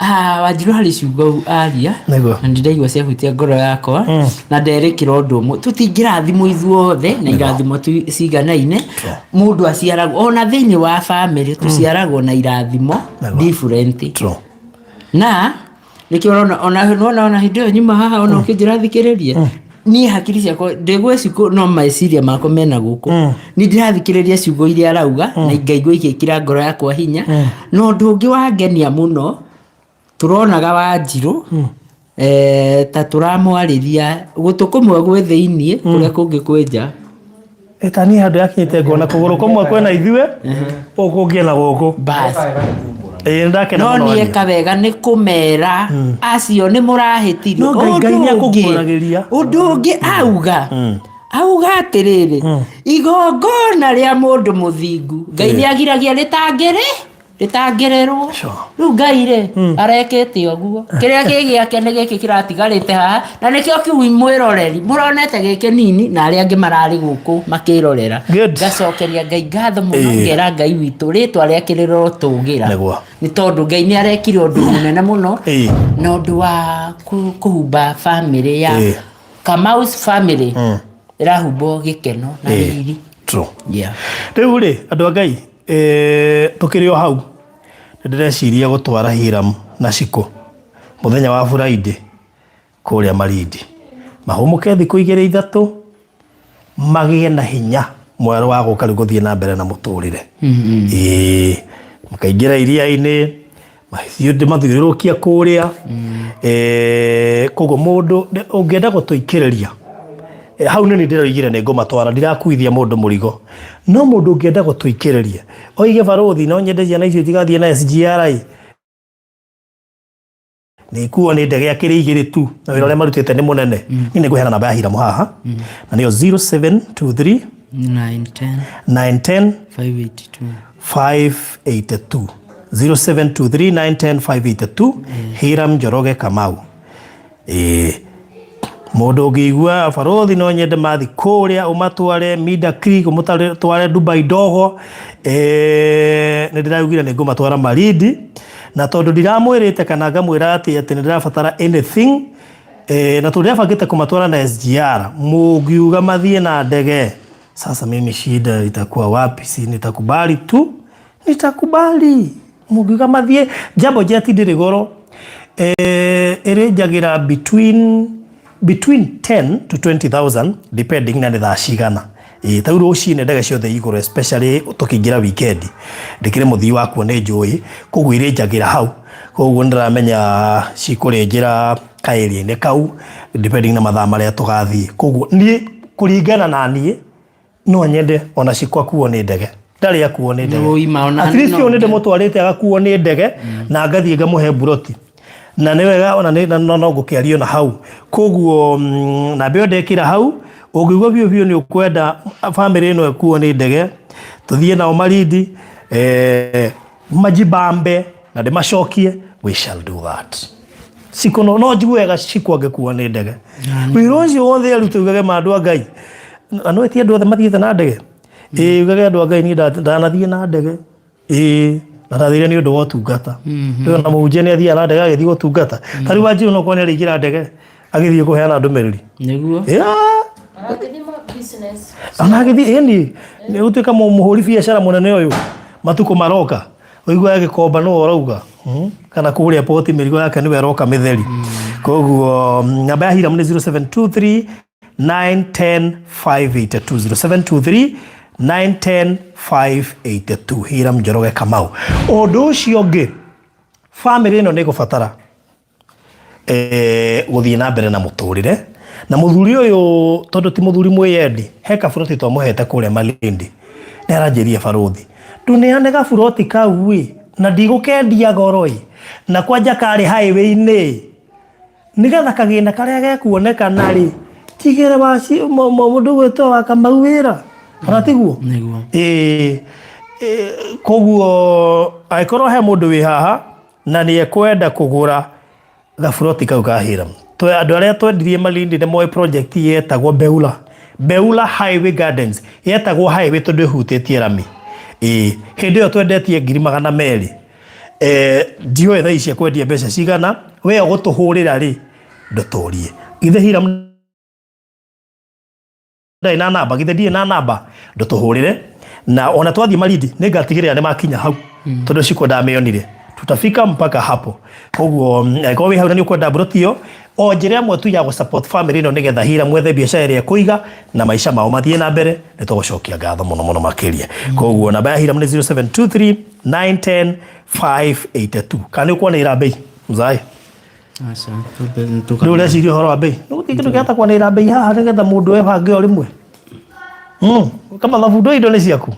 Ah, Wanjirũ harĩ ciugo aria Nĩguo. na ndĩraigua ciahutia ngoro yakwa na nderĩkĩra ũndũ ũmwe tũtingĩrathimwo ithuothe na irathimo ciganaine mũndũ aciaragwo ona thĩinĩ wa bamĩrĩ tũciaragwo na irathimo different. True. Na nĩkĩo ũrona ona nĩwona ona hĩndĩ ĩyo nyuma haha ona ũkĩnjĩra thikĩrĩrie niĩ hakiri ciakwa ndĩgwĩ no meciria makwa mena gũkũ niĩ ndĩrathikĩrĩria ciugo iria arauga na ngaigua igĩkĩra ngoro yakwa hinya na ũndũ ũngĩ wangenia mũno tũronaga Wanjirũ ta tũramwarĩria gũtũ kũmwe gwĩ thĩiniĩ kũrĩa kũngĩ kwĩ nja. Ta niĩ handũ yakinyĩte ngona kũgũrũ kũmwe kwĩna ithuĩ gũkũ kũngĩ na gũkũ. Bas. Ĩĩ nĩndakena No mũno nĩ Ania. eka wega nĩ kũmera acio nĩ mũrahĩtirio. No Ngai Ngai Ũndũ nĩ ũngĩ akũguũragĩria. ũndũ ũngĩ auga auga atĩrĩrĩ igongona rĩa mũndũ mũthingu Ngai nĩ agiragia rĩtangĩrĩ rĩtangĩrĩrwo. Rĩu Ngai rĩ arekĩte ũguo kĩrĩa gĩ gĩake nĩ gĩkĩ kĩratigarĩte haha na nĩkĩo kĩu mwĩroreri mũronete gĩ kĩnini na arĩa angĩ mararĩ gũkũ makĩrorera. Good. Ngacokeria Ngai ngatho mũno ngera Ngai witũ rĩtwa rĩake rĩrotũgĩra Nĩguo. nĩ tondũ Ngai nĩ arekire ũndũ mũnene mũno na ũndũ wa kũhumba bamĩrĩ ya Kamau's family ĩrahumbwo gĩkeno na riri. True. Yeah. Rĩu rĩ andũ a Ngai tũkĩrĩ o hau nĩ ndĩreciria gũtwara Hiram na Shiko mũthenya wa Friday kũrĩa Malindi mahũmũke thikũ igĩrĩ ithatũ magĩe na hinya mwerũ wa gũka rĩu gũthiĩ na mbere na mũtũrĩre. Ĩĩ makaingĩra iria-inĩ ndĩmathiũrũrũkia kũrĩa koguo mũndũ ũngĩenda gũtũikĩrĩria hau nĩ niĩ ndĩroigire nĩ ngũmatwara ndirakuithia mũndũ mũrigo no mũndũ ũngĩenda gũtũikĩrĩria oige barũthi no nyende ciana icio itigathiĩ na SGR nĩ ikuo nĩ ndege akĩrĩ igĩrĩ tu na wĩra ũrĩa marutĩte nĩ mũnene. Niĩ nĩ ngũheana namba ya Hiramu haha na nĩyo 0723 910 910 582 582 0723 910 582 Hiram Njoroge Kamau. Ĩĩ mũndũ ũngĩigua barũthi no nyende mathi kũrĩa ũmatware Mida Creek ũmũtware Dubai Dogo nĩ ndĩraugire nĩ ngũmatwara Malindi na tondũ ndiramwĩrĩte kana ngamwĩra atĩ atĩ nĩ ndĩrabatara anything na tondũ ndĩrabangĩte kũmatwara na SGR mũngiuga mathiĩ na ndege sasa mimi shida itakuwa wapi? Si nitakubali tu, nitakubali mũngiuga mathiĩ Jambo Jet ndĩrĩ goro ĩrĩnjagĩra between 10 to 20,000 depending na nĩ thaa cigana. Ĩĩ ta rĩu rũcinĩ ndege ciothe igũrũ especially tũkĩingĩra weekend ndĩkĩrĩ mũthii wakuo nĩ njũĩ koguo irĩnjagĩra hau koguo nĩndĩramenya cikũrĩnjĩra ka-area-inĩ kau depending na mathaa marĩa tũgathiĩ koguo niĩ kũringana na niĩ no nyende ona Shiko akuo nĩ ndege ndarĩ akuo nĩ ndege Nĩ ũima ona at least no ũyũ nĩ ndĩmũtwarĩte agakuo nĩ ndege na ngathiĩ ngamũhe mburoti. Na nĩ wega ona nĩ na no ngũkĩaria ona hau. Koguo namba ĩyo ndekĩra hau, ũngĩigua biũ biũ nĩ ũkwenda bamĩrĩ ĩno ĩkuo nĩ ndege, tũthiĩ nao Malindi, majibambe na ndĩmacokie, we shall do that. Cikũ no njigue wega Cikũ angĩkuo nĩ ndege. Wĩra ũcio wothe arute ugage ma andũ a Ngai. Na no ti andũ othe mathiĩte na ndege. Ĩĩ ugage andũ a Ngai niĩ ndanathiĩ na ndege. Ĩĩ na ndathire nĩ ũndũ wa ũtungata. Rĩu ona mũhunjia nĩ athiaga na ndege agĩthiĩ gũtungata. Ta rĩu Wanjiru no korwo nĩ arĩingĩra ndege agĩthiĩ kũheana ndũmĩrĩri. Nĩguo. Ona agĩthiĩ ĩni nĩ gũtuĩka mũhũri biacara mũnene ũyũ matukũ maroka. Ũigua agĩkomba nĩwe ũrauga kana kũrĩa poti mĩrigo yake nĩwe ĩroka mĩtheri. Koguo namba ya Hiram nĩ 0723 910 582 0723 910 582 Hiram Njoroge Kamau. Ũndũ ũcio ũngĩ bamĩrĩ ĩno nĩ ĩgũbatara gũthiĩ na mbere na mũtũrĩre na mũthuri ũyũ tondũ ti mũthuri mwĩyendi he kaburoti twamũhete kũrĩa Malindi nĩ aranjĩria barũthi ndũneane gaburoti kau ĩ na ndigũkendia goro ĩ na kwanja karĩ highway-inĩ nĩgetha kagĩna karĩa gekuonekana rĩ tigĩre mũndũ gwĩtwo wa Kamau wĩra kana tiguo? Nĩguo. Ĩĩ koguo angĩkorwo he mũndũ wĩ haha na nĩ ekwenda kũgũra gaburoti kau ka Hiram. Twe andũ arĩa twendirie Malindi nĩ moĩ project yetagwo Beula. Beula Highway Gardens yetagwo highway tondũ ĩhutĩtie rami. Ĩĩ hĩndĩ ĩyo twendetie 200,000. Ndiũĩ thaa ici ekwendia mbeca cigana, we ũgũtũhũrĩra rĩ ndũtũrie. Githĩ Hiram ndarĩ na namba, githĩ ndirĩ na namba, ndũtũhũrĩre na ona twathiĩ Malindi nĩ ngatigĩrĩra nĩ makinya hau tondũ Shiko ndamĩonire tutafika mpaka hapo. Koguo angĩkorwo wĩ hau na nĩ ũkwenda mburoti ĩyo o njĩra ĩmwe tu ya gũ support family ĩno nĩgetha Hiram mwethe biacara ĩrĩa ĩkũiga na maica mao mathiĩ na mbere, nĩ tũgũcokia ngatho mũno mũno makĩria. Koguo namba ya Hiram nĩ 0723 910 582. Kana nĩ ũkwanĩrĩra mbei mzae? Aca, Nĩ ũreciria ũhoro wa mbei? Nĩ gũtirĩ kĩndũ kĩhota kwanĩrĩra mbei haha nĩgetha mũndũ ebange o rĩmwe. Kama mathabu indo nĩ ciaku.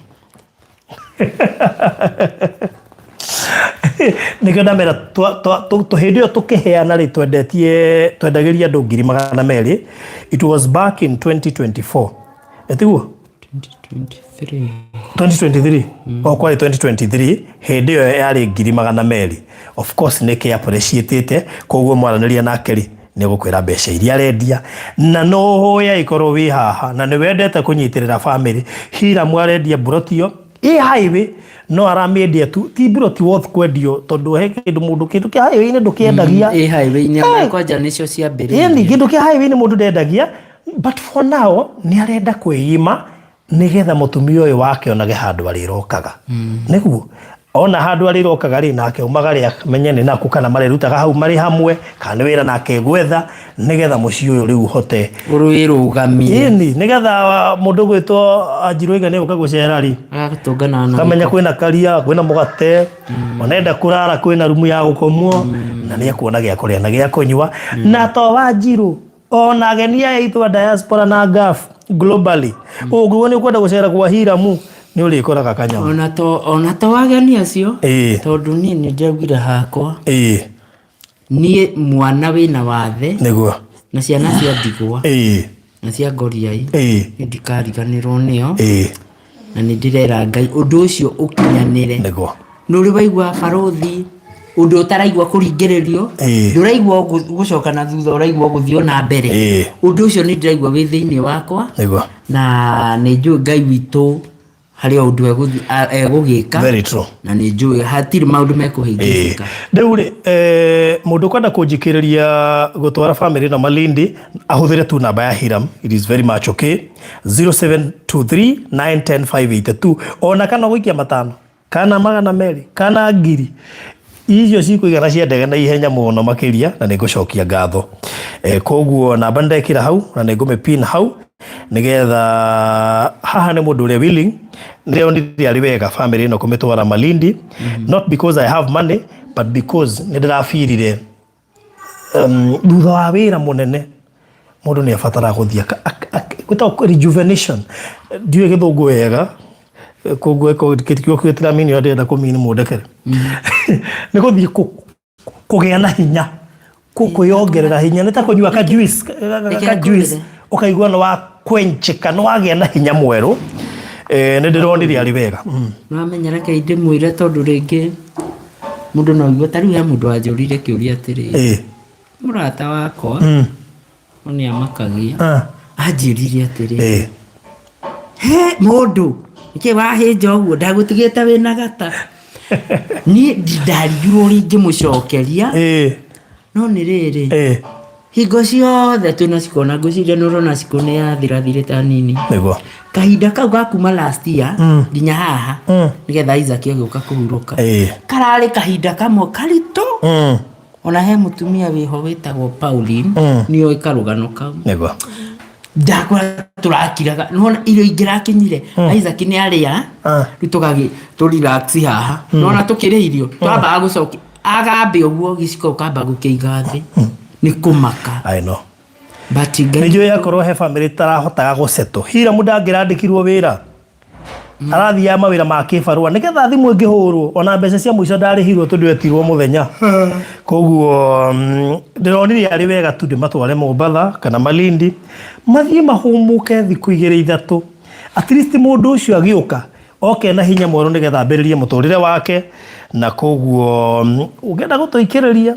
Nĩkĩo ndamera hĩndĩ ĩyo tũkĩheana rĩ twendetie twendagĩria andũ 200,000. It was back in 2024. Ĩtiguo? 2023. 2023 o kwarĩ 2023 hĩndĩ ĩyo yarĩ 200,000. Of course nĩ kĩ appreciate koguo mwaranĩria nake rĩ nĩ gũkwĩra mbeca iria arendia na no hoya ikorwo wĩ haha na nĩ wendete kũnyitĩrĩra family. Hiram arendia mburoti ĩyo ĩ highway no aramĩendia tu ti mburoti worth kwendio tondũ he kĩndũ mũndũ kĩndũ kĩa highway-inĩ ndũkĩendagia. Ĩ highway-inĩ ona kwanja nĩcio ciambĩrĩirie. Ĩni kĩndũ kĩa highway-inĩ mũndũ ndendagia but for now nĩ arenda kwĩima nĩgetha mũtumia ũyũ wake onage handũ arĩrokaga. Nĩguo ona handũ arĩrokaga rĩ nake umagare amenye nĩ naku kana marĩrutaga hau marĩ hamwe kana nĩ wĩra nake gwetha nĩgetha mũciĩ ũyũ rĩu ũhote Ũrwĩrũgamie. Ĩni nĩgetha mũndũ gwĩtwo Anjirũ Aiga nĩ ũka gũcera rĩ Agatũngana na kamenya kwĩna karia kwĩna mũgate onenda kũrara kwĩna rumu ya gũkomwo na nĩ ekuona gĩa kũrĩa na gĩa kũnyua na to Wanjirũ ona ageni aya aitũ a diaspora na Gulf globally ũngĩgwo nĩ ũkwenda gũcera kwa Hiramu nĩ ũrĩkoraga kanyamũ. Ona to ageni acio tondũ niĩ nĩ ndaugire hakwa niĩ mwana wĩna wathe Nĩguo. na ciana cia ndigwa na cia ngoriai nĩ ndikariganĩrwo nĩo na nĩ ndĩrera Ngai ũndũ ũcio ũkinyanĩre. Nĩguo. Nĩ ũrĩ waigua barũthi ũndũ ũtaraigua kũringĩrĩrio ndũraigua gũcoka na thutha ũraigua gũthiĩ o na mbere. Ũndũ ũcio nĩ ndĩraigua wĩ thĩinĩ wakwa Nĩguo. na nĩ njũĩ Ngai witũ harĩ o ũndũ egũgĩka. Very true. Na nĩ njũĩ hatirĩ maũndũ mekũhĩngĩcĩka. Rĩu rĩ, mũndũ ũkwenda kũnjikĩrĩria gũtwara famĩlĩ ĩno Malindi ahũthĩre tu namba ya Hiram, it is very much okay, 0723 910 582 ona kana ũgũikia matano kana 200 kana ngiri icio cikũigana cia ndege na ihenya mũno makĩria na nĩ ngũcokia ngatho. Koguo namba nĩ ndekĩra hau na nĩ ngũmĩ pin hau nĩgetha haha nĩ mũndũ ũrĩa willing ndĩronire arĩ wega famĩlĩ ĩno kũmĩtwara Malindi not because I have money but because nĩ ndĩrabirire thutha wa wĩra mũnene mũndũ nĩ abataraga gũthiĩ gwĩtagwo rejuvenation ndiũĩ gĩthũngũ wega koguo kiugo gĩtiramini ũrĩa ndĩrenda kũmini mũndekere nĩ gũthiĩ kũgĩa na hinya. Kwĩyongerera hinya nĩ ta kũnyua ka juice Reke ka juice ngwĩre. ũkaigua nĩ wa kwenchĩka nĩ wagĩa na hinya mwerũ. Nĩ ndĩronire arĩ wega. Nĩwamenya reke ndĩmwĩre tondũ rĩngĩ mũndũ no aigue ta rĩu he mũndũ wanjũririe kĩũria atĩrĩrĩ mũrata wakwa no nĩ amakagia anjĩrire atĩrĩrĩ he mũndũ nĩkĩ wahĩnja ũguo ndagũtigĩte wĩna gata niĩ ndarigirwo ũrĩa ingĩmũcokeria no nĩ rĩrĩ hingo ciothe twĩna Shiko na ngwĩciria nĩ ũrona Shiko nĩ yathirathirĩte hanini Nĩguo. Kahinda kau ga kuma last year nginya haha nĩgetha Isaac agĩũka kũhurũka kararĩ kahinda kamwe karitũ. Ona he mũtumia wĩho wĩtagwo Pauline nĩoĩ karũgano kau. Nĩguo. Ndakora tũrakiraga nĩwona irio ingĩrakinyire Isaac nĩ arĩa rĩu tũgagĩ tũ relax haha nĩwona tũkĩrĩa irio twambaga gũcokia agambe ũguo gĩciko ũkamba gũkĩiga thĩ nĩ kũmaka. I know. But Ngai Nĩ njũĩ akorwo he bamĩrĩ itarahotaga gũcetwo. Hiramu ndangĩrandĩkirwo wĩra. Arathiaga mawĩra ma kĩbarũa nĩgetha thimũ ĩngĩhũrwo ona mbeca cia mũico ndarĩhirwo tondũ etirwo mũthenya. Koguo ndĩronire arĩ wega tu ndĩmatware Mombatha kana Malindi mathiĩ mahũmũke thikũ igĩrĩ ithatũ. At least mũndũ ũcio agĩũka oke na hinya mwerũ nĩgetha ambĩrĩrie mũtũrĩre wake na koguo ũngĩenda gũtũikĩrĩria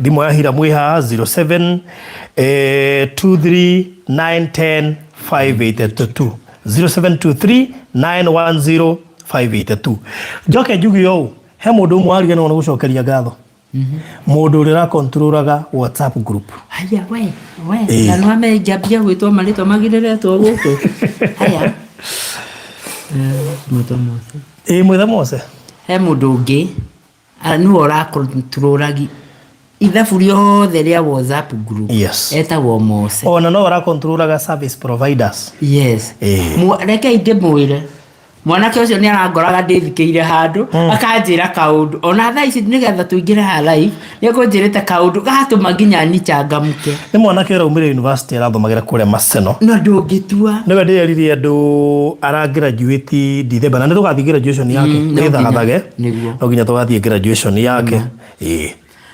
thimũ ya Hiramu ĩ haha 07 23 910 582 0723 910 582. Njoke njuge ũũ, he mũndũ ũmwe wariganĩrwo nĩ gũcokeria ngatho, mũndũ ũrĩa ũrakontrolaga WhatsApp group. Haya we we na nĩ wamengĩambia gwĩtwo marĩtwa magĩrĩretwo gũkũ haya. Mwĩtwo Mose. Ĩĩ, mwĩthe Mose. He mũndũ ũngĩ nĩwe ũrakontrolagi ithabu rĩothe rĩa WhatsApp group. Etagwo Mose. Ona no ũrakontrolaga service providers. Yes. Rekei ndĩmwĩre mwanake ũcio nĩ arangoraga ndĩthikĩire handũ akanjĩra kaũndũ ona thaa ici nĩgetha tũingĩre haha live nĩ ekũnjĩrĩte kaũndũ gatũma nginya nichangamke. Nĩ mwanake ũraumire university arathomagĩra kũrĩa Maseno. Na ndũngĩtua. Nĩwe ndĩrerire andũ ara graduate December na nĩ tũgathiĩ graduation yake. No nginya. Ĩthagathage. Nĩguo. No nginya tũgathiĩ graduation yake. Ĩĩ.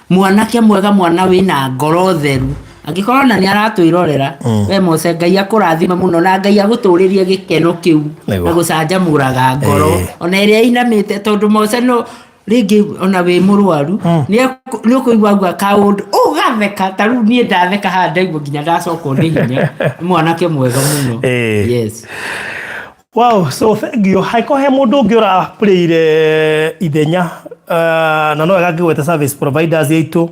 Mwanake mwega mwana wĩna ngoro theru angĩkorwo ona nĩ aratwĩrorera we Mose Ngai akũrathime mũno na Ngai agũtũrĩrie gĩkeno kĩu Nĩguo. na gũcanjamũraga ngoro ona ĩrĩa ĩinamĩte tondũ Mose no rĩngĩ ona wĩ mũrwaru nĩ ũkũigua gua kaũndũ ũgatheka ta rĩu niĩ ndatheka haha ndaigua nginya ndacokwo nĩ hinya. Nĩ mwanake mwega mũno. Yes. Wow, so thank you. Haiko he mũndũ ũngĩ ũraplayire ithenya na no wega ngĩgwete service providers aitũ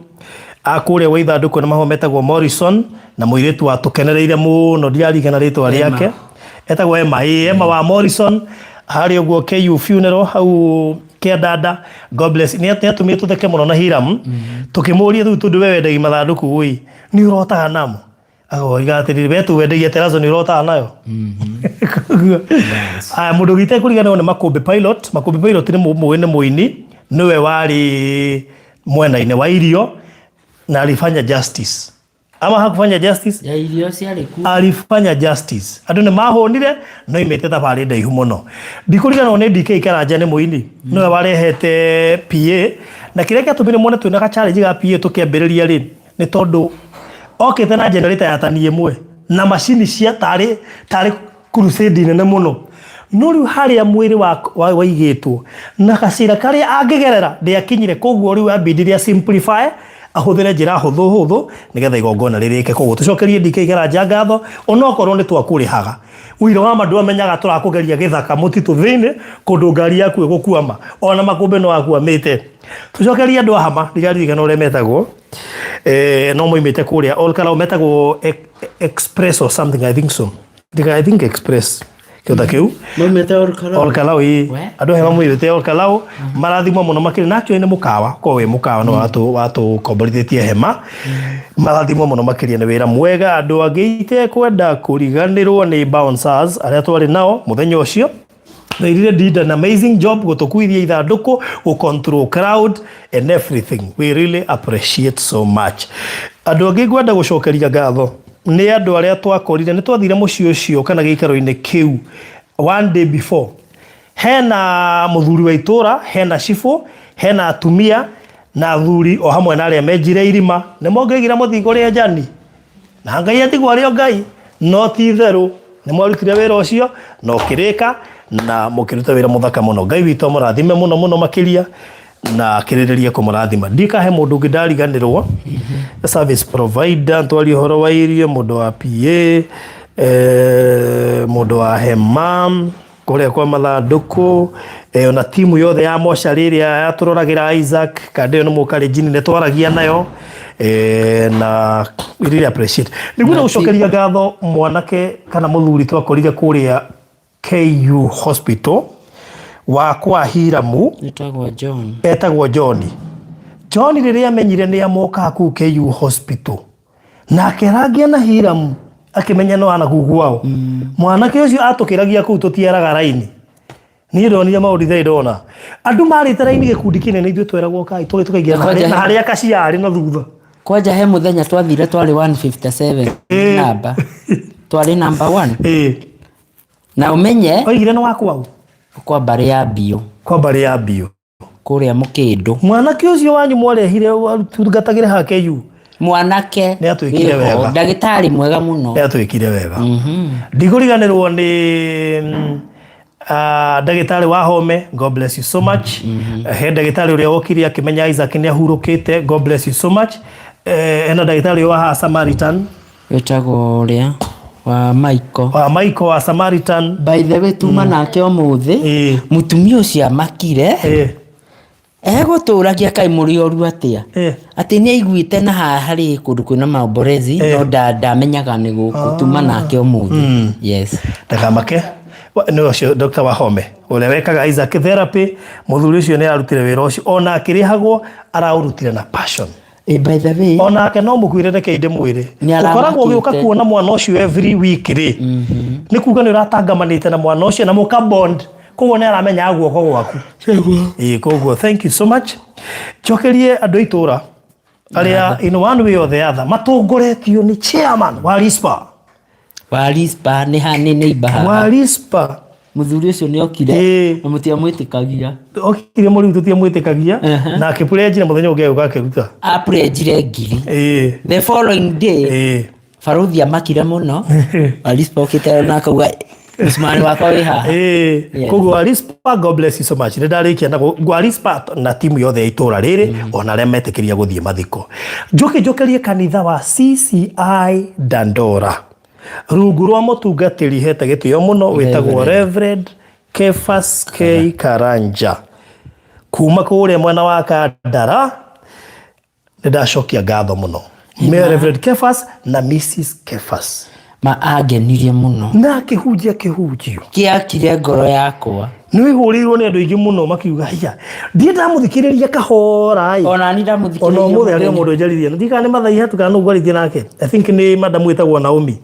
a kũrĩa gwa ithandũkũ na mahũa metagwo Morrison na mũirĩtu watũkenereire mũno ndirarigana rĩtwa rĩake etagwo Emma. Ĩĩ, Emma wa Morrison harĩa ũguo KU funeral hau Kĩandanda. God bless. Nĩ atũmire tũtheke mũno na Hiram tũkĩmũria rĩu tondũ we wendagia mathandũkũ ĩ nĩ ũrotaga namo agoiga atĩrĩrĩ we tu wendagia terazo nĩ ũrotaga nayo. Koguo, aya mũndũ ũngĩ itekũriganĩrwo nĩ Makũmbĩ Pilot. Makũmbĩ Pilot nĩ mũĩ nĩ mũini nĩwe warĩ mwena-inĩ wa irio na alifanya justice ama hakufanya justice Ya irio ciarĩ kuo. Alifanya justice andũ nĩ mahũnire no imĩte thabarĩ ndaihu mũno. Ndikũriganĩrwo nĩ DK Karanja nĩ mũini nĩwe warehete PA na kĩrĩa gĩatũmire muone twĩna ga challenge ga PA tũkĩambĩrĩria rĩ nĩ tondũ okĩte na generator ya tani ĩmwe na macini cia tarĩ tarĩ crusade nene mũno no rĩu harĩa mwĩrĩ waigĩtwo na gacĩra karĩa angĩgerera ndĩakinyire koguo rĩu ambindire simplify ahũthĩre njĩra hũthũ hũthũ nĩgetha igongona rĩrĩke. Koguo tũcokerie DK Karanja ngatho onokorwo nĩ twakũrĩhaga ũira wa ma ndwamenyaga tũrakũgeria gĩthaka mũtitũ thĩinĩ kũndũ ngari yaku ĩgũkwama ona makũmbĩ no akwamĩte. Tũcokerie andũ a hama ndigaririkana ũrĩa metagwo no moimĩte kũrĩa Ol Kalou metagwo Express or something, I think so. I think Express kĩndũ ta kĩu. Maumĩte Ol Kalou. Ol Kalou ĩ. We. Andũ aya maumĩte Ol Kalou marathimwo mũno makĩria na actually nĩ mũkawa korwo wĩ mũkawa no watũkomborithĩtie hema marathimwo mũno makĩria nĩ wĩra mwega. Andũ angĩ itekwenda kũriganĩrwo nĩ bouncers arĩa twarĩ nao mũthenya ũcio. They really did an amazing job gũtũkuithia ithandũkũ, gũ control crowd and everything. We really appreciate so much. Andũ angĩ ngwenda gũcokeria ngatho nĩ andũ arĩa twakorire nĩ twathire mũciĩ ũcio kana gĩikaro-inĩ kĩu one day before. Hena mũthuri wa itũra, hena cibũ, hena atumia Na athuri o hamwe na arĩa menjire irima nĩ mongĩoigire mũtigũrĩa njani na Ngai atigwo arĩ o Ngai no ti itherũ nĩ mwarutire wĩra ũcio na ũkĩrĩka na mũkĩruta wĩra mũthaka mũno. Ngai witũ amũrathime mũno mũno makĩria na akĩrĩrĩrie kũmũrathima. Ndikahe mũndũ ũngĩ ndariganĩrwo, service provider, twarie ũhoro wa irio, mũndũ wa PA, mũndũ wa hema, kũrĩa kwa mathandũkũ, ona timu yothe ya mocarĩ ĩrĩa yatũroragĩra Isaac, kandĩ ĩyo nĩ mũkarenjini nĩ twaragia nayo, na we really appreciate. Nĩguo gũcokeria ngatho mwanake kana mũthuri twakorire kũrĩa KU Hospital wa kwa Hiramu. Etagwo John. Etagwo John. John rĩrĩa amenyire nĩ amokaga kũu KU Hospital na akĩrangia na Hiramu akĩmenya no ana kũu kwao. Mwanake ũcio atũkĩragia kũu tũtiaraga raini. Niĩ ndonire maũndũ itarĩ ndona. Andũ marĩte raini gĩkundi kĩnene ithuĩ tweragwo kai tũgĩ tũkaingĩra na harĩa- na harĩa kacia arĩ na thutha. Kwanja he mũthenya twathire twarĩ 157 namba. Twarĩ number 1. Na ũmenye Oigire nĩ wa kwao? Kwa mbarĩ ya Mbiũ. Kwa mbarĩ ya Mbiũ. Kũrĩa Mũkĩndũ. Mwanake ũcio wanyu mwarehire tungatagĩre hake yu. Mwanake. Nĩ atwĩkire wĩho, wega. Ndagĩtarĩ mwega mũno. Nĩ atwĩkire wega. Ndigũriganĩrwo nĩ ndagĩtarĩ wa Home, God bless you so much. He ndagĩtarĩ ũrĩa wokire akĩmenya Isaac nĩ ahurũkĩte, God bless you so much. Hena ndagĩtarĩ wa haha Samaritan. Wĩtagwo ũrĩa wa Michael. Wa Michael wa Samaritan. By the way tuma nake ũmũthĩ mũtumia ũcio amakire egũtũragia kaĩ mũrĩ oru atĩa atĩ nĩ aiguĩte na haha harĩ kũndũ kwĩna maomborezi no ndamenyaga nĩ gũkũ tuma nake ũmũthĩ. Yes. Ndakamake nĩ ũcio Dr. Wahome ũrĩa wekaga Isaac therapy mũthuri ũcio nĩ arutire wĩra ũcio ona akĩrĩhagwo araũrutire na passion. By the way, onake no mũkwĩre reke ndĩmwĩre Nĩ ũkoragwo ũgĩũka aramakĩte. kuona mwana ũcio every week rĩ nĩ kuga nĩ ũratangamanĩte na mwana ũcio na mũka bond koguo nĩ aramenya guoko gwaku. Ĩĩ, koguo thank you so much. Njokerie andũ a itũra arĩa in one way or the other matongoretio nĩ chairman wa Rispa. Wa Rispa nĩ ha nĩ neighbor haha. Wa Rispa. Mũthuri ũcio nĩ okire na mũtiamwĩtĩkagia. Okire mũrĩu tũtiamwĩtĩkagia na akĩpurejire mũthenya ũngĩ agĩũka akĩruta. Apurejire ngiri. The following day baruthi amakire mũno. Wa Rispa okĩte na akauga mũcumarĩ wakwa wĩ haha. Yes. Koguo Arispa, God bless you so much. Nĩ ndarĩkia na Arispa na timu yothe ya itũra rĩrĩ ona arĩa metĩkĩria gũthiĩ mathiko. Njoke njokerie kanitha wa CCI Dandora rungu rwa mũtungatĩri hete gĩtĩo mũno wĩtagwo Reverend Kefas K Karanja kuma kũrĩa mwena wa Kandara. Nĩ ndacokia ngatho mũno Me Reverend Kefas na Mrs Kefas. Ma angenirie mũno na akĩhunjia kĩhunjio kĩakire ngoro yakwa. Nĩ wĩhũrĩirwo nĩ andũ aingĩ mũno makiuga hiya ndiĩ ndamũthikĩrĩria kahora ĩ. Ona ni ndamũthikĩrĩria Ona ũmũthĩ arĩ o mũthenya. mũndũ njaririe na ndikana nĩ mathaa ihatu kana nũ ngwarĩtie nake. I think nĩ madam wĩtagwo Naomi.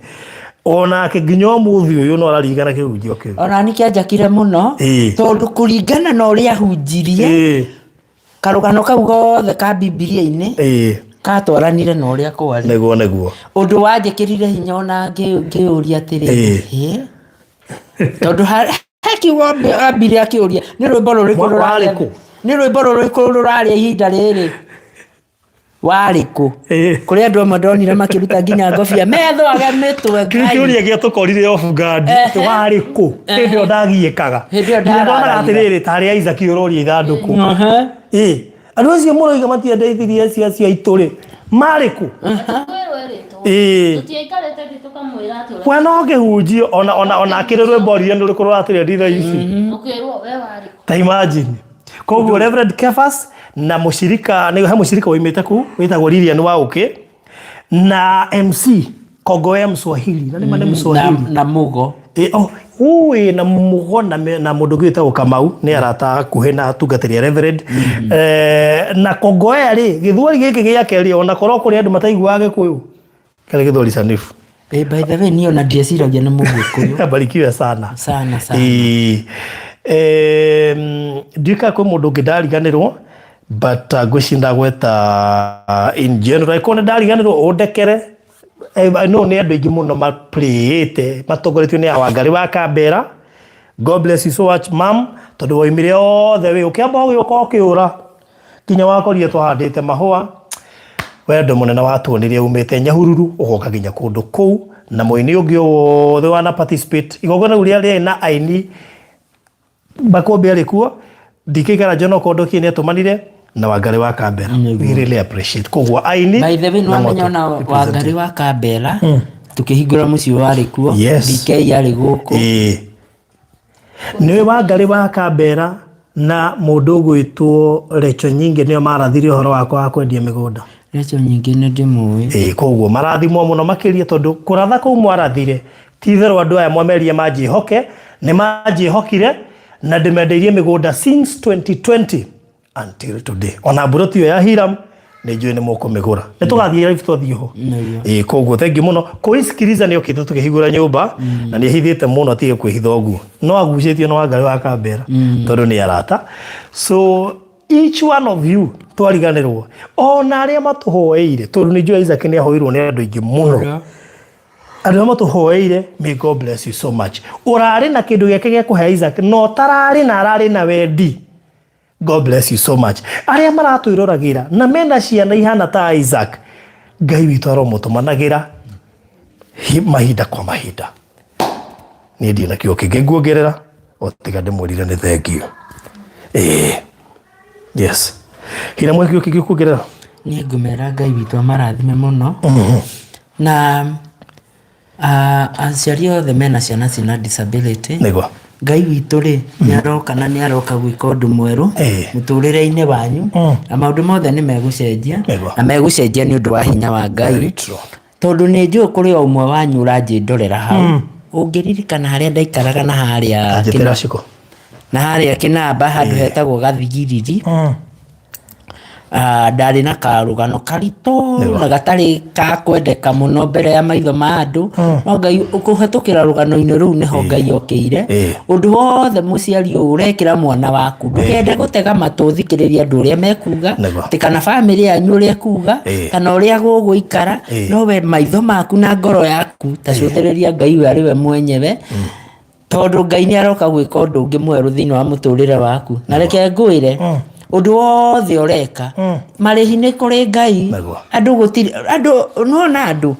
Onake nginya ũmũthĩ ũyũ no araririkana kĩhunjio kĩu. Ona ni kĩanjakire mũno tondũ kũringana na ũrĩa ahunjirie karũgano kau gothe ka Bibilia-inĩ katwaranire na ũrĩa kwarĩ. Nĩguo nĩguo. Ũndũ wanjĩkĩrire hinya ona ngĩũria atĩrĩrĩ, tondũ he kiugo ambire akĩũria nĩ rwĩmbo rũrĩkũ Warĩ kũ? Nĩ rwĩmbo rũrĩkũ rũrarĩa ihinda rĩrĩ? Warĩ kũ? Kũrĩ andũ amwe ndonire makĩruta nginya ngobia methwage mĩtwe. Kĩu kĩũria gĩatũkorire off guard. Warĩ kũ? Hĩndĩ ĩyo ndagiĩkaga. Hĩndĩ ĩyo Nginya ndonaga ndararire. atĩrĩrĩ tarĩ Isaac ũroria ithandũkũ. Andũ acio mũroiga matiendeithirie acio acio aitũ rĩ, marĩ kũ? Tũtiaikarĩte thĩ tũkamwĩra atĩ We no kĩhunjio ona ona ona akĩrĩ rwĩmbo oririe nĩ rũrĩkũ rũratũrĩa thaa ici. Ũkĩrwo we warĩ kũ? Ta imagine. Koguo Reverend Kefas na mũcirika nĩ he mũcirika woimĩte kũu wĩtagwo Lilian Waũkĩ na MC Kongoea Mswahili na nĩ ma nĩ Mswahili na Mugo. Oh, ui na Mugo na na mũndũ ũngĩ wĩtagwo Kamau nĩ arata hakuhĩ na atungatĩri a Reverend. Na Kongoea rĩ gĩthweri gĩkĩ gĩake rĩ ona korwo kũrĩ andũ mataiguaga Gĩkũyũ kĩarĩ gĩthweri sanifu. By the way niĩ ona ndieciragia nĩ Mũgĩkũyũ. Barikiwe sana. Sana sana. Ndiũĩ kana kwĩ mũndũ ũngĩ ndariganĩrwo but ngwĩciria ndagweta in general angĩkorwo nĩ ndariganĩrwo ũndekere. I know nĩ andũ aingĩ mũno maplayĩte matongoretio nĩ Wangari wa Kambera. God bless you so much mam, tondũ waumire othe wĩ ũkĩamba ũgĩũka ũkĩũra. Nginya wakorire twahandĩte mahũa. Wendo mũnene watuonirie umĩte Nyahururu ũgoka nginya kũndũ kũu na mũini ũngĩ o wothe wana participate. Igongona rĩu rĩarĩ na aini Makũmbĩ arĩ kuo, DK Karanja no Kondokie nĩ atũmanire na Wangarĩ wa Kambera. We really appreciate. Koguo aini By the way, na nĩwamenya mwatũ ona represent. Wangarĩ wa Kambera tukĩhingũra mũciĩ warĩ kuo. Yes. DK arĩ gũkũ. Ĩĩ. Nĩũĩ Wangarĩ wa Kambera na mũndũ ũgwĩtwo Recho Nyingĩ nĩo marathire ũhoro wakwa wa kwendia mĩgũnda. Recho Nyingĩ nĩ ndĩmũĩ. Ĩĩ, koguo marathimwo mũno makĩria tondũ kũratha kũu mwarathire ti itherũ andũ aya mwameria manjĩhoke nĩ manjĩhokire na ndĩmendeirie mĩgũnda since 2020 until today. Ona mburoti ĩyo ya Hiram nĩ njũĩ nĩ mũkũmĩgũra. Nĩ tũgathiĩ live twathiĩ ho. Ĩĩ, koguo thengiũ mũno. Kũisikiriza nĩ okĩte tũkĩhingũra nyũmba na nĩ ehithĩte mũno atige kwĩhitha ũguo. No agucĩtio nĩ Wangarĩ wa Kambera tondũ nĩ arata. So each one of you twariganĩrwo ona arĩa matũhoeire tondũ nĩ njũĩ Isaac nĩ ahoirwo nĩ andũ aingĩ mũno. Andũ arĩa matũhoeire, may God bless you so much. Ũrarĩ na kĩndũ gĩake gĩa kũhe Isaac no ũtararĩ na ararĩ na wendi. God bless you so much. Arĩa maratwĩroragĩra na mena ciana ihana ta Isaac, Ngai witũ aromũtũmanagĩra mahinda kwa mahinda. Niĩ ndirĩ na kiugo kĩngĩ nguongerera o tiga ndĩmwĩrire nĩ thengiũ. Ĩĩ. Yes. Hina mwe kiugo kĩngĩ kuongerera? Niĩ ngũmera Ngai witũ amarathime mũno. Na aciari othe mena ciana ciĩna disability. Nĩguo. Ngai witũ rĩ nĩ aroka na nĩ aroka gwĩka ũndũ mwerũ mũtũrĩre-inĩ wanyu na maũndũ mothe nĩ megũcenjia na megũcenjia nĩ ũndũ wa hinya wa Ngai. Very true. Tondũ nĩ njũĩ kũrĩ o ũmwe wanyu ũranjĩndorera hau ũngĩririkana harĩa ndaikaraga na harĩa Anjĩtĩra Shiko. na harĩa Kĩnamba handũ hetagwo Gathigiriri. Ah, ndarĩ na karũgano karitũ na gatarĩ ka kwendeka mũno mbere ya maitho ma andũ no Ngai kũhetũkĩra rũgano-inĩ rũu nĩho Ngai okĩire. Ũndũ wothe mũciari ũyũ ũrekĩra mwana waku ndũkende gũtega matũ ũthikĩrĩrie andũ ũrĩa mekuga atĩ kana bamĩrĩ yanyu ũrĩa ĩkuga kana ũrĩa gũgũikara no we maitho maku na ngoro yaku ta cũthĩrĩria Ngai we arĩ we mwenyewe. Tondũ Ngai nĩ aroka gwĩka ũndũ ũngĩ mwerũ thĩinĩ wa mũtũrĩre waku. Na reke ngwĩre, ũndũ wothe ũreka, marĩhi nĩ kũrĩ Ngai. Nĩguo. Andũ gũtirĩ, andũ, nĩwona andũ,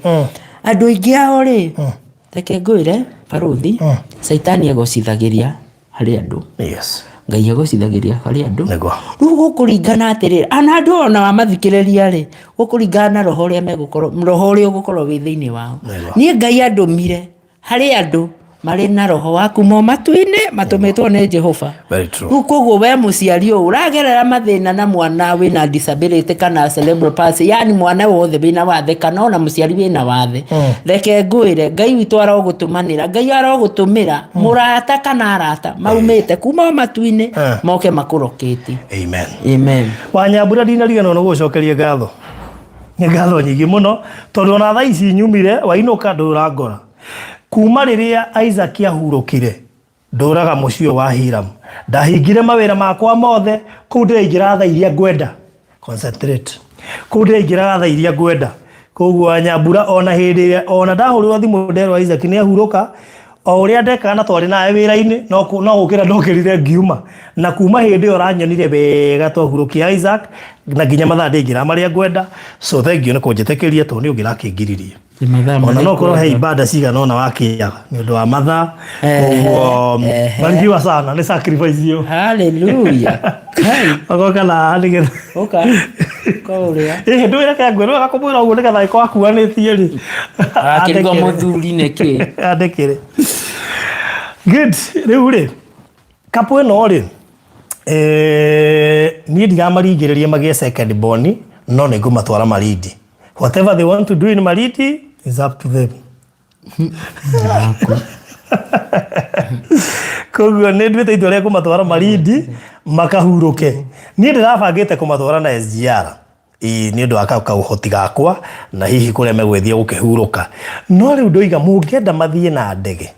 andũ aingĩ ao rĩ, reke ngwĩre, barũthi, caitani egocithagĩria harĩ andũ. Yes. Ngai egocithagĩria harĩ andũ. Nĩguo. Rĩu gũkũringana atĩrĩrĩ, ona andũ ona wamathikĩrĩria rĩ, gũkũringana na roho ũrĩa megũkorwo, roho ũrĩa ũgũkorwo wĩ thĩinĩ wao. Nĩguo. Niĩ Ngai andũmire Harĩ andũ marĩ na roho wa kuma o matu-inĩ matũmĩtwo nĩ Jehova. Very true. Rĩu koguo we mũciari ũyũ ũragerera mathĩna na mwana wĩna disability kana cerebral palsy, yani mwana wothe wĩna wathe kana ona mũciari wĩna wathe, reke ngwĩre Ngai witũ arogũtũmanĩra, Ngai arogũtũmĩra mũrata kana arata maumĩte kuma o matu-inĩ moke makũrokĩte. Amen. Amen. Wanyambura ndinariganĩrwo nĩ gũgũcokeria ngatho. Nĩ ngatho nyingĩ mũno tondũ ona thaa ici nyumire wainũka ndũra ngora. Kuma rĩrĩa Isaac ahurũkire ndũraga mũciĩ ũyũ wa Hiram. Ndahingire mawĩra makwa mothe kũu ndĩraingĩraga thaa iria ngwenda. Concentrate. Kũu ndĩraingĩraga thaa iria ngwenda. Koguo Wanyambura ona hĩndĩ ĩrĩa ona ndahũrĩrwo thimũ nderwo Isaac nĩ ahurũka o ũrĩa ndekaga na twarĩ nawe wĩra-inĩ no gũkĩra ndokĩrire ngiuma. Na kuma hĩndĩ ĩyo ũranyonire wega twahurũkia Isaac na nginya mathaa ndĩingĩraga marĩa ngwenda. So thank you nĩ kũnjĩtĩkĩria tondũ nĩ ũngĩrakĩngiririe. Ona no korwo he ibada cigana ũna wakĩaga nĩ ũndũ wa mathaa. Koguo barikiwa sana nĩ sacrifice ĩyo. Hallelujah. Kai. Agoka na nĩgetha Ũka. Ũka ũrĩa. Ĩhĩ ndwĩre ke ngwĩrwo gakũmwĩra ũguo nĩgetha ĩkorwo akuanĩtie rĩ. Arakĩrigwo mũthuri nĩkĩ? Andĩkĩre. Good. Rĩu rĩ, kapu ĩno rĩ, niĩ ndiramaringĩrĩria magĩe second born, no nĩ ngũmatwara Malindi. Whatever they want to do in Malindi is up to them. Koguo nĩ nduĩte itua rĩa kũmatwara Malindi makahurũke. Niĩ ndĩrabangĩte kũmatwara na SGR. Ĩĩ nĩ ũndũ wa kaũhoti gakwa na hihi kũrĩa megũgĩthiĩ gũkĩhurũka. No rĩu ndoiga mũngĩenda mathiĩ na ndege,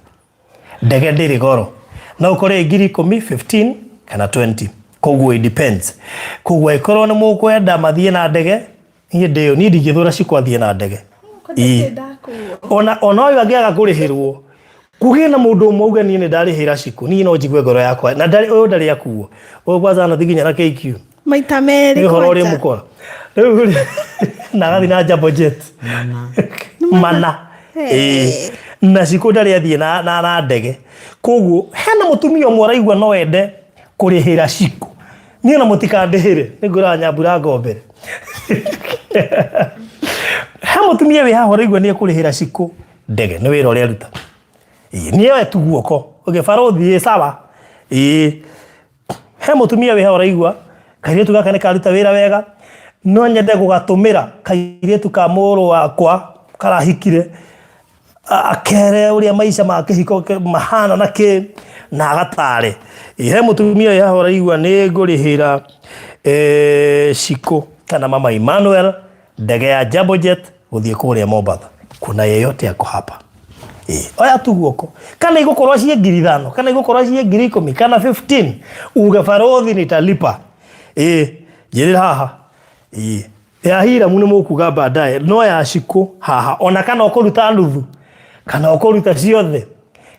ndege ndĩrĩ goro. No ũkore ĩ ngiri ikũmi, 15 kana 20. Koguo it depends. Koguo angĩkorwo nĩ mũkwenda mathiĩ na ndege, niĩ ndĩyo, niĩ ndingĩthũra Shiko athiĩ na ndege. Ĩĩ. Ona ona ũyũ angĩaga kũrĩhĩrwo, kũgĩe na mũndũ ũmwe auge niĩ nĩ ndarĩhĩra Shiko, niĩ no njigue ngoro yakwa. Na ndarĩ, ũyũ ndarĩ akuo. Ũyũ kwanza anathiĩ nginya na KQ. Maita merĩ Nĩ ũhoro ũrĩa kwanja. mũkora. Rĩu rĩ, na agathiĩ na Jambo Jet. Mana. Ĩĩ. Na Shiko ndarĩ athiĩ na, na, na ndege. Koguo hena mũtumia ũmwe ũraigua no ende kũrĩhĩra Shiko. Niĩ ona mũtikandĩhĩre, nĩ ngwĩraga Nyambura ngombere. He mũtumia wĩ haha ũraigua nĩ ekũrĩhĩra Shiko ndege, nĩ wĩra ũrĩa aruta. Ĩĩ, nĩ oe tu guoko. Ũge barũthi ĩ sawa. Ĩĩ. He mũtumia wĩ haha ũraigua kairĩtu gaka nĩ karuta wĩra wega, no nyende gũgatũmĩra kairĩtu ka mũrũ wakwa karahikire, akere ũrĩa maica ma kĩhiko mahana na kĩ, na agatare. He mũtumia wĩ haha ũraigua nĩ ngũrĩhĩra Shiko kana mama Emmanuel ndege ya Jambo Jet gũthiĩ kũrĩa Mombatha. Kuna yeyote ako hapa. Ĩĩ, oya tu guoko. Kana igũkorwo ciĩ 5,000, kana igũkorwo ciĩ 10,000, kana 15, uge barũthi nitalipa. Ĩĩ, njĩrĩra haha. Ĩĩ, ya Hiramu nĩ mũkuga baadaye, no ya Shiko haha, ona kana ũkũruta nuthu, kana ũkũruta ciothe,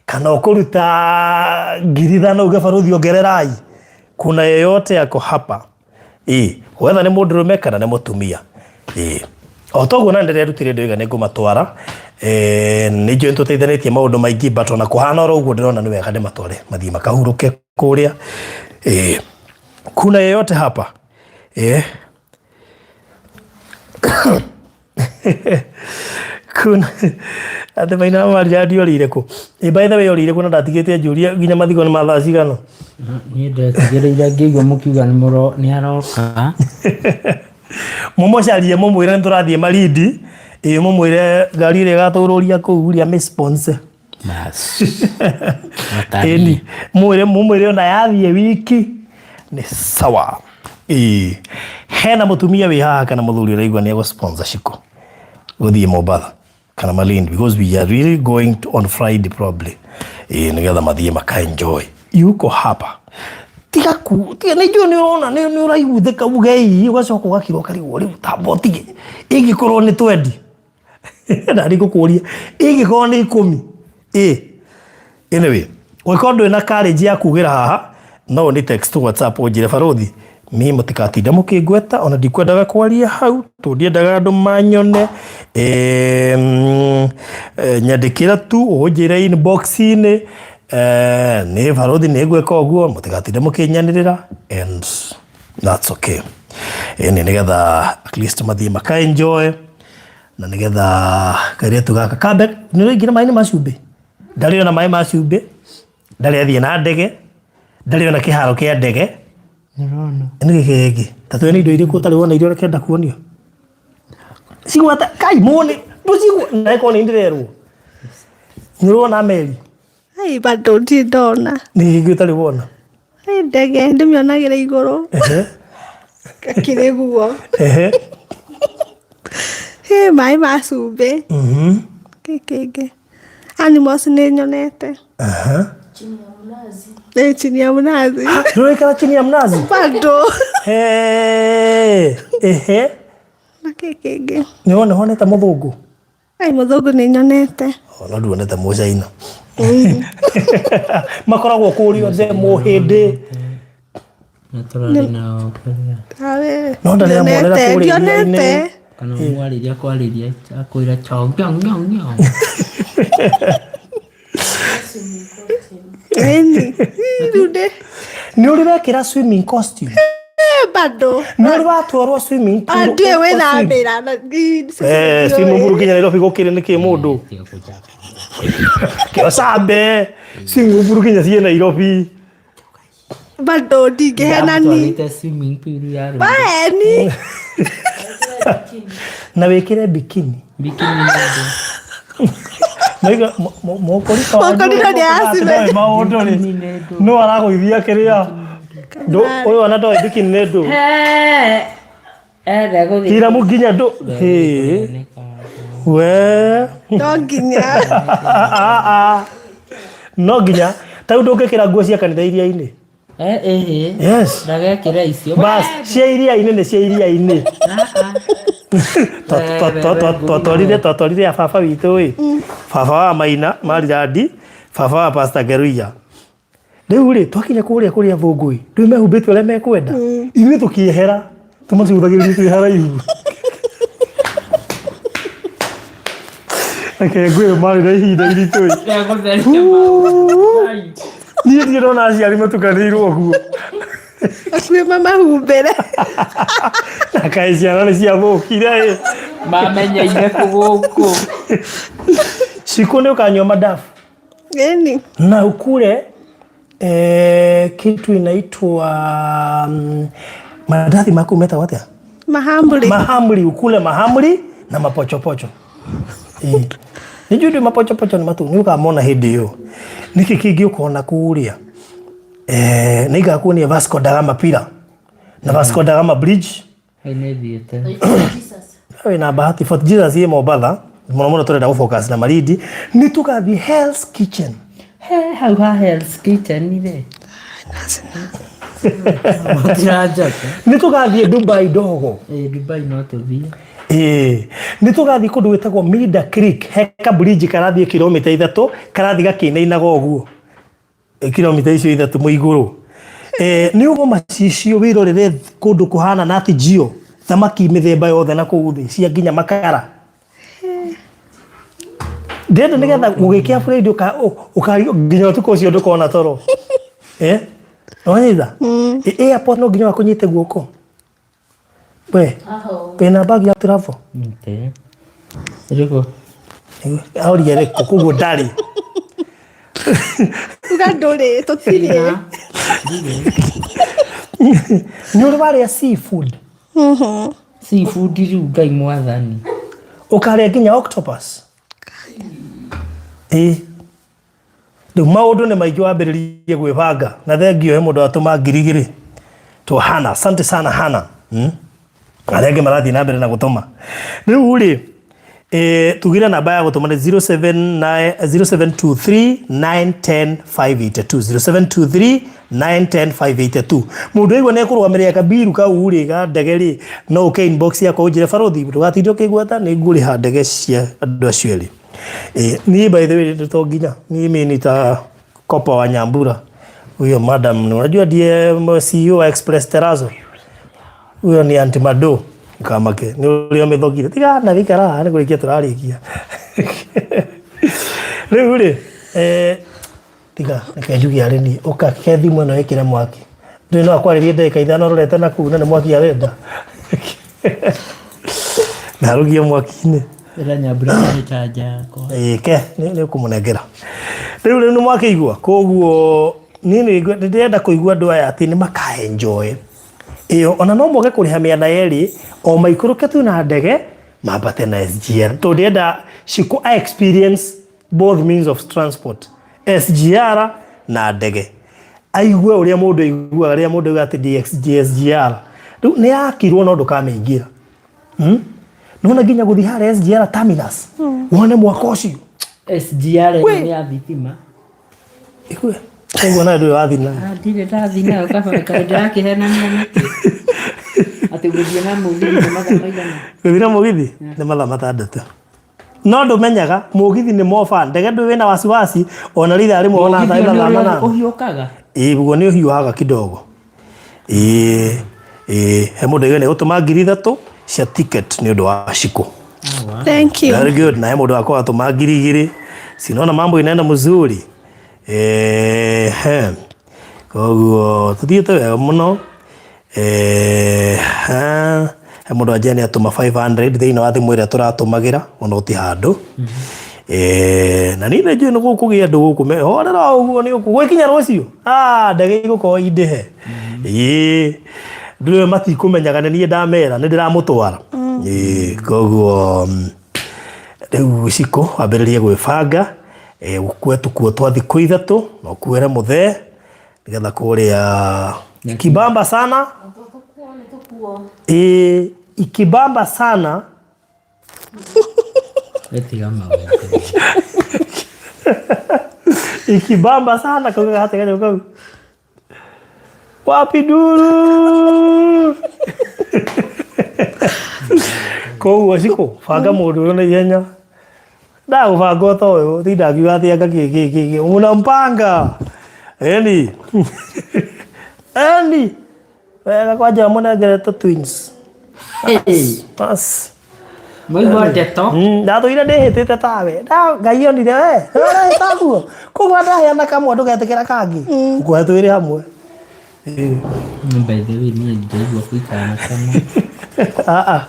kana ũkũruta 5,000 uge barũthi ongererai. Kuna yeyote ako hapa. Ĩĩ, wetha nĩ mũndũrũme kana nĩ mũtumia. Ĩĩ. O toguo na ndĩrerutire ndoiga nĩ ngũmatwara. Eh, nĩ njũĩ nĩtũteithanĩtie maũndũ maingĩ but ona kũhana oro ũguo ndĩrona nĩ wega ndĩmatware mathiĩ makahurũke kũrĩa. Ĩĩ. Kuna yeyote hapa? Ĩĩ. Kuna atĩ maina maria ndiorĩire kũ? Ĩ by the way orĩire kũ na ndatigĩte anjũria nginya mathiko nĩ ma thaa cigana? Niĩ ndetigĩrĩire ngĩigua mũkiuga nĩ aroka. Mũmũcarie mũmwĩre nĩ tũrathiĩ Malindi, ĩ mũmwĩre ngari ĩrĩa ĩgatũrũria kũu rĩ amĩ sponsor. Bas. Ĩni mwĩre mũmwĩre ona yathiĩ wiki nĩ sawa. Ĩĩ hena mũtumia wĩ haha kana mũthuri ũraigua nĩ egũ sponsor Shiko gũthiĩ Mombatha kana Malindi because we are really going to on Friday probably. Ĩĩ nĩgetha mathiĩ maka enjoy. Yuko hapa. Tiga ku tiga nĩ njũĩ nĩ ũrona nĩ ũraiguthĩka uge ii ũgacoka ũgakira ũkarigwo rĩu tamba ũtige ĩngĩkorwo nĩ twendi na nĩ ngũkũria ĩngĩkorwo nĩ ikũmi ĩ anyway ũngĩkorwo ndũrĩ na courage ya kugĩra haha no ũnĩ text whatsapp ũnjĩre barũthi mi mũtigatinde mũkĩngweta ona ndikwendaga kwaria hau tondũ ndiendaga andũ manyone nyandĩkĩra tu ũnjĩre inbox-inĩ nĩ barũthi nĩ ngwĩka ũguo mũtigatinde mũkĩnyanĩrĩra and that's okay ĩni nĩgetha at least mathiĩ maka enjoy na nĩgetha kairĩtu gaka kambe nĩ ũraingĩra maĩ-inĩ ma cumbĩ ndarĩ ona maĩ ma cumbĩ ndarĩ athiĩ na ndege ndarĩ ona kĩharo kĩa ndege nĩ gĩkĩ gĩkĩ ta tuone indo irĩkũ ũtarĩ wona iria ũrekenda kuonio cigwata kai mũnĩ ndũcigua na ĩkorwo nĩ ndĩrerwo nĩ ũrona meri Ai bado ndirĩ ndona. Nĩ gĩkĩ ũtarĩ wona? Ai ndege ndĩmĩonagĩra igũrũ. Ehe. Gakĩrĩ guo. Ehe. Hĩ maĩ ma cumbĩ. Kĩ kĩngĩ. Animals nĩ nyonete. Aha. Chini ya mnazi. Ĩ chini ya mnazi. Ndũraikara chini ya mnazi? Bado. Hey. Ehe. Na kĩ kĩngĩ. Nĩ wona honete mũthũngũ? Ai mũthũngũ nĩ nyonete. Ona nduonete mũcaina. Makoragwo kũrĩa othe mũhĩndĩ. Na tũrarĩ nao kũrĩa. Awe. No ndarĩ amuonera Ndionete, kũrĩa ndionete. iria-inĩ. Kana mwarĩria kwarĩria akwĩra chong chong chong chong. Ĩni. Rĩu ndĩ Nĩ ũrĩ wekĩra swimming costume? bado. Nĩ ũrĩ watwarwo swimming pool? Ah, ndiũĩ ũswim? gwĩthambĩra. na- Eh, swimming pool nginya Nairobi gũkĩrĩ nĩkĩ mũndũ? Tiga kũnjamba. Kĩocambe. Swimming pool nginya ciĩ Nairobi. Bado ndingĩhenani. Ndamũtwarĩte swimming pool ya rũĩ. Waeni. Na wĩkĩre bikini. Bikini nĩ ndũ. Maiga mũkoriko Mũkoriko nĩ acime. maũndũ rĩ. Bikini nĩ ndũ. No aragũithia kĩrĩa. Ndũ ũyũ ona ndoĩ bikini nĩ ndũ. Enda gũthiĩ. Hiramu nginya ndũ. Hĩ. We. No nginya. Ah, ah. No nginya. Ta rĩu ndũngĩkĩra nguo cia kanitha iria-inĩ. Eh, eh, Yes. ndagekĩra icio. Bas, cia iria-inĩ nĩ cia iria-inĩ. Twatwarire twatwarire a baba witũ ĩ. Baba wa Maina Marirandi, baba wa Pastor Ngeruiya. Rĩu rĩ twakinya kũrĩa kũrĩa thũngũ ĩ, rĩu mehumbĩte ũrĩa mekwenda. Ithuĩ tũkĩehera tũmacũthagĩrĩria twĩ haraihu. Reke ngwĩre marĩ na ihinda iritũ ĩ. Niĩ ndirĩ ndona aciari matukanĩirwo ũguo. Hakuhĩ mamahumbĩre. Na kaĩ ciana nĩ ciathũkire ĩ. Mamenyeire kũ gũkũ. Cikũ nĩ ũkanyua madafu. Ĩni. Na ukule eh, kitu inaitwa mandathi maku metagwo atia? Mahamri. Mahamri, ukule mahamri na mapochopocho. Eh. Nĩnjũĩ ndĩ mapochopocho nĩ matu nĩ ũkamona hĩndĩ ĩyo. Nĩkĩ kĩngĩ ũkona kũrĩa? Eh, nĩ ngakuonia Vasco da Gama Pillar na Vasco da Gama Bridge. Hau nĩ thiĩte. Wĩna bahati Fort Jesus ĩ Mombatha mũno mũno tũrenda gũ focus na Malindi nĩ tũgathiĩ Hell's Kitchen. He hau ha Hell's Kitchen rĩ. Mũtiranjaka. Nĩ tũgathiĩ Dubai ndogo. Ĩ Dubai no tũthiĩ. Ĩĩ nĩ tũgathiĩ kũndũ gwĩtagwo Mida Creek he ka bridge karathiĩ kilomita ithatũ karathiĩ gakĩinainaga ũguo. Kilomita icio ithatũ mwĩ igũrũ. Eh, nĩ ũgoma cicio wĩrorere kũndũ kũhana Nat Geo thamaki mĩthemba yothe na kũu thĩ cia nginya makara ndĩrenda nĩgetha gũgĩkĩa Friday ũka nginya ũtukũ ũcio ndũkona toro eh nĩwanyita airport no nginya wakũnyite guoko we wĩna bag ya travel Nte. Ĩrĩkũ? Aũria ĩrĩkũ koguo ndarĩ Uga ndũrĩ, tũtirĩ. Nĩ ũrĩ warĩa seafood? Seafood rĩu Ngai mwathani. Ũkarĩa nginya octopus? Ĩĩ. Rĩu maũndũ nĩ maingĩ wambĩrĩrie gwĩbanga na thengio he mũndũ atũma 2000 to Hana. Asante sana Hana. Arĩa angĩ marathiĩ na mbere na gũtũma. Rĩu rĩ eh, tugire namba ya gũtũma nĩ 079 0723 910 582 0723 910 582 mũndũ aigua nĩ ekũrũgamĩrĩra kabiru kau rĩ ga ndege rĩ no ũke inbox yakwa ũnjĩre barothi ndũgatinde ũkĩgweta nĩ ngũrĩha ndege cia andũ acio erĩ. Eh, niĩ by the way to nginya niĩ mimi nita kopa wa Nyambura huyo madam unajua ndiye CEO wa Express Terrazzo huyo ni Auntie Mado kamake nĩ ũrĩa ũmĩthogire tiga na gĩikara haha nĩ kũrĩkia tũrarĩkia rĩu rĩ eh, tiga reke njuge arĩ niĩ ũka ke thimũ ĩno ĩkĩre mwaki ndũĩ no akwarĩrie ndagĩka ithano rorete na kũu na nĩ mwaki arenda na arũgie mwaki-inĩ Ĩra Nyambura nĩ chanja yakwa. Ĩĩ, ke nĩ ũkũmũnengera rĩu rĩu nĩ mwakĩigua koguo niĩ nĩ ndĩrenda kũigua andũ aya atĩ nĩ maka enjoy ĩyo ona no moke kũrĩha mĩena yerĩ o maikũrũke tu na ndege mambate na SGR tondũ ndĩrenda Shiko a experience both means of transport SGR na ndege aigue ũrĩa mũndũ aiguaga rĩrĩa mũndũ auga atĩ ndĩ SGR rĩu nĩ yakirwo no ndũkamĩingĩra Nona nginya gũthiĩ harĩa SGR terminus wone mwaka ũcio SGR ĩno nĩ ya thitima. Igue koguo nawe ndũrĩ wathiĩ nayo Ah, Ndirĩ ndathiĩ nayo kaba kaĩ ndĩrakĩhenania nĩkĩ? Atĩ gũthiĩ na mũgithi nĩ mathaa maigana? Gũthiĩ na mũgithi nĩ mathaa matandatũ no ndũmenyaga mũgithi nĩ moba ndege ndũĩ wĩna wasiwasi ona rĩ ithaa rĩmwe ona Mũgithi thaa nĩ mathaa ũrĩa manana ũhiũkaga? Ĩĩ guo nĩ ũhiũhaga kidogo Ĩĩ ĩĩ he mũndũ aigua nĩ gũtũma 3000 cia ticket nĩ ũndũ wa Shiko Thank you. Very good. Na he mũndũ wakwa atũma 2000 sinaona mambo inaenda mzuri ehe koguo tũthiĩte wega mũno ehe he mũndũ wanjia nĩ atũma 500 thĩinĩ wa thimũ ĩrĩa tũratũmagĩra ona ũti handũ Eh, na niĩ nĩnjũĩ nĩ gũkũgĩa andũ gũkũ me horera o ũguo nĩ ũkũ gwĩkinya rũciũ ah ndege igũkorwo indĩhe ĩĩ ndũĩ matikũmenyaga nĩ niĩ ndamera nĩ ndĩramũtwara ĩĩ koguo rĩu Shiko wambĩrĩrie gwĩbanga eh, ũkue tũkuo twa thikũ ithatũ na ũkuĩre mũthee nĩgetha kũrĩa ikibamba sana ĩĩ ikibamba sana Etiga maũndũ. Ikibamba sana kauga gate kanyamũ kau. Wapi nduru? Koguo Shiko banga mũndũ ũyũ na ihenya. Ndagũbanga ũta ũyũ tinda ngiuga atĩ anga kĩ kĩ kĩ kĩ. Unampanga. Eni. Eni. Wega kwanja mũnengere tũ twins. Bas. Mwaigua ndeto. Ndatũire ndĩhĩtĩte tawe. Nda Ngai onire we. Ũrahĩta guo. Koguo ndaheana kamwe ndũgetĩkĩra kangĩ. Ngũhe twĩrĩ hamwe. By the way, niĩ ndiraigua gũikara na kamwe. Ah, ah.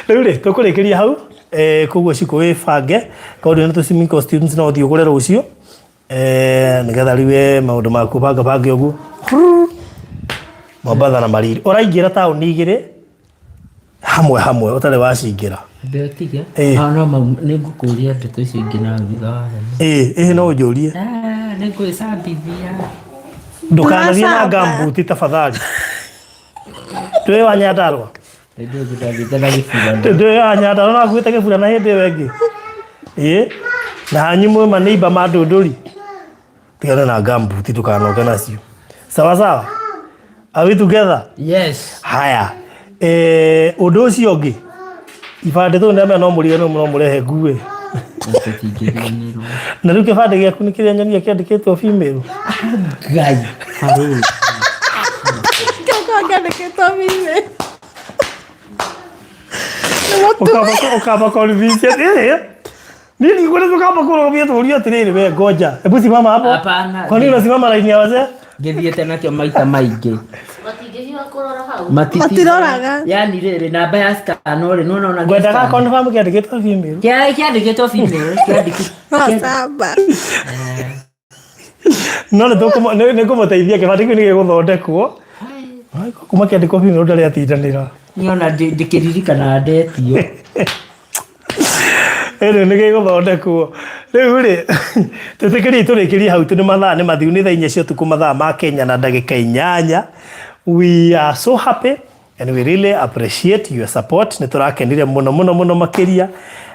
Rĩu rĩ tũkũrĩkĩria hau eh, koguo cikũ wĩbange tondũ nĩ tũ swimming costumes no ũthiĩ ũgũre rũciũ eh, nĩgetha rĩu we maũndũ maku banga bange ũguo Mombatha na Malindi ũraingĩra taũni igĩrĩ hamwe hamwe ũtarĩ wacingĩra. Ambe ũtige. Ĩĩ. Ah, no mau nĩ ngũkũria ndeto icio ingĩ na thutha wa hema. Ĩĩ, ĩĩ no ũnjũrie. Ah, nĩ ngwĩcambithia. Ndũkanathiĩ na Ndũracamba. ngambuti tafadhali. Ndũĩ wa Nyandarũa? Hĩndĩ ĩyo ndathiĩte na gĩburana. Ndũĩ wa Nyandarũa no akuĩte gĩburana hĩndĩ ĩyo ĩngĩ. Ĩĩ. Na hanyu mwĩ maneiba ma Ndũndũri. Tigana na ngambuti ndũkanoke nacio. Sawa sawa? Are we together? Yes. Haya. Eh, ũndũ ũcio ũngĩ ibandĩ tũu nĩamenya no mũrige no mũrehe ngue Tũtingĩriganĩrwo. na rĩu kĩbandĩ gĩaku nĩ kĩrĩa nyonia kĩandĩkĩtwo female. Ngai. Barũthi. Kĩoko kĩandĩkĩtwo female. Nĩ mũtumia. Ũkamba ũkamba convince atĩrĩrĩ niĩ ndikuona tũkamba kũrũgamia tũũrio atĩrĩrĩ we ngoja hebu simama hapo. Hapana. Kwa nini unasimama laini ya wazee? Ngĩthiĩte nakĩo maita maingĩ. Matingĩhiũha kũrora hau. Matiroraga. Yani rĩrĩ namba ya scan rĩ nĩwona ona Ngwendaga confirm kĩandĩkĩtwo female. Kĩandĩkĩtwo female kĩandĩkĩtwo No camba. No nĩ kũmũteithia kĩbandĩ kĩu nĩ gĩgũthondekwo. Kuma kĩandĩkwo female ndarĩ atindanĩra. Niona ndĩkĩririkanaga ndetio. Ĩno nĩ gĩgũthondekwo. Rĩu rĩ, twĩtĩkĩriei tũrĩkĩrie hau tondũ mathaa nĩ mathiru nĩ thaa inya cia ũtukũ mathaa ma Kenya na ndagĩka 8. We are so happy and we really appreciate your support. Nĩ tũrakenire mũno mũno mũno makĩria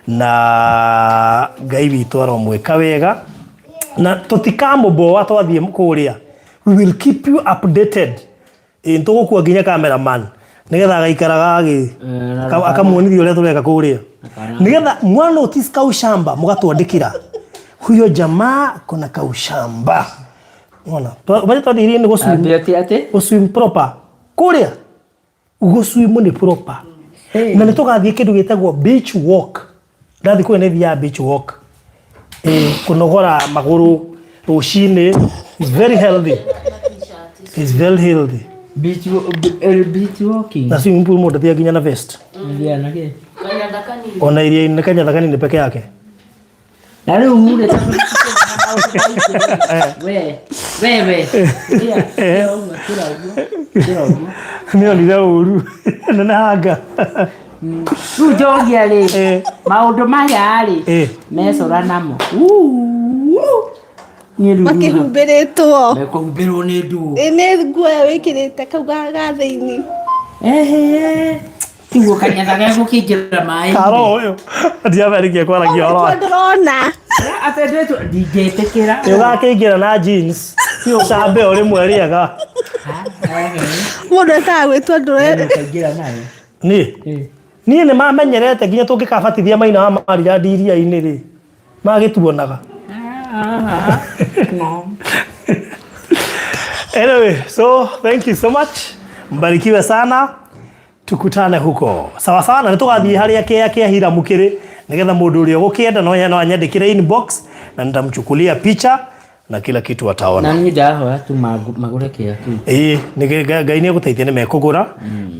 na Ngai witũ aromwĩka wega na tũtikamũboa twathiĩ kũrĩa. We will keep you updated. Ĩ tũgũkua nginya cameraman nĩgetha agaikaraga agĩ akamuonithia ũrĩa tũreka kũrĩa nĩgetha mwa notice kaushamba mũgatwandĩkĩra huyo jamaa kona kaushamba ona baje twathiĩ iria-inĩ gũ swim Ambia atĩ atĩ gũ swim proper kũrĩa gũ swim nĩ proper na nĩ tũgathiĩ kĩndũ gĩtagwo beach walk Ndathiĩ kũrĩa nĩ thiaga beach walk. Ĩĩ kũnogora magũrũ rũcinĩ is very healthy. Is very healthy. Beach, beach walking. Na swimming pool mũndũ athiaga nginya na vest. Thiaga na kĩ? Kanyatha kanini. Ona iria-inĩ kanyatha kanini peke yake. Na rĩu rĩ tondũ we wewe kĩra kĩra ũguo kĩra ũguo kĩra ũguo Nĩ onire ũru. Nenehanga. Rĩu njogia rĩ Eh. maũndũ maya rĩ Eh. mecora namo Niĩ rĩu Makĩhumbĩrĩtwo. mekũhumbĩrwo nĩ nduũ Ĩ nĩ nguo ĩyo wĩkĩrĩte kau ga ga thĩinĩ. Ehe. Tiguo kanyatha gegũkĩingĩra maĩ Karo ũyũ. Ndiambarikia kwaragia ũhoro wake. Ndĩrona. atendetwo ndingĩtĩkĩra Ũgakĩingĩra na jeans. Ũcambe o rĩmwe rĩega. Mũndũ ekaga gwĩtua ndũre. Ũkaingĩra nayo Niĩ niĩ nĩ mamenyerete nginya tũngĩkabatithia maina wa Maryland iria-inĩ rĩ magĩtuonaga. Anyway, so thank you so much. Mbarikiwe sana. Tukutane huko. Sawa sawa na nĩtũgathiĩ harĩa kĩa kĩa Hiramu kĩrĩ nĩgetha mũndũ ũrĩa ũgũkĩenda no anyandĩkĩre inbox na nitamchukulia picha na kila kitu ataona. Na niĩ ndahoya tu magũre kĩa kĩu. Ĩĩ, Ngai nĩ egũteithia nĩ mekũgũra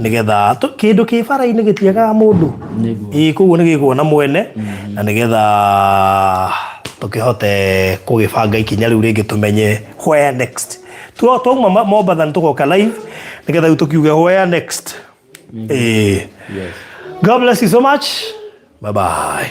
nĩgetha kĩndũ kĩ bara-inĩ gĩtiagaga mũndũ. Ĩĩ, koguo nĩ gĩkuona mwene na nĩgetha tũkĩhote kũgĩbanga ikinya rĩu rĩngĩ tũmenye where next. Twauma Mombatha nĩ tũgoka live nĩgetha rĩu tũkiuge where next. Ĩĩ. God bless you so much. Bye bye.